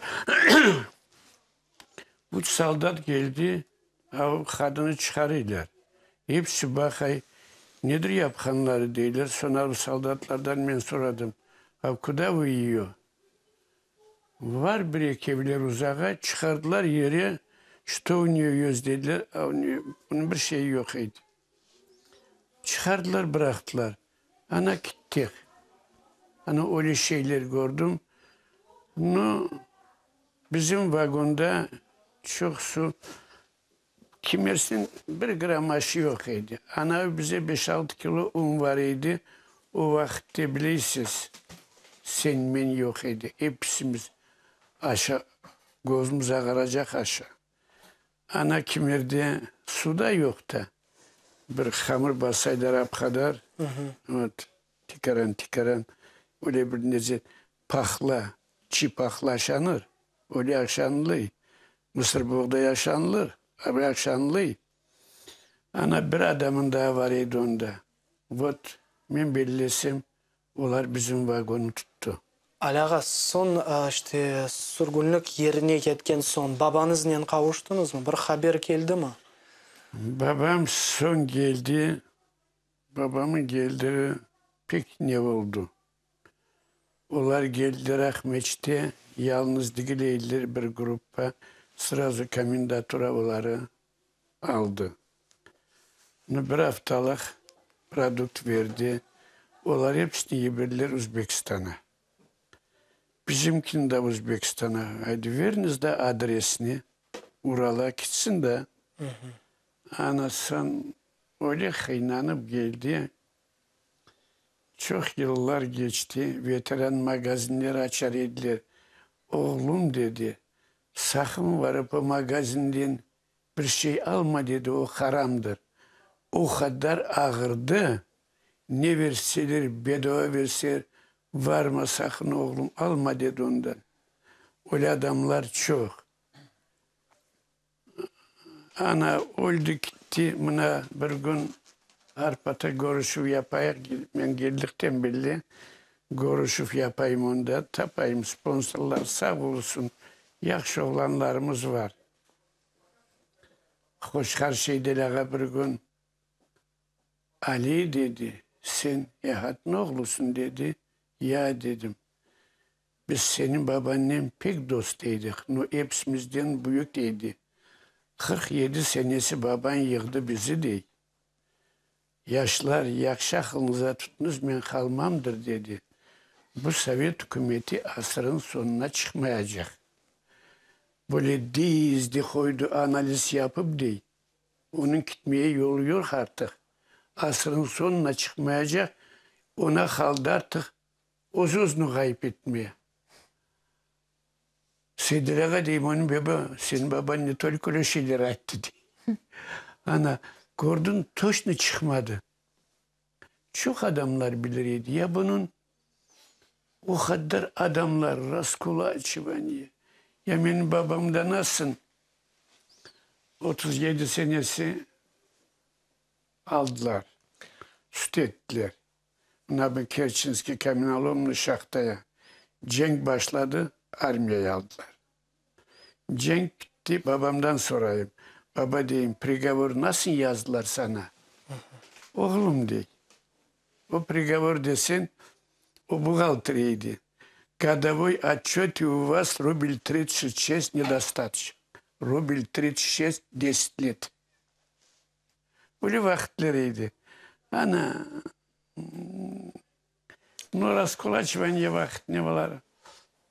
Üç soldat keldi, o qadını çıqarıylar. Episi baqay, nedir yapqanları deyler. Soñ o soldatlardan men soradım, A kuda vı eyo? Var bir ekevler uzağa, çıqardılar yere, Çto u neyo yest dediler, a u neyo, bunıñ bir şeyi yoq edi. Çıqardılar, bıraqtılar. Ana kittik. Ana öyle şeyler kördim. No, bizim vagonda çoqusı kimersin bir gramm aşı yoq edi. Ana bize beş-altı kilo un var edi. O vaqıtte bileysiz, sen-men yoq edi. Episimiz aşa, közümiz ağaracaq aşa. Ana kimerde su da yoq da, bir hamır basaylar ap qadar, vot, tikaran-tikaran, öyle bir nece pahla, çi pahla aşanır, öyle aşanılıy, mısırboğday aşanılır, aşanılıy. Ana bir adamın daa var edi onda, vot, men bellesem, Olar bizim vagonnı tuttı. Ali ağa, soñ, işte, sürgünlik yerine yetken soñ, babañıznen qavuştıñızmı? Bir haber keldimi? Babam soñ keldi. Babamın keldigi pek ne oldu. Olar keldiler Aqmeçte, yalnız degil ediler, bir gruppa, srazu komendatura oları aldı. Nu, bir aftalıq produkt berdi, olar episini yiberdiler Özbekistana. Bizimkini de Özbekistana. Aydı, veriñiz da adresini, Urala kitsin da. Anasın öyle qıynanıp keldi. Çoq yıllar keçti, veteran magazinler açar ediler. Oğlum, dedi, saqın varıp o magazinden Bir şey alma, dedi, o haramdır. O qadar ağırdı, ne verseler, bedava verseler, varma saqın, oğlum, alma, dedi ondan. Öyle adamlar çoq. Ana, öldi, kitti. Mına, bir kün Arpata körüşüv yapayıq, men keldikten belli körüşüv yapayım onda, tapayım sponsorlar, sağ olsun, yahşı oğlanlarımız var. Hoşqar Şeydel ağa bir kün, Ali, dedi, sen Ehatnıñ oğlusıñ, dedi. Ya, dedim, biz seniñ babannen pek dost edik, no episimizden büyük edi. 47 senesi babañ yığdı bizi, dey. Yaşlar, yahşı aqılıñıza tutñız, men qalmamdır, dedi. Bu sovet ükümeti asırıñ soñuna çıqmayacaq. Böyle dizdi qoydı, analiz yapıp dey, onıñ kitmeye yolu yoq artıq. Asırıñ soñuna çıqmayacaq, ona qaldı artıq öz-özüni ğayıp etmeye. Seydel ağa deyim, onıñ baba, seniñ babañ ne tolko öyle şeyler ayttı, dey. Ana, kördiñ, toçno çıqmadı. Çoq adamlar bilir edi. Ya bunıñ o qadar adamlar, raskulaçivaniye. Ya menim babam da nasıl 37 senesi aldılar, süt ettiler. Mına bu Kerçenskiy kamenolomnıy şahtaya cenk başladı, armiyaya aldılar. Cenk bitti, babamdan sorayım, Baba, deyim, prigovor nasıl yazdılar sana? Oğlum, dey, o prigovor desen, o buhgalter edi. Godovoy otçöte u vas rubl tridtsat şest nedostatoçno. Rubl tridtsat şest deset let. Öyle vaqıtlar edi. Ana, no raskulaçivaniye vaqıt ne olar,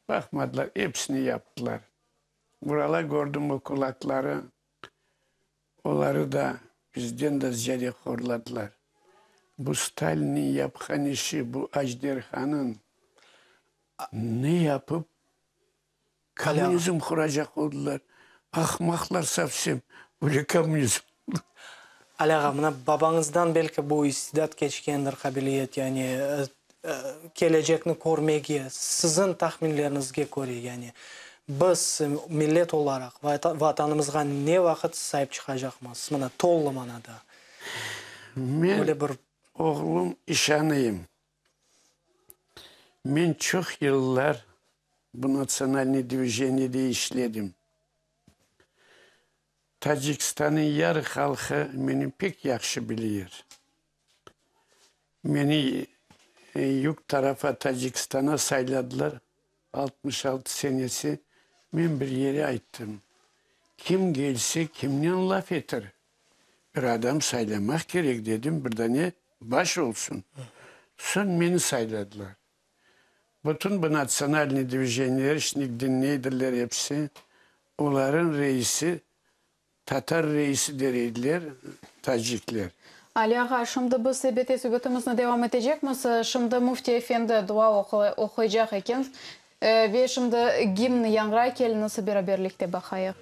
baqmadılar, episini yaptılar. Urala kördim o kulakları, oları da bizden de ziyade horladılar. Bu Stalinniñ yapqan işi, bu ajderhanıñ ne yapıp Kommunizm quracaq oldılar. Ahmaqlar sovsem, öyle kommunizm. Ali ağa, mına babañızdan belki bu istidat keçkendir, qabiliyet, yani kelecekni körmege, siziñ tahminleriñizge köre, yani biz millet olaraq Vatanımızğa ne vaqıt saip çıqacaqmız, mına tolu manada? Men, oğlum, işanayım. Men çoq yıllar bu natsionalnıy dvijeniyede işledim. Tacikistannıñ yarı halqı meni pek yahşı biliyir. Meni yük tarafa Tacikistana sayladılar, 66 senesi. Men bir yere ayttım, kim kelse, kimnen laf etir? Bir adam saylamaq kerek, dedim, bir dane baş olsun. Soñ meni sayladılar. Bütün bu natsionalnıy dvijeniyeler, şimdi diñleydirler episi, olarıñ reisi, tatar reisi der ediler, tacikler. Ali ağa, şimdi biz elbette subetimizni devam etecekmiz. Şimdi müfti efendi dua oquycaq eken. Ve şimdi gimn yañğıray, keliñiz beraberlikte baqayıq.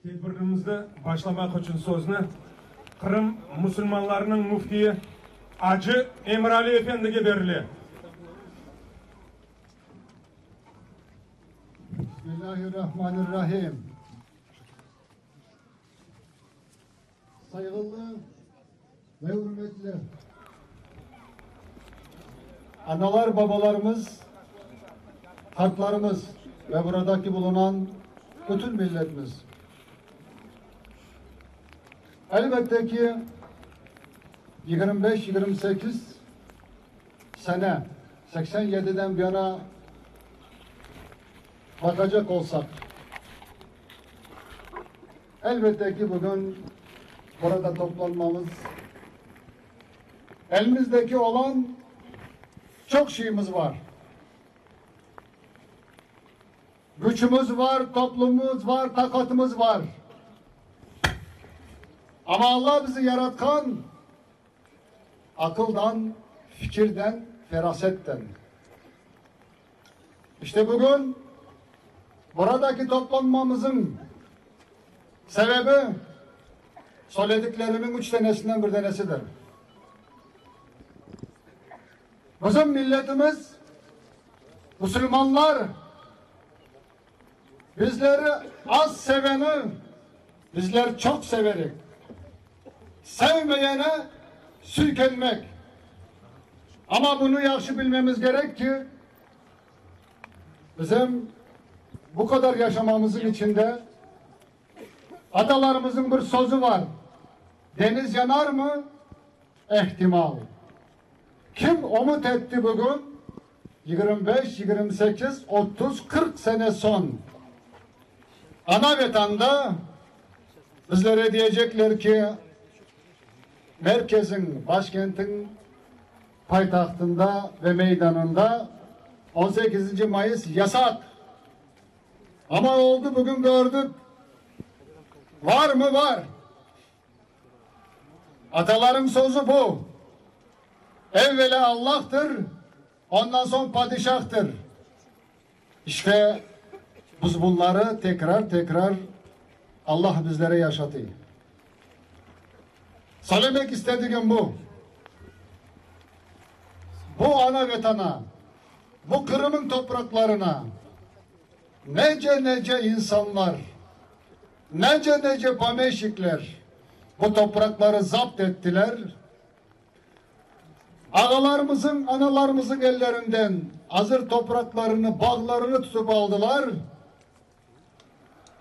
Tedbirimizni başlamaq içün sözni Qırım musulmanlarınıñ müftiyi acı Emirali efendige berile. Bismillahirrahmanirrahim. Sayğılı ve ürmetli analar, babalarımız, qartlarımız ve buradaki bulunan bütün milletimiz. Elbette ki 25-28 sene 87'den bu yana bakacak olsak elbette ki bugün burada toplanmamız elimizdeki olan çok şeyimiz var. Gücümüz var, toplumumuz var, takatımız var. Ama Allah bizi yaratkan akıldan, fikirden, ferasetten. İşte bugün buradaki toplanmamızın sebebi söylediklerimin üç tanesinden bir tanesidir. Bizim milletimiz, Müslümanlar bizleri az seveni bizler çok severik. Sevmeyene suykenmek. Ama bunu yaxşı bilmemiz gerek ki bizim. bu kadar yaşamamızın içinde atalarımızın bir sözü var. Deniz yanar mı? Ehtimal. Kim umut etti bugün? 25, 28, 30, 40 sene son. Ana vatanda bizlere diyecekler ki merkezin, başkentin paytahtında ve meydanında 18. Mayıs yasak. Ama oldu bugün gördük. Var mı var. Ataların sözü bu. Evvela Allah'tır, ondan sonra padişahtır. İşte biz bunları tekrar tekrar Allah bizlere yaşatıyor. Söylemek istediğim bu. Bu ana vatana, bu Kırım'ın topraklarına nece nece insanlar, nece nece pameşikler bu toprakları zapt ettiler. Ağalarımızın, analarımızın ellerinden hazır topraklarını, bağlarını tutup aldılar.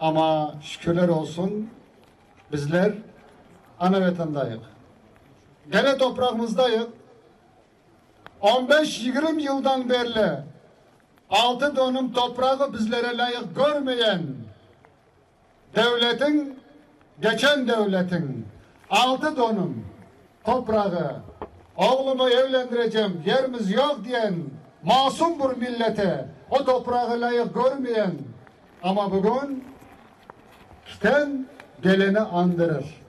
Ama şükürler olsun bizler ana vatandayıq. Gene toprağımızdayıq. 15-20 yıldan beri altı dönüm toprağı bizlere layık görmeyen devletin, geçen devletin altı dönüm toprağı oğlumu evlendireceğim yerimiz yok diyen masum bir millete o toprağı layık görmeyen ama bugün kiten geleni andırır.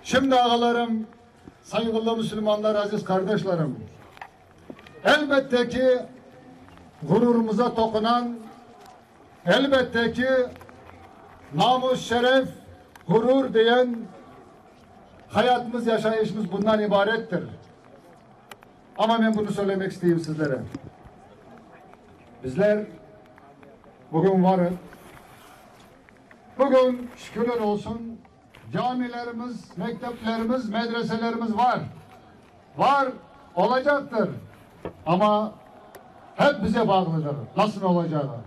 Şimdi ağalarım, saygılı Müslümanlar, aziz kardeşlerim, elbette ki gururumuza dokunan, elbette ki namus, şeref, gurur diyen hayatımız, yaşayışımız bundan ibarettir. Ama ben bunu söylemek isteyeyim sizlere. Bizler bugün varız. Bugün şükürler olsun camilerimiz, mekteplerimiz, medreselerimiz var. Var, olacaktır. Ama hep bize bağlıdır. Nasıl olacağı.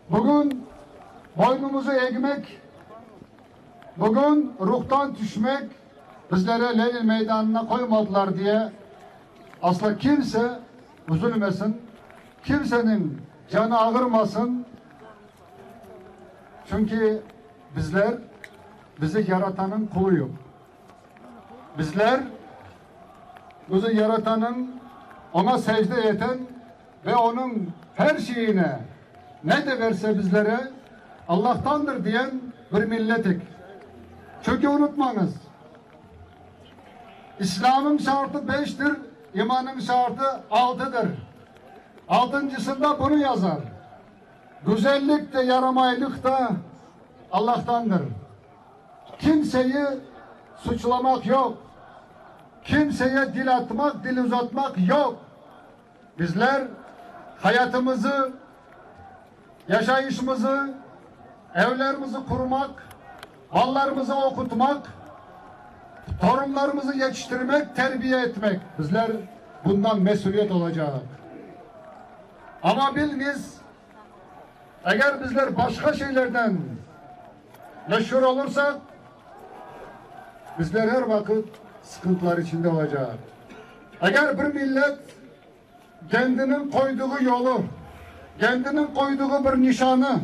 Bugün boynumuzu eğmek, bugün ruhtan düşmek, bizlere Lenin meydanına koymadılar diye asla kimse üzülmesin, kimsenin canı ağırmasın. Çünkü bizler bizi yaratanın kuluyuz. Bizler bizi yaratanın ona secde eden ve onun her şeyine ne de verse bizlere Allah'tandır diyen bir milletik. Çünkü unutmanız İslam'ın şartı beştir, imanın şartı altıdır. Altıncısında bunu yazar. Güzellik de yaramaylık da Allah'tandır. Kimseyi suçlamak yok. Kimseye dil atmak, dil uzatmak yok. Bizler hayatımızı, yaşayışımızı, evlerimizi kurmak, mallarımızı okutmak, torunlarımızı yetiştirmek, terbiye etmek. Bizler bundan mesuliyet olacak. Ama biliniz, eğer bizler başka şeylerden meşhur olursak, bizler her vakit sıkıntılar içinde olacak. Eğer bir millet kendinin koyduğu yolu, kendinin koyduğu bir nişanı,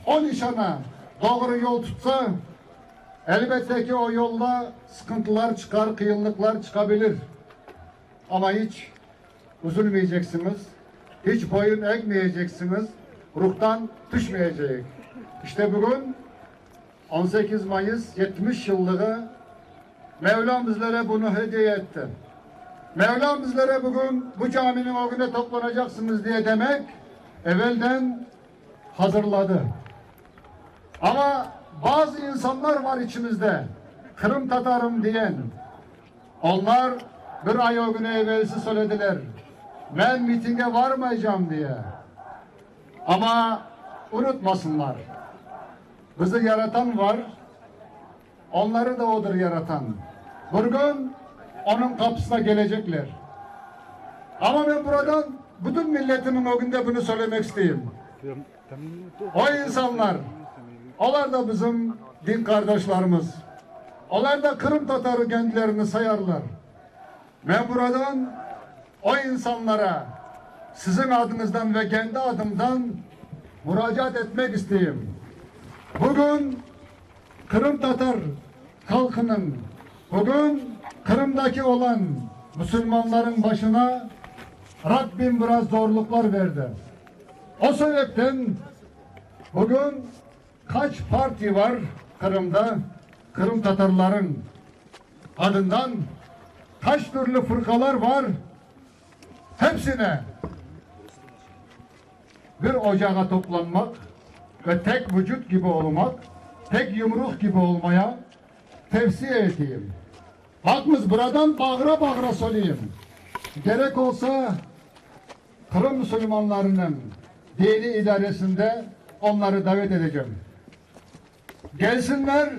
o nişana doğru yol tutsa, elbette ki o yolda sıkıntılar çıkar, kıyınlıklar çıkabilir. Ama hiç üzülmeyeceksiniz, hiç boyun eğmeyeceksiniz, ruhtan düşmeyecek. İşte bugün 18 Mayıs 70 yıllığı Mevlam bizlere bunu hediye etti. Mevlam bizlere bugün bu caminin o güne toplanacaksınız diye demek evvelden hazırladı. Ama bazı insanlar var içimizde Kırım Tatarım diyen. Onlar bir ay o güne evvelsi söylediler. Ben mitinge varmayacağım diye. Ama unutmasınlar. Bizi yaratan var. Onları da odur yaratan. Bugün onun kapısına gelecekler. Ama ben buradan bütün milletimiñ ögünde bunı söylemek isteyim. O insanlar, olar da bizim din qardaşlarımız. Olar da Qırım tatarı kendilerini sayarlar. Men buradan o insanlara siziñ adıñızdan ve kendi adımdan muracaat etmek isteyim. Bugün Qırımtatar halqınıñ, bugün Qırımdaki olan musulmanlarıñ başına Rabbim biraz zorluqlar berdi. O sebepten bugün qaç partiya var Qırımda qırımtatarlarıñ adından, qaç türlü fırqalar var, hepsine bir ocağa toplanmaq ve tek vücut kibi olmaq, tek yumruq kibi olmaya tevsiye eteyim. Baqmız, buradan bağıra-bağıra söyleyim, gerek olsa, Qırım musulmanlarınıñ diniy idaresinde onları davet edecem. Gelsinler,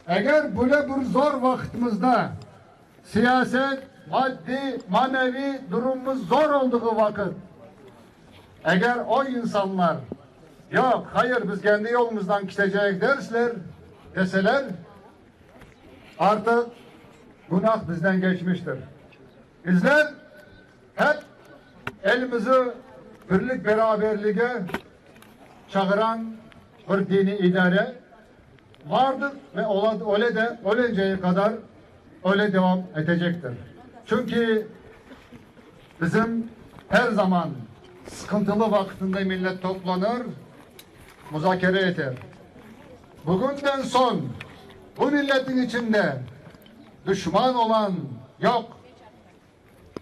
eger böyle bir zor vaqıtımızda, siyaset, maddiy, maneviy durumımız zor olduğı vaqıt, eger o insanlar, yoq, hayır, biz kendi yolumızdan kiteceyik dersler, deseler, artıq günah bizden keçmiştir. Bizler hep elimizi birlik-beraberlige çağıran bir diniy idare vardıq ve öyle de ölenceye qadar öyle devam etecektir. Çünki bizim her zaman sıqıntılı vaqıtında millet toplanır, muzakere eter. Bugünden soñ bu milletin içinde düşman olan yoq.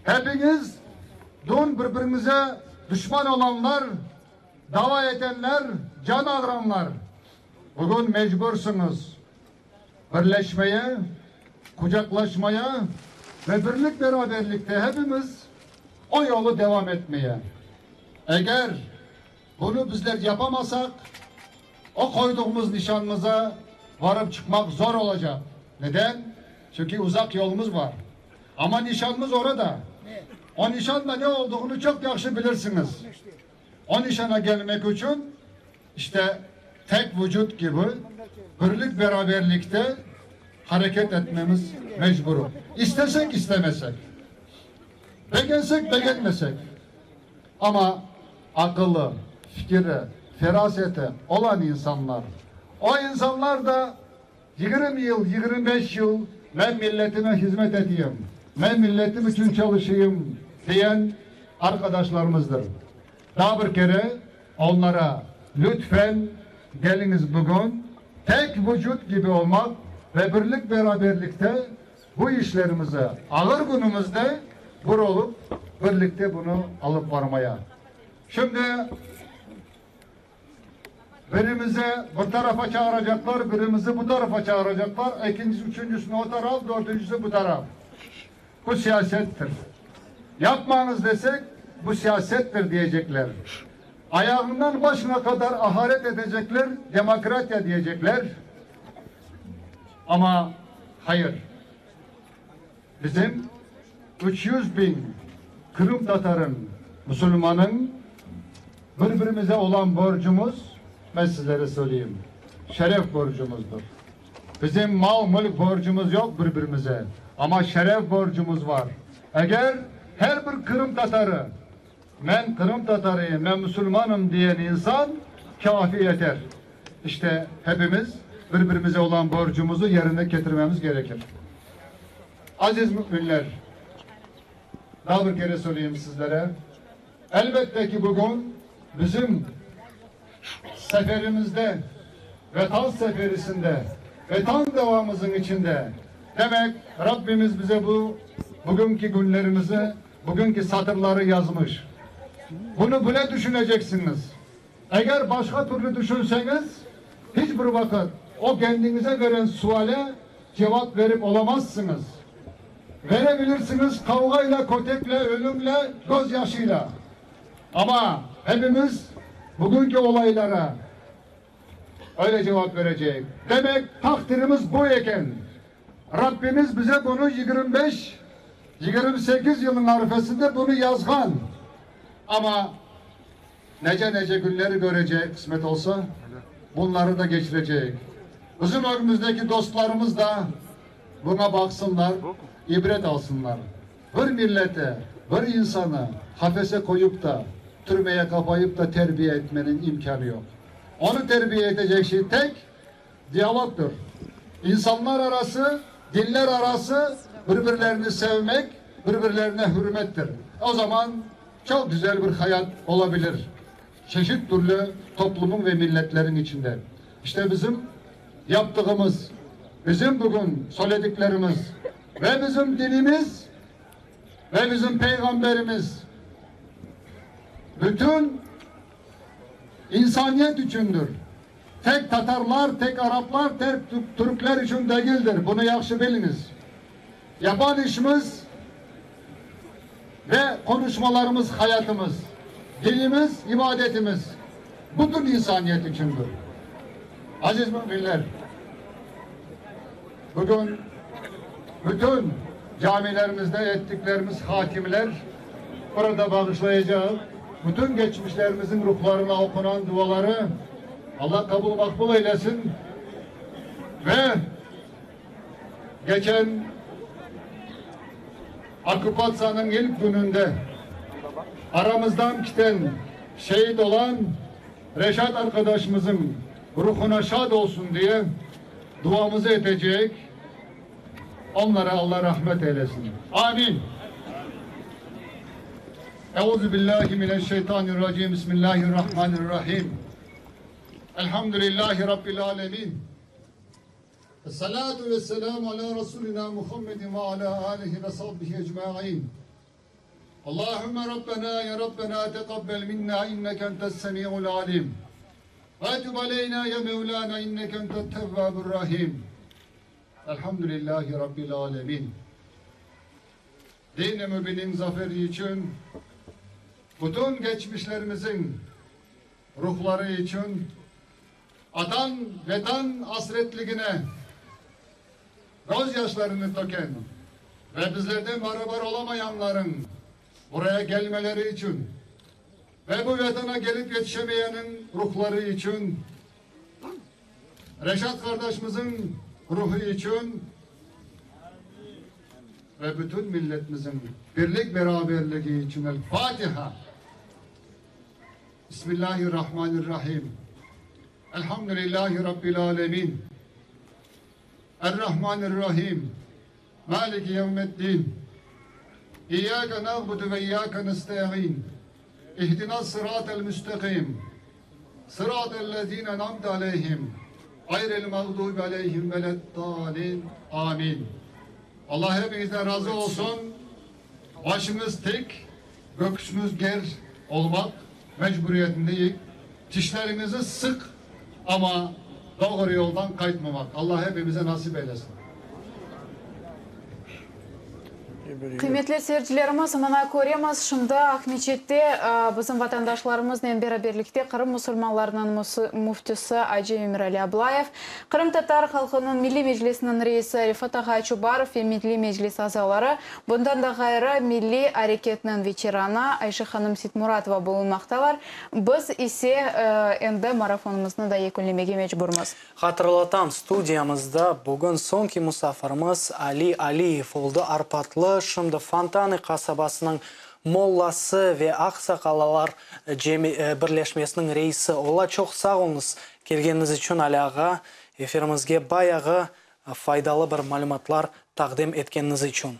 Hepiñiz dün bir-biriñize düşman olanlar, dava etenler, can ağıranlar, bugün mecbursıñız birleşmeye, qucaqlaşmaya ve birlik-beraberlikte hepimiz o yolu devam etmeye. Eger bunı bizler yapamasaq, o qoyduğımız nişanımıza varıp çıqmaq zor olacaq. Neden? Çünki uzaq yolumız bar. Amma nişanımız orada. O nişan da ne olduğını çoq yahşı bilirsiñiz. O nişana gelmek içün, işte, tek vucut kibi, birlik-beraberlikte hareket etmemiz mecburıq. İstesek, istemesek. Begensek, begenmesek. Amma aqılı, fikiri, feraseti olan insanlar, o insanlar da 20 yıl, 25 yıl men milletime hizmet eteyim, men milletim içün çalışayım diyen arqadaşlarımızdır. Daa bir kere onlara lütfen keliñiz bugün tek vucut kibi olmaq ve birlik-beraberlikte bu işlerimizi ağır künümizde bir olıp birlikte bunı alıp barmaya. Şimdi Birimizi bir tarafa çağıracaqlar, birimizi bu tarafa çağıracaqlar, ekincisi, üçüncüsini o taraf, dördüncüsi bu taraf. Bu siyasettir. Yapmañız desek, bu siyasettir diyecekler. Ayağından başına qadar aqaret etecekler, demokratiya diyecekler. Amma hayır. Bizim 300 biñ qırımtatarıñ, musulmanıñ bir-birimize olan borcumuz, men sizlere söyleyim, şeref borcumuzdır. Bizim mal-mülk borcumuz yoq bir-birimize, amma şeref borcumuz var. Eger her bir qırımtatarı, men qırımtatarıyım, men musulmanım diyen insan kâfi yeter. İşte, hepimiz bir-birimize olan borcumuzu yerine ketirmemiz gerekir. Aziz müminler, daa bir kere söyleyim sizlere, elbette ki, bugün bizim seferimizde, Vetan seferisinde, Vetan davamızıñ içinde, demek, Rabbimiz bize bu bugünki günlerimizi, bugünki satırları yazmış. Bunı bile düşüneceksiñiz. Eger başqa türlü düşünseñiz, hiç bir vaqıt o kendiñize veren suale cevap verip olamazsıñız. Vere bilirsiñiz qavğayla, kötekle, ölümle, közyaşıyla. Amma hepimiz bugünki olaylara öyle cevap vereceyik. Demek, taqdirimiz bu eken. Rabbimiz bize bunı 25, 28 yılnıñ arfesinde bunı yazğan. Ama nece-nece günleri görecek kısmet olsa, bunları da geçirecek. Bizim önümüzdeki dostlarımız da buna baksınlar, ibret alsınlar. Bir millete, bir insanı kafese koyup da, türmeye kapayıp da terbiye etmenin imkanı yok. Onu terbiye edecek şey tek diyalogdur. İnsanlar arası, dinler arası birbirlerini sevmek, birbirlerine hürmettir. O zaman çok güzel bir hayat olabilir. Çeşit türlü toplumun ve milletlerin içinde. İşte bizim yaptığımız, bizim bugün söylediklerimiz ve bizim dinimiz ve bizim peygamberimiz bütün insaniyet içindir. Tek Tatarlar, tek Araplar, tek Türkler için değildir. Bunu yaxşı biliniz. Yapan işimiz ve konuşmalarımız hayatımız, dinimiz, ibadetimiz bütün insaniyet içindir. Aziz müminler, bugün bütün camilerimizde ettiklerimiz hakimler burada bağışlayacağız. Bütün geçmişlerimizin ruhlarına okunan duaları Allah kabul makbul eylesin. Ve geçen Akupatsanın ilk gününde aramızdan giden şehit olan Reşat arkadaşımızın ruhuna şad olsun diye duamızı edecek. Onlara Allah rahmet eylesin. Amin. Euzu billahi mineşşeytanirracim. Bismillahirrahmanirrahim. Elhamdülillahi Rabbil alemin. Esselatu vesselamu ala Resulina Muhammedin ve ala alihi ve sahbihi ecma'in. Allahümme Rabbena ya Rabbena tekabbel minna inneke entes semi'ul alim. Ve tub aleyna ya Mevlana inneke entet tevvabur rahim. Elhamdülillahi Rabbil alemin. Din-i mübinin zaferi için, bütün geçmişlerimizin ruhları için, atan vetan hasretligine gözyaşlarını töken ve bizlerden beraber olamayanların buraya gelmeleri için ve bu vatana gelip yetişemeyenin ruhları için Reşat kardeşimizin ruhu için ve bütün milletimizin birlik beraberliği için El Fatiha. Bismillahirrahmanirrahim. Elhamdülillahi Rabbil alemin. Errahmanirrahim. Maliki yevmeddin. İyyâke na'budu ve iyyâke nesta'in. İhdina sıratel müstakim. Sıratel lezîne en'amte aleyhim. Gayril mağdubi aleyhim veleddâlin. Amin. Allah hepinizden razı olsun. Başımız tek, göğsümüz ger olmak mecburiyetindeyiz. Dişlerimizi sık ama doğru yoldan kaytmamak. Allah hepimize nasip eylesin. Qıymetli seyircilerimiz, mına köremiz, şimdi Aqmeçette bizim vatandaşlarımıznen beraberlikte Qırım musulmanlarınıñ müftisi Acı Emirali Ablayev, Qırımtatar halqınıñ Milliy Meclisiniñ reisi Refat ağa Çubarov ve Milliy Meclis azaları, bundan da ğayrı, milliy areketniñ veteranı Ayşe hanım Seytmuratova bulunmaqtalar. Biz ise endi marafonımıznı da yekünlemege mecburmız. Hatırlatam, studiyamızda bugün soñki musafirimiz Ali Aliyev oldı, Arpatlı, şimdi Fontanı qasabasınıñ mollası ve Aqsaqalalar birleşmesiniñ reisi ola. Çoq sağ oluñız kelgeniñiz içün, Ali ağa, efirimizge bayağı faydalı bir malümatlar taqdim etkeniñiz içün.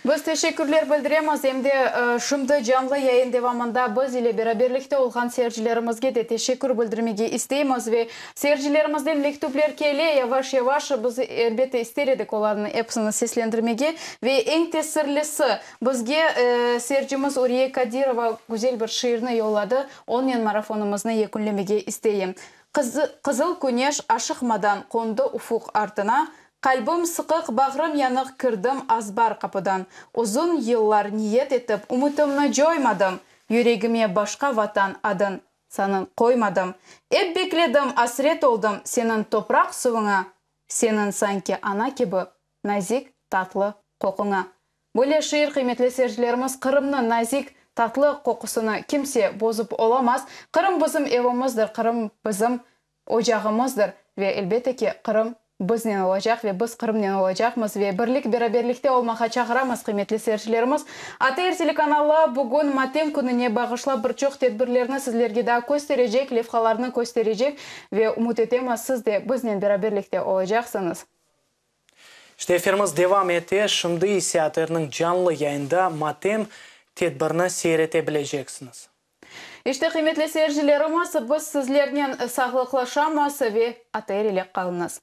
Biz teşekkürler bildiremiz, em de şimdi canlı yayın devamında biz ile beraberlikte olğan seyircilerimizge de teşekkür bildirmege isteymiz ve seyircilerimizden mektüpler kele, yavaş-yavaş biz, elbette, ister edik olarnıñ episini seslendirmege ve eñ tesirlisi, bizge seyircimiz Uriye Kadirova güzel bir şiirni yolladı, onnen marafonımıznı yekünlemege isteyim. Qızıl küneş aşıqmadan qondı ufuq artına, Qalbim sıqıq, bağrım yanıq kirdim azbar qapıdan. Uzun yıllar niyet etip ümütimni coymadım, Yüregime başqa vatan adın, sanın qoymadım. Ep bekledim, asret oldım seniñ topraq suvuña, Seniñ sanki ana kibi nazik, tatlı qoquña. Böyle şiir, qıymetli seyircilerimiz, Qırımnıñ nazik. tatlı qoqusını kimse bozıp olamaz. Qırım bizim evimizdir, Qırım bizim ocağımızdır ve, elbette ki, Qırım biznen olacaq ve biz Qırımnen olacaqmız ve birlik-beraberlikte olmağa çağıramız, qıymetli seyircilerimiz. ATR telekanalı bugün matem kününe bağışlap bir çoq tedbirlerni sizlerge daa kösterecek, levhalarnı kösterecek ve ümüt etemiz, siz de biznen beraberlikte olacaqsıñız. İşte, efirimiz devam ete, şimdi ise ATRniñ canlı yayında matem tedbirini seyir ete bileceksiñiz. İşte, qıymetli seyircilerimiz, biz sizlernen sağlıqlaşamız ve ATR ile qalıñız.